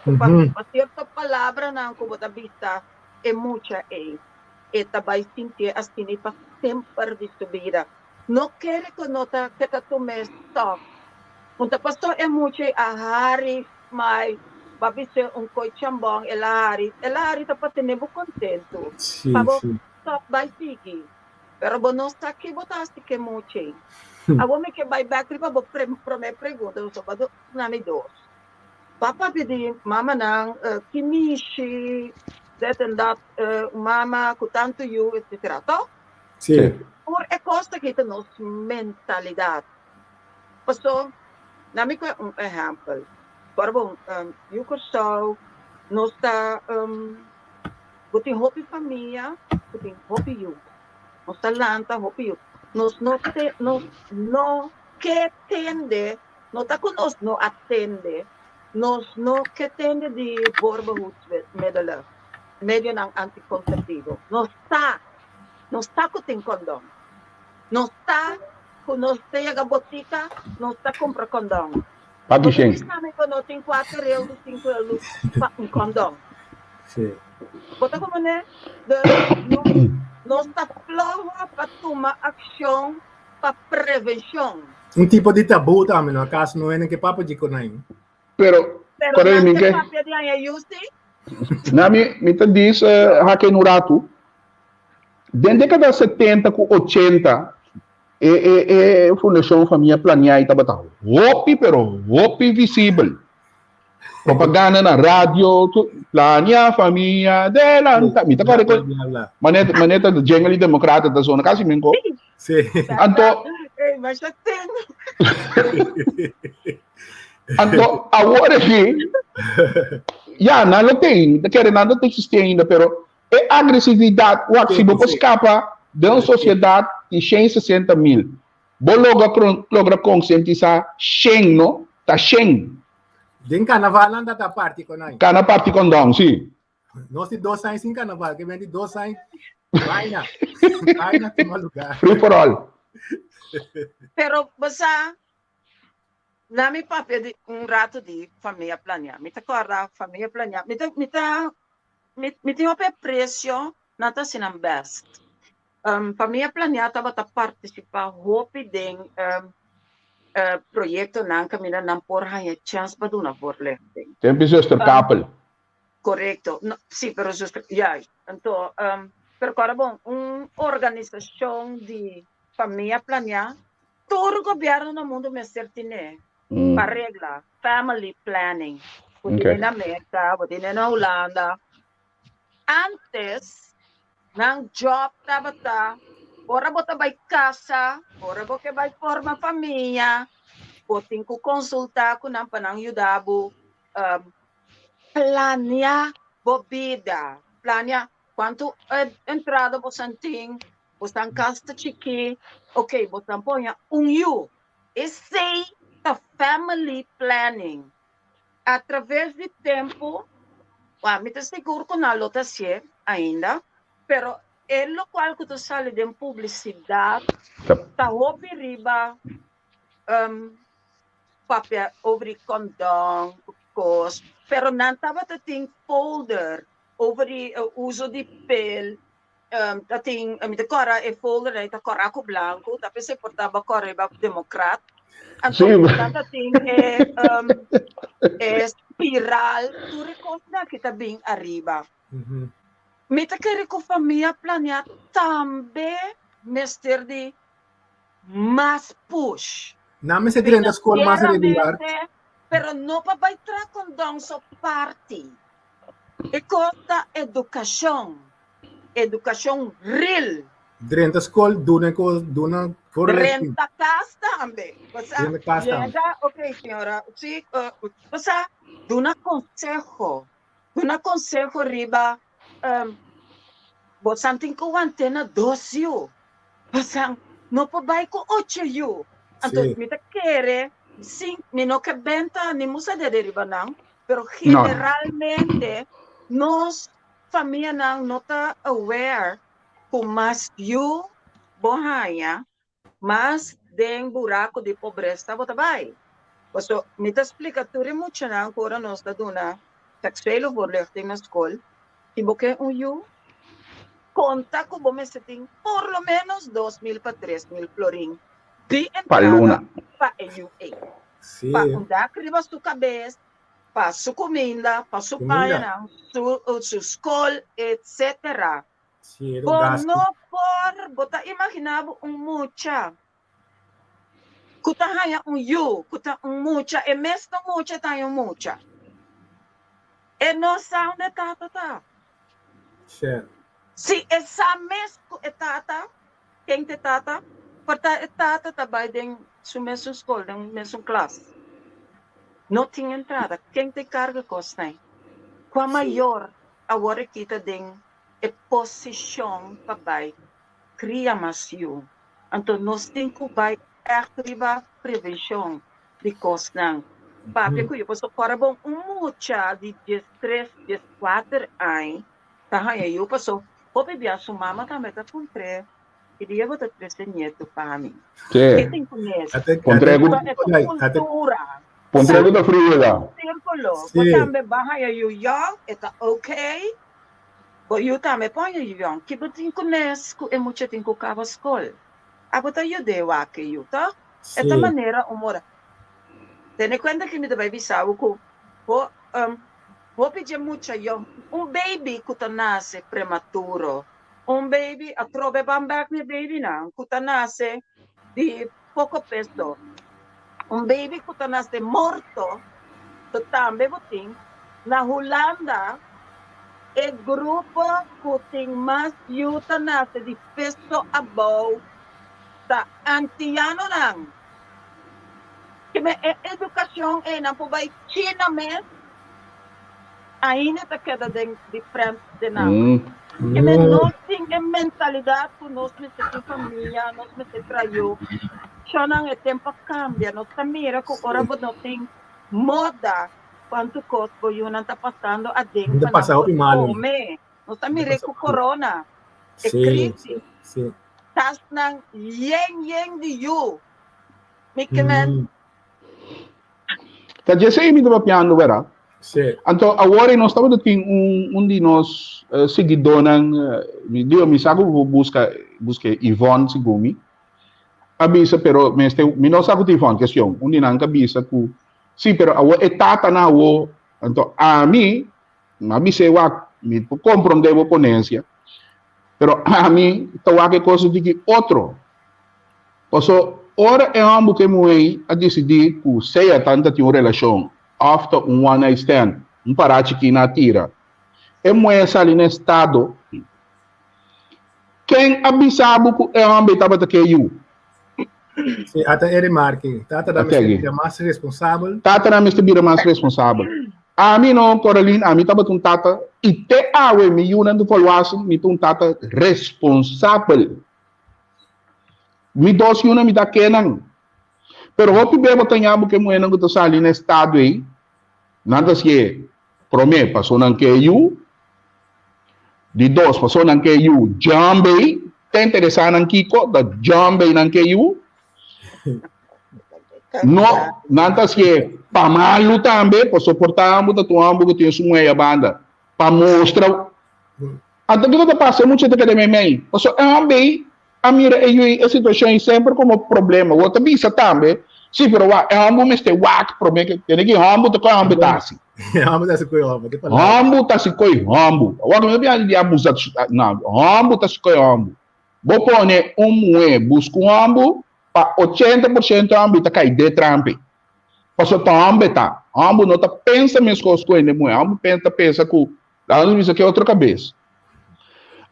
[SPEAKER 8] ku pa sierto palabranan ku bo ta bisa. E mucha ei, e ta bai sintié asina pa semper di su bida. No kere ku no ta ke ta tum'é stòf. Un ta pasó e mucha ei a hari mai, ba bis'é un koi chambòn, el a hari. El a hari ta pa tene bo kontentu, pa bo stòp bai sigui. Pero bo no sa ki bo ta hasi ku e mucha ei. Awor mi ke bai bèk riba bo promé pregunta, pasobra bo duna mi dos. Papa pidi mamanan ki mishi dit en dat, un mama ku tantu yu etcetera, to?
[SPEAKER 2] Sí.
[SPEAKER 8] Tur e kos aki ta nos mentalidat. Paso, na mi kue un ehèmpel. Por bon, yu Kòrsou nos ta bo tin hopi famia ku tin hopi yu. Nos ta lanta hopi yu. Nos no te nos no ke tende No ta ku nos no a tende, nos no ke tende di voorbehoedsmiddelen, medionan antikonseptivo. Nos sa, nos sa ku tin kondon. Nos sa ku nos ta yega botika, nos ta kumpra kondon.
[SPEAKER 4] Papi
[SPEAKER 8] Bo ta
[SPEAKER 4] Shen.
[SPEAKER 8] bisa mi ku no tin kuater euro, sinku euro pa un kondon.
[SPEAKER 2] Sí.
[SPEAKER 8] Bo ta komprende? Dus nos, nos ta floho pa tuma akshon pa prevenshon.
[SPEAKER 2] Un tipo di tabú tambe, no? Acaso no hende ke papia di konai?
[SPEAKER 4] Pero,
[SPEAKER 8] Pero
[SPEAKER 4] kore
[SPEAKER 8] nan
[SPEAKER 4] mi
[SPEAKER 8] ke
[SPEAKER 4] ke?
[SPEAKER 8] papia di aña yu si.
[SPEAKER 4] Na mi, mi ta dis uh, hake un ratu. Den dékada 70 ku 80, e, e, e Fundashon Famia Planiai tabata hopi, pero hopi visibel. Propaganda na radio, plania famia adelanta. Mi ta kore ko maneta maneta de jingle democrata ta zona kasi minko.
[SPEAKER 2] Sí.
[SPEAKER 4] Anto
[SPEAKER 8] Ei, mas já tem.
[SPEAKER 4] Anto awor aki ya nan lo tin, ta kere nan no ta existi ainda, pero e agresividad wak si bo por skapa den un sociedad di 160 mil, bo logra logra concientisa shen no, ta shen.
[SPEAKER 2] Den carnaval nan ta ta parti con ai.
[SPEAKER 4] Cana parti condom, si.
[SPEAKER 2] Nos di dos aña sin carnaval, que ben di dos aña vaina. Vaina tuma lugar.
[SPEAKER 4] Free for all.
[SPEAKER 8] Pero basa Na mi papia di un rato di famia planea. Mi ta corda famia planea. Mi ta, mi ta, mi, mi tin hopi aprecio, nan ta haci nan best. Um, famia planea tabata participa hopi den um, uh, proyectonan caminda nan por haña chance pa duna voorlichting.
[SPEAKER 4] Tempi zuster Kapel.
[SPEAKER 8] Correcto. No, sí, pero zuster, ja. Anto, um, pero corda bon, un organisacion di famia planea Tur gobierno na mundo mester tine pa regla family planning. Bo tine na Merca, bo tine na Hulanda. Antes nan job tabata ora bo ta bai casa, ora bo ke bai forma famia, bo tin cu consulta cu nan pa nan yuda bo planea bo bida, planea cuanto entrada bo san tin, Bosan kas ta chikí, ok, bosan poña un yu. Esei ta family planning. A traves di tempu, wak, mi ta sigur ku nan lo ta hasié ainda, pero e lokual ku ta sali den publisidat ta hopi riba papia over di kondon ku kos, pero nan tabata tin folder over di uso di pil. Ta tin, mi ta kòrda e folder ei ta kòrda ku blanku, ta p'esei por taba kòrda riba demokrat. Anto nan ta tin e e spiral, tur e kosnan aki ta bin ariba. Mi ta kere ku famia planea tambe mester di mas push.
[SPEAKER 2] Nan mester drenta skol mas regular.
[SPEAKER 8] Pero no pa bai traha kondon so parti. E kos ta edukashon, edukashon real.
[SPEAKER 2] Drenta skol, duna e kos, duna voorlichting.
[SPEAKER 8] Drenta kas tambe. Osea,
[SPEAKER 2] Drenta kas tambe.
[SPEAKER 8] yega, ok señora, si, osea, duna konseho, duna konseho riba, bosan tin ku want'é na dos yu, bosan no por bai ku ocho yu. Anto mi ta kere, sin, mi no ke benta ni musa dede riba nan, Pero generalmente nos famianan no ta aware ku mas yu bo haña, mas den buraku di pobresa bo ta bai. Paso mi ta splika tur e muchanan ku ora nos ta duna seksuele voorlichting na skol, si bo ke un yu, konta ku bo mester tin por lo menos 2000 pa 3000 florin di entrada pa e yu ei. Pa un dak riba su kabes, pa su kuminda, pa su pañanan, su su skol, etsetera. Bo no por, bo ta imaginá bo un mucha ku ta haña un yu, ku ta un mucha, e mes ta mucha ta haña un mucha. E no sa unda e tata ta. Si e sa mes ku e tata Ken ta e tata? Por ta e tata ta bai den su mesun skol, den mesun klas. No tin entrada. Ken ta e karga kosnan? Kua mayor awor aki ta den e posishon pa bai kria mas yu? Anto nos tin ku bai ègt riba prevenshon di kosnan. Papia ku yu pasobra ora bon un mucha di diestres, dieskuater aña ta haña yu paso hopi bia su mama tambe ta puntr'é ki dia bo ta trese nietu pa mi. Ke tin ku nes?
[SPEAKER 4] Puntr'é ku
[SPEAKER 8] E ta kultura.
[SPEAKER 4] Puntr'é ku ta friu eda.
[SPEAKER 8] Sirkulo. Bo tambe bo a haña yu yòn e ta okay. Bo yu tambe por haña yu yòn. Ki bo tin ku nes ku e mucha tin ku kaba skol? Abo ta yud'é wak e yu tòg? E ta manera un mora. Tene kuenta ki mi ta bai bisa bo ku bo Hopi dje mucha yong, un baby ku ta nase prematuro, un baby, atrobe ban bek n'e babynan ku ta nase di poko peso, un baby ku ta nase morto. To tambe bo tin na Hulanda e grupo ku tin mas yu ta nase di peso abou ta antianonan. Keme e edukashon einan por bai China mes ainda ta keda den di prent den nan. Keme nos tin e mentalidat ku nos mester tin famia, nos mester traha yu. Shonnan e tempu a kambia. Nos ta mira ku ora bo no tin moda kuantu kos bo yunan ta pasando aden
[SPEAKER 2] Ta
[SPEAKER 8] pa nan
[SPEAKER 2] pasa
[SPEAKER 8] por
[SPEAKER 2] hopi malu.
[SPEAKER 8] kome. Nos ta
[SPEAKER 2] Ta
[SPEAKER 8] mira
[SPEAKER 2] pasa
[SPEAKER 8] ku
[SPEAKER 2] malu.
[SPEAKER 8] korona, e
[SPEAKER 2] Sí,
[SPEAKER 8] krisis,
[SPEAKER 2] sí.
[SPEAKER 8] kasnan yen yen di yu. Mi ke men
[SPEAKER 4] Ta djese mi ta papiando, wera?
[SPEAKER 2] Sí.
[SPEAKER 4] Anto awor nos tabata tin un un di nos eh, siguidónan, eh, mi digo, mi sa ku bo buska buska Yvonne segun mi, a bisa pero mester mi no sa ku ta Yvonne kestion, un di nan ka bisa ku sí, pero awor e tatanan awor, anto ami mi a bis'é wak, mi por komprondé bo ponensia, pero ami ta wak e kos di ki otro. Paso ora e hòmber ku e muhé a disidí ku sea tan ta tin un relashon òf ta un one night stand, un pará chikí nan a tira, e muhé a sali na estado, ken a bisa bo ku e hòmber ei tabata ke yu?
[SPEAKER 2] Sí, ata e remarke. Tatanan mester bira mas responsabel.
[SPEAKER 4] Tatanan mester bira mas responsabel. Ami no, Coraline, ami tabata un tata i te awe mi yunan ta volwasen, mi ta un tata responsabel. Mi dos yunan mi ta kenan. Pero hopi be bo ta ña bo ke muhénan ku ta sali na estado ei, nan ta sié, promé, paso nan ke yu, di dos, paso nan ke yu djambei, ta interesá nan kiko, ta djambei nan ke yu. No, nan ta sié pa malu tambe, paso por ta ambu ta tur ambu ku tin su muhé banda, pa mustra. Anto kiko ta pasa? E mucha ta keda meimei. Pasobra e hòmber ei a mira e yu ei, e situashon ei semper komo problema. Bo ta bisa tambe, Sí, pero wak, e hòmber mester wak promé ke. Tende ki hòmber ta koe hòmber ta hasi.
[SPEAKER 2] Hòmber ta hasi koe hòmber, ke palabra.
[SPEAKER 4] Hòmber ta hasi koe hòmber. Wak, mi no ta di abusa, no, hòmber ta hasi koe hòmber. Bo pone un muhé buska un hòmber, pa 80% hòmber ta kai den trampa ei. Pasobra ta hòmber ta. Hòmber no ta pensa meskos ku hende muhé. Hòmber ta pensa ku Laga nos bisa ke otro kabes.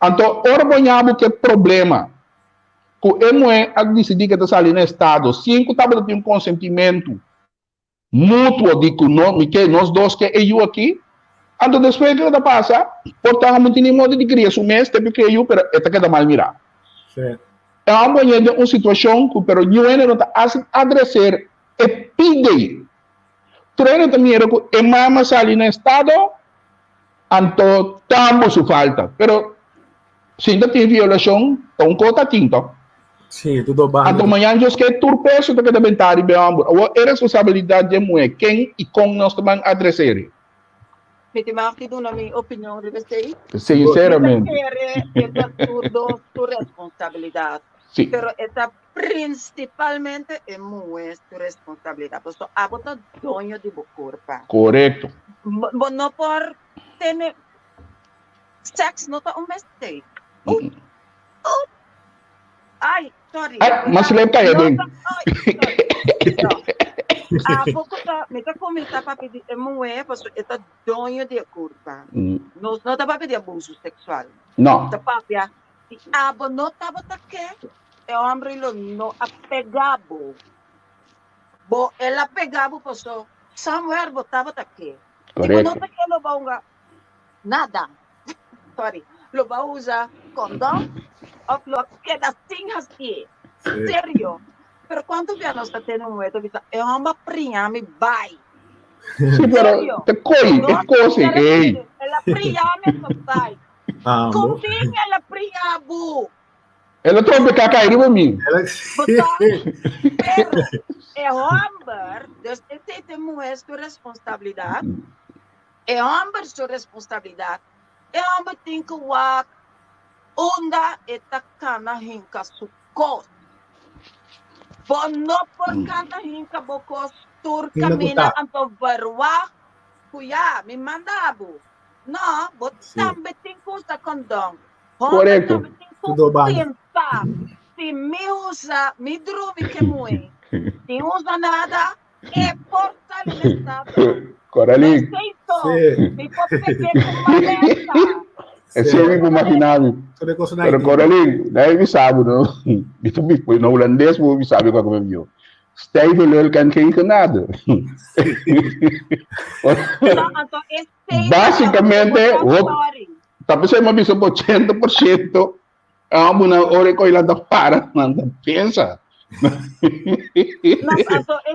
[SPEAKER 4] Anto ora bo ña bo ke problema ku e muhé a disidí ke ta sali na estado sin ku tabata tin un konsentimentu mutuo di ku no mi ke nos dos ke e yu aki, anto despues kiko ta pasa? Por ta amo tin ni modo di kria su mes te por kria yu pero e ta keda mal mirá. E hòmber a ña den un situashon ku pero niun hende no ta adreser e pide. Trueno ta mira ku e mama sali na estado, anto tambo su falta. Pero sin ta tin violashon, ta un kos ta tin to.
[SPEAKER 2] Sí, tur dos banda.
[SPEAKER 4] Anto mañan Dios ke tur peso ta keda bentá riba e hòmber. Awor e responsabilidat dje muhé, ken i kon nos ta ban adres'é?
[SPEAKER 8] Mi tin mag di duna mi opinion riba esei?
[SPEAKER 4] Sinseramente.
[SPEAKER 8] Mi ta kere e ta tur dos su responsabilidat.
[SPEAKER 4] Sí.
[SPEAKER 8] Pero e ta Principalmente e muhe su responsabilidad, pasobra abo ta doño di bo curpa.
[SPEAKER 4] Corecto.
[SPEAKER 8] Bo no por tene sex no ta un mistake. Oep, oep. Ay, sorry.
[SPEAKER 4] Ay, mas lep caya den.
[SPEAKER 8] Ay, sorry. No. Abo cu ta, mi ta cuminsa papia di e muhe, pasobra e ta doño di e curpa. Nos no ta papia di abuso sexual.
[SPEAKER 4] No.
[SPEAKER 8] Ta papia Si abo no tabata ke, e hombre lo no a pega bo. Bo el a pega bo paso somewhere bo tabata ke. Si bo no
[SPEAKER 4] Correcto.
[SPEAKER 8] ta ke lo ba hunga nada. Sorry. Lo ba usa condom of lo a keda sin hacié.
[SPEAKER 2] Sí.
[SPEAKER 8] Serio. Pero cuanto bia nos ta tene un muher ta bisa e homber a priña mi bai.
[SPEAKER 4] Sí, pero
[SPEAKER 8] Serio.
[SPEAKER 4] te coi,
[SPEAKER 8] No,
[SPEAKER 4] e cose, ey.
[SPEAKER 8] El a priña mi anto bai.
[SPEAKER 2] Ah,
[SPEAKER 8] Con
[SPEAKER 2] bo.
[SPEAKER 8] bin el a priña bo.
[SPEAKER 4] El a trompe kaka ei riba mi.
[SPEAKER 2] El a-
[SPEAKER 8] Bo sa, pero e homber, dus esei ta e muher su responsabilidad, e homber su responsabilidad, e homber tin ku wak unda e ta kana hinka su kos. Bo no por kana hinka bo kos tur
[SPEAKER 2] Unda ku
[SPEAKER 8] kaminda
[SPEAKER 2] ta.
[SPEAKER 8] anto verwacht ku ya, mi manda bo. No, bo
[SPEAKER 2] Sí.
[SPEAKER 8] tambe tin ku usa kondon. Homber
[SPEAKER 4] Korekto.
[SPEAKER 8] tambe tin ku
[SPEAKER 2] Tur banda.
[SPEAKER 8] pensa. Si mi usa, mi drumi ke muhé, sin usa nada, e por sali na estado.
[SPEAKER 4] Coralin.
[SPEAKER 2] Sí.
[SPEAKER 8] Mi por peke ku malesa.
[SPEAKER 4] Esei mi por imaginá mi. Pero Coralin, dai mi sabi no. Mi ta mi na holandés bo mi sabi kwa mi yo. Stijve lul kan geen genade. Básicamente, ta pensei mi bisa 80% Amo na ora ko ilan ta para, nan ta pensa.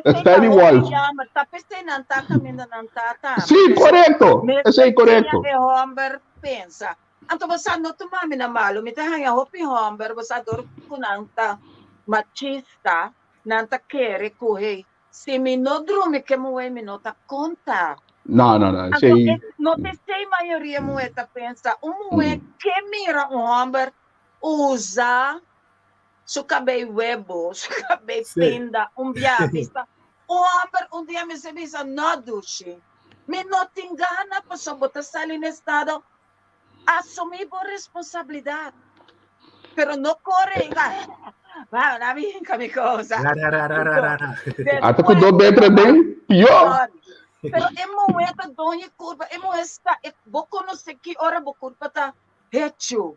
[SPEAKER 8] Está di wolf. Ta pese nan ta caminda nan tata.
[SPEAKER 4] Sí, correcto. Esei correcto.
[SPEAKER 8] E homber pensa. Anto bosa no tuma mi na malo, mi ta hanja hopi homber, bosa dor ku nan ta machista, nan ta kere ku hey, si mi no drumi ke muhé mi no ta konta.
[SPEAKER 4] No, no, no.
[SPEAKER 8] Anto
[SPEAKER 4] Esei
[SPEAKER 8] e no ta esei mayoria muhé ta pensa. Un muhé ke mira un hòmber usa su kabei webo, su kabei pinda, un bia bisa un hòmber un dia mester bisa no dushi, mi no tin gana pasobra bo ta sali na estado, asumí bo responsabilidat. Pero no kore Wow, na mi hinka mi cosa.
[SPEAKER 2] Ra, ra, ra, ra, ra, ra, ra.
[SPEAKER 4] Ata ku do betra den, pió.
[SPEAKER 8] Pero e muhé ta doña kurpa, e muhé sa, e, bo konosé ki ora bo kurpa ta hechu.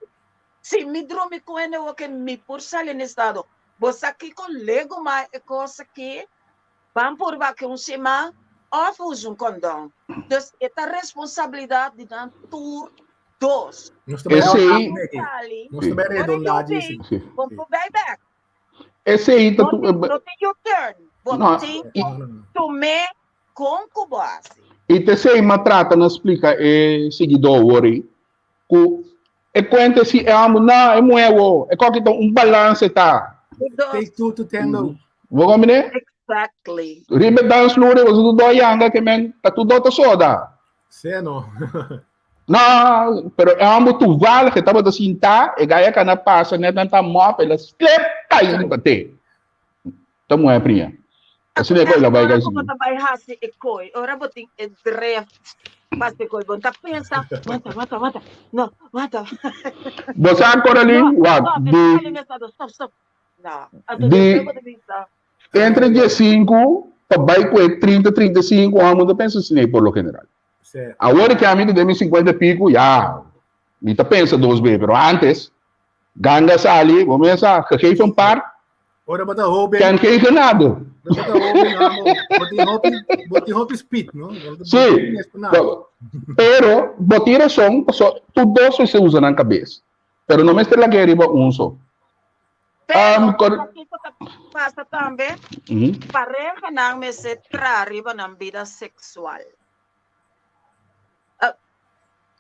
[SPEAKER 8] Si mi drumi ku hende woke mi por sali na estado. Bo sa kiko lego ma e kos aki? Ban purba aki un siman òf usa un kondon. Dus e ta responsabilidat di nan tur dos.
[SPEAKER 2] Nos ta bai
[SPEAKER 4] Esei-
[SPEAKER 2] redondá, Nos ta bai redondá dje sí.
[SPEAKER 4] Sí.
[SPEAKER 8] Bo por bai bek.
[SPEAKER 4] Esei ta
[SPEAKER 8] No
[SPEAKER 4] tu-
[SPEAKER 8] tin, no tin U-turn. Bo
[SPEAKER 4] No,
[SPEAKER 8] tin
[SPEAKER 4] i-
[SPEAKER 2] No, no, no.
[SPEAKER 8] tum'é kon ku bo hasi.
[SPEAKER 4] I t'esei m'a trata na splika e siguidó wori ku e kuenta si e amo na e muewo e koki ta un balanse ta.
[SPEAKER 2] Take two to tango.
[SPEAKER 4] Bo komprende?
[SPEAKER 8] Exactly.
[SPEAKER 4] Riba e dansvloer bo su do yanga ke men ta tur do ta soda.
[SPEAKER 2] Sea no.
[SPEAKER 4] No, pero e amo toevallig e tabata sinta e gaya kana pasa net nan ta mop el a slip kai riba te. Ta muhe priña. Asina e koi la bai
[SPEAKER 8] Ora
[SPEAKER 4] kai
[SPEAKER 8] ku bo ta bai hasi e koi, ora bo tin e drift pa hasi e koi, bo no ta pensa, wanta, wanta, wanta, no, wanta.
[SPEAKER 4] Bo sa Coraline,
[SPEAKER 8] No,
[SPEAKER 4] wak,
[SPEAKER 8] no,
[SPEAKER 4] di
[SPEAKER 8] mi ta sali mester, stop, stop. No, anto
[SPEAKER 4] Di
[SPEAKER 8] despues bo ta bisa.
[SPEAKER 4] entre diesinku pa bai ku e 30, 35, amo ta pensa asina por lo general.
[SPEAKER 2] Sí.
[SPEAKER 4] Awor ke ami ta den mi 50 e piku, ya, mi ta pensa dos be, pero antes, ganga sali, bo mesa, gegeven een paar,
[SPEAKER 2] Ora bo ta hoben.
[SPEAKER 4] Ken geen genade.
[SPEAKER 2] Ora bo ta hoben, amo, bo tin hopi, bo tin hopi speed, no?
[SPEAKER 4] Sí, pero bo tin rason, paso tur dos mester usa nan kabes. Pero no mester laga riba un so.
[SPEAKER 8] Pero, kiko ta pasa tambe, parehanan mester traha riba nan bida seksual.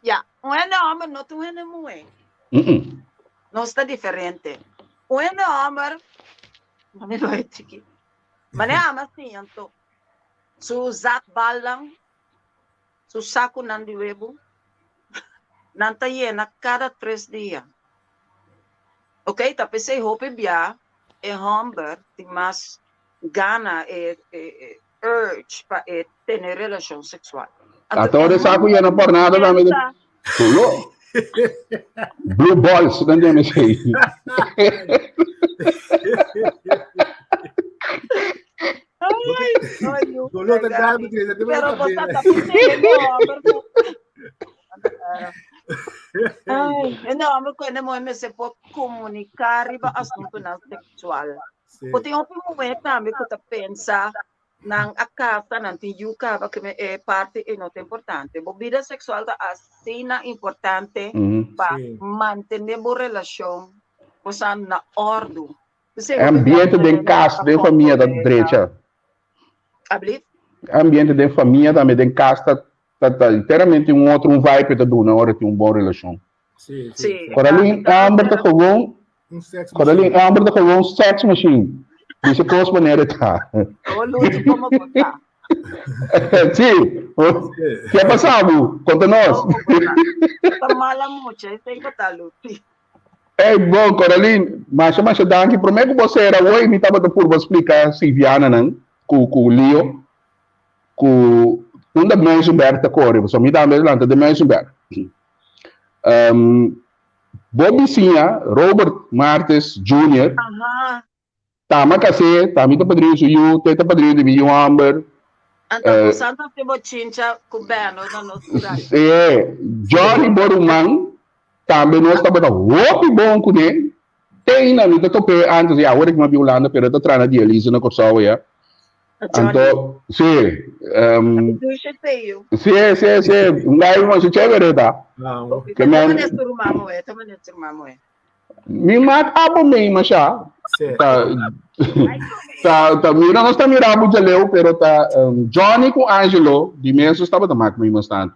[SPEAKER 8] Ya, un hende homber no ta un hende muhé. Nos ta diferente. Un hende homber, mami lo e chiki. Mane ama siña anto. Su zakbalnan, su sakunan di webu, nan ta yena kada tres dia. Ok, ta p'esei hopi bia e homber tin mas gana e urge pa e tene relashon seksual.
[SPEAKER 4] Anto ora e saku yena por nada tambe ta Chulo. Blue balls nan debe esei.
[SPEAKER 2] Dolor ta grave,
[SPEAKER 8] Pero bo sa ta p'esei e homber ku Ay, e homber ku e muhé mester por komuniká riba asuntunan seksual. Bo tin hopi muhé tambe ku ta pensa nan a kasa, nan tin yu kaba, ke e parti ei no ta importante. Bo bida seksual ta asina importante pa mantené bo relashon bo sa na òrdu.
[SPEAKER 4] E ambiente den kas, den famia ta drecha.
[SPEAKER 8] Ablief?
[SPEAKER 4] E ambiente den famia tambe den kas ta ta enteramente un otro un vibe ta duna ora tin un bon relashon.
[SPEAKER 2] Sí, sí.
[SPEAKER 4] Coralin Amber ta gewoon
[SPEAKER 2] Un sex
[SPEAKER 4] Coralin
[SPEAKER 2] machine.
[SPEAKER 4] Amber ta gewoon sex machine. Dice kos manera ta.
[SPEAKER 8] O Luchi, como bo ta?
[SPEAKER 4] Sí. Ke a pasa bo? Konta nos.
[SPEAKER 8] Como bo ta? Ta mala mucha, esei bo ta, Luchi.
[SPEAKER 4] Ey, bon, Coralin, masha masha danki. Promé ku bo sera hoy, mi tabata purba splika Silviana nan ku ku Leo ku unda Muizenberg ta kore, pasobra mi tambe lanta den Muizenberg. Um, bo bisiña, Robert Martes Jr.
[SPEAKER 8] Aha.
[SPEAKER 4] Tama kasé, ta mi ta padrino su yu, te ta padrino di mi yu hòmber.
[SPEAKER 8] Anto uh, Santo te bochincha ku Beno na nos
[SPEAKER 4] Sí, Johnny Boruman tambe nos tabata hopi bon kuné. Teina mi ta top'é antes, ya awor ku mi a bin Hulanda, pero e ta traha na dialyse na Kòrsou ya. Anto, sí, sí, sí, sí, un gai masha chévere ta.
[SPEAKER 8] Ke men,
[SPEAKER 4] mi mak abo mei masha. Ta, ta, ta mira, nos ta mira abo djaleu, pero ta Johnny ku Angelo, di mes nos tabata mak mei bastante.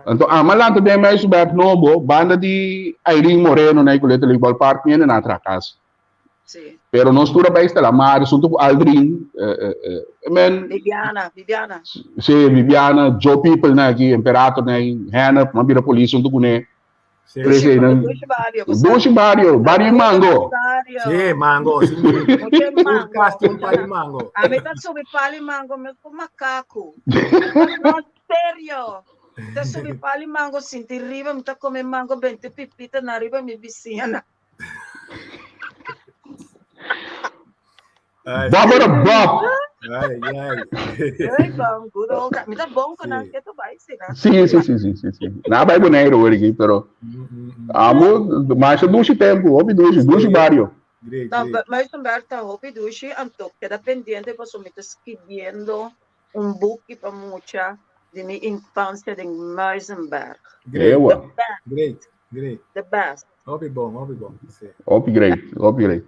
[SPEAKER 4] Anto ama lanta den Muizenberg nobo, banda di Irene Moreno na Icoleta League Ballpark, mi na atra cas.
[SPEAKER 8] Sí.
[SPEAKER 4] Pero nos tur a bai Stella Maris hunto cu Aldrin, eh, eh, eh, men,
[SPEAKER 8] Bibiana, Bibiana.
[SPEAKER 4] Sí, Bibiana, Joe People na aki, Imperator na aki, Hennep, m'a bira polis hunto cune.
[SPEAKER 2] Sí.
[SPEAKER 4] Trece nan.
[SPEAKER 8] Dushi barrio.
[SPEAKER 4] Dushi barrio, barrio Mango.
[SPEAKER 2] Sí, Mango. Sí.
[SPEAKER 8] Mucho
[SPEAKER 2] mango. Un pali mango.
[SPEAKER 8] A mi ta subi pali mango mes ku makaku. No, serio. Ta subi pali mango sinti riba, mi ta come mango bente pipita na riba mi bisiña na.
[SPEAKER 4] Bárbara Bob.
[SPEAKER 2] Ai, ai.
[SPEAKER 8] Ai, bom, good old Mi ta bon ku nan keto bai, sira.
[SPEAKER 4] Sí, sí, sí, sí, sí, sí. Na bai Boneiru hoor aquí, pero amo, masha dushi tempo, hopi dushi, dushi barrio.
[SPEAKER 2] Great,
[SPEAKER 8] No,
[SPEAKER 2] great.
[SPEAKER 8] Muizenberg ta hopi dushi, anto keda pendiente paso mi ta skibiendo un buki pa mucha di mi infancia den Muizenberg.
[SPEAKER 2] Great.
[SPEAKER 4] Ewa.
[SPEAKER 8] The best.
[SPEAKER 2] Great, great.
[SPEAKER 8] The best.
[SPEAKER 2] Hopi bon, hopi bon. Sí.
[SPEAKER 4] Hopi great, hopi great.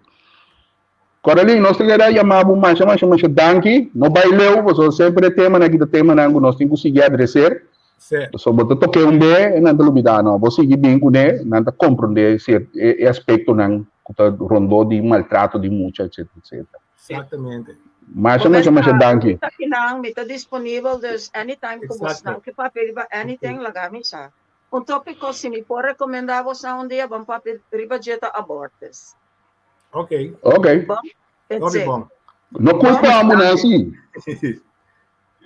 [SPEAKER 4] Coraline, nos ta keda yama bo masha, masha, masha danki. No bai leu, pasobra semper e temanan aki ta temanan ku nos tin ku sigui adreser.
[SPEAKER 2] Sí.
[SPEAKER 4] So bo ta tok'é un be, nan ta lubidá. No, bo sigui bin kuné, nan ta komprondé sier e aspektonan ku ta rondó di maltrato di mucha, etcetera, etcetera.
[SPEAKER 2] Exactamente.
[SPEAKER 4] Masha, masha, masha danki.
[SPEAKER 8] Mi ta kinan, mi ta disponibel, dus anytime ku bosnan ke papia riba anything, laga mi sa. Un tópiko, si mi por rekomendá bosnan un dia, ban papia riba dje ta abortus.
[SPEAKER 2] Ok.
[SPEAKER 4] Ok.
[SPEAKER 8] Bon?
[SPEAKER 2] Hopi bon.
[SPEAKER 4] No culpa amo Nancy.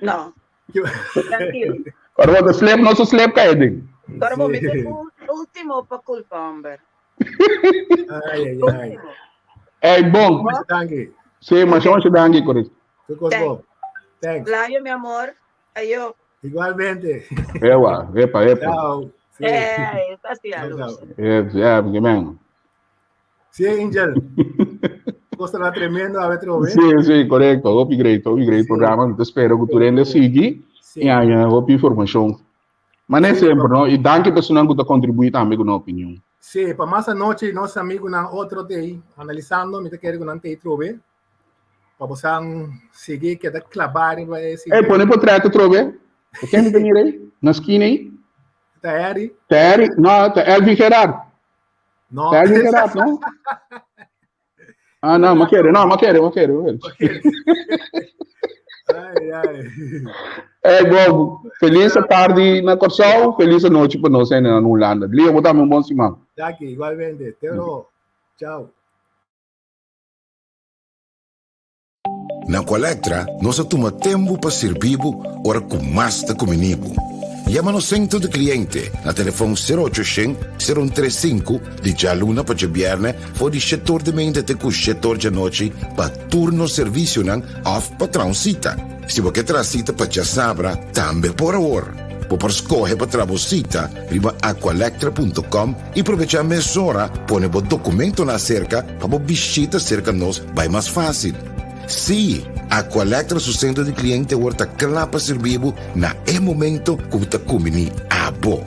[SPEAKER 8] No. Tranquilo.
[SPEAKER 4] Pero bo slep, no so slep ka eding.
[SPEAKER 8] Pero bo mi te último pa culpa, hombre.
[SPEAKER 2] Ai, ai, ai.
[SPEAKER 4] Hey, bon.
[SPEAKER 2] Masha danki.
[SPEAKER 4] Sí, masha, masha danki, correcto.
[SPEAKER 2] Tur kos bon. Thanks.
[SPEAKER 8] Layo, mi amor. Ayo.
[SPEAKER 2] Igualmente.
[SPEAKER 4] Ewa, epa, epa.
[SPEAKER 2] Ciao. Sí.
[SPEAKER 8] Eh, así,
[SPEAKER 2] Ciao, ciao.
[SPEAKER 4] Eh, yeah, man.
[SPEAKER 2] Sí, Angel. Cosa la tremendo a ver trove.
[SPEAKER 4] Sí, sí, correcto. Hopi great, hopi great
[SPEAKER 2] sí.
[SPEAKER 4] programa. Te espero que tu rende sigui
[SPEAKER 2] sí.
[SPEAKER 4] y haya hopi información. Maar nee
[SPEAKER 2] sí,
[SPEAKER 4] sempre, no? Y danke personal que te contribuir también con una opinión.
[SPEAKER 2] Sí, pa más anoche nos amigos nan otro day analizando, mi te quiere con nan te trove. Pa bosan sigui queda clavar riba ese.
[SPEAKER 4] Hey, pone portret trove. Ken mi te mira ahí? Na esquina ahí?
[SPEAKER 2] Ta Harry.
[SPEAKER 4] Ta Harry, no, ta Elvin Gerard.
[SPEAKER 2] No.
[SPEAKER 4] Ta Elvin Gerard, no? Ah, no, ma kere, no, ma kere, ma kere. Ma
[SPEAKER 2] kere. Ai, ai.
[SPEAKER 4] Hey, bom, feliz tarde na Kòrsou, feliz nochi pa nos na Hulanda. Leo, bo tambe un bon siman.
[SPEAKER 2] Danki, igualmente. Te oro. Ciao.
[SPEAKER 3] Na Aqualectra nos a tuma tempu pa sirbi bo ora ku mas ta kumini bo. Yama nos sentro di kliente na telefon sero ocho shen, sero un tres sinku di djaluna pa djabièrnè for di shetor di meinta te ku shetor djanochi pa tur nos servisionan òf pa traha un sita. Si bo ke traha sita pa djasabra tambe por awor. Bo por skohe pa traha bo sita riba aqualectra punto com i probechá mesora pone bo dokumentonan aserka pa bo bishita serka nos bai mas fásil. Sí, Aqualectra su sentro di kliente awor ta kla pa sirbi bo na e momento ku bo ta kumbiní abo.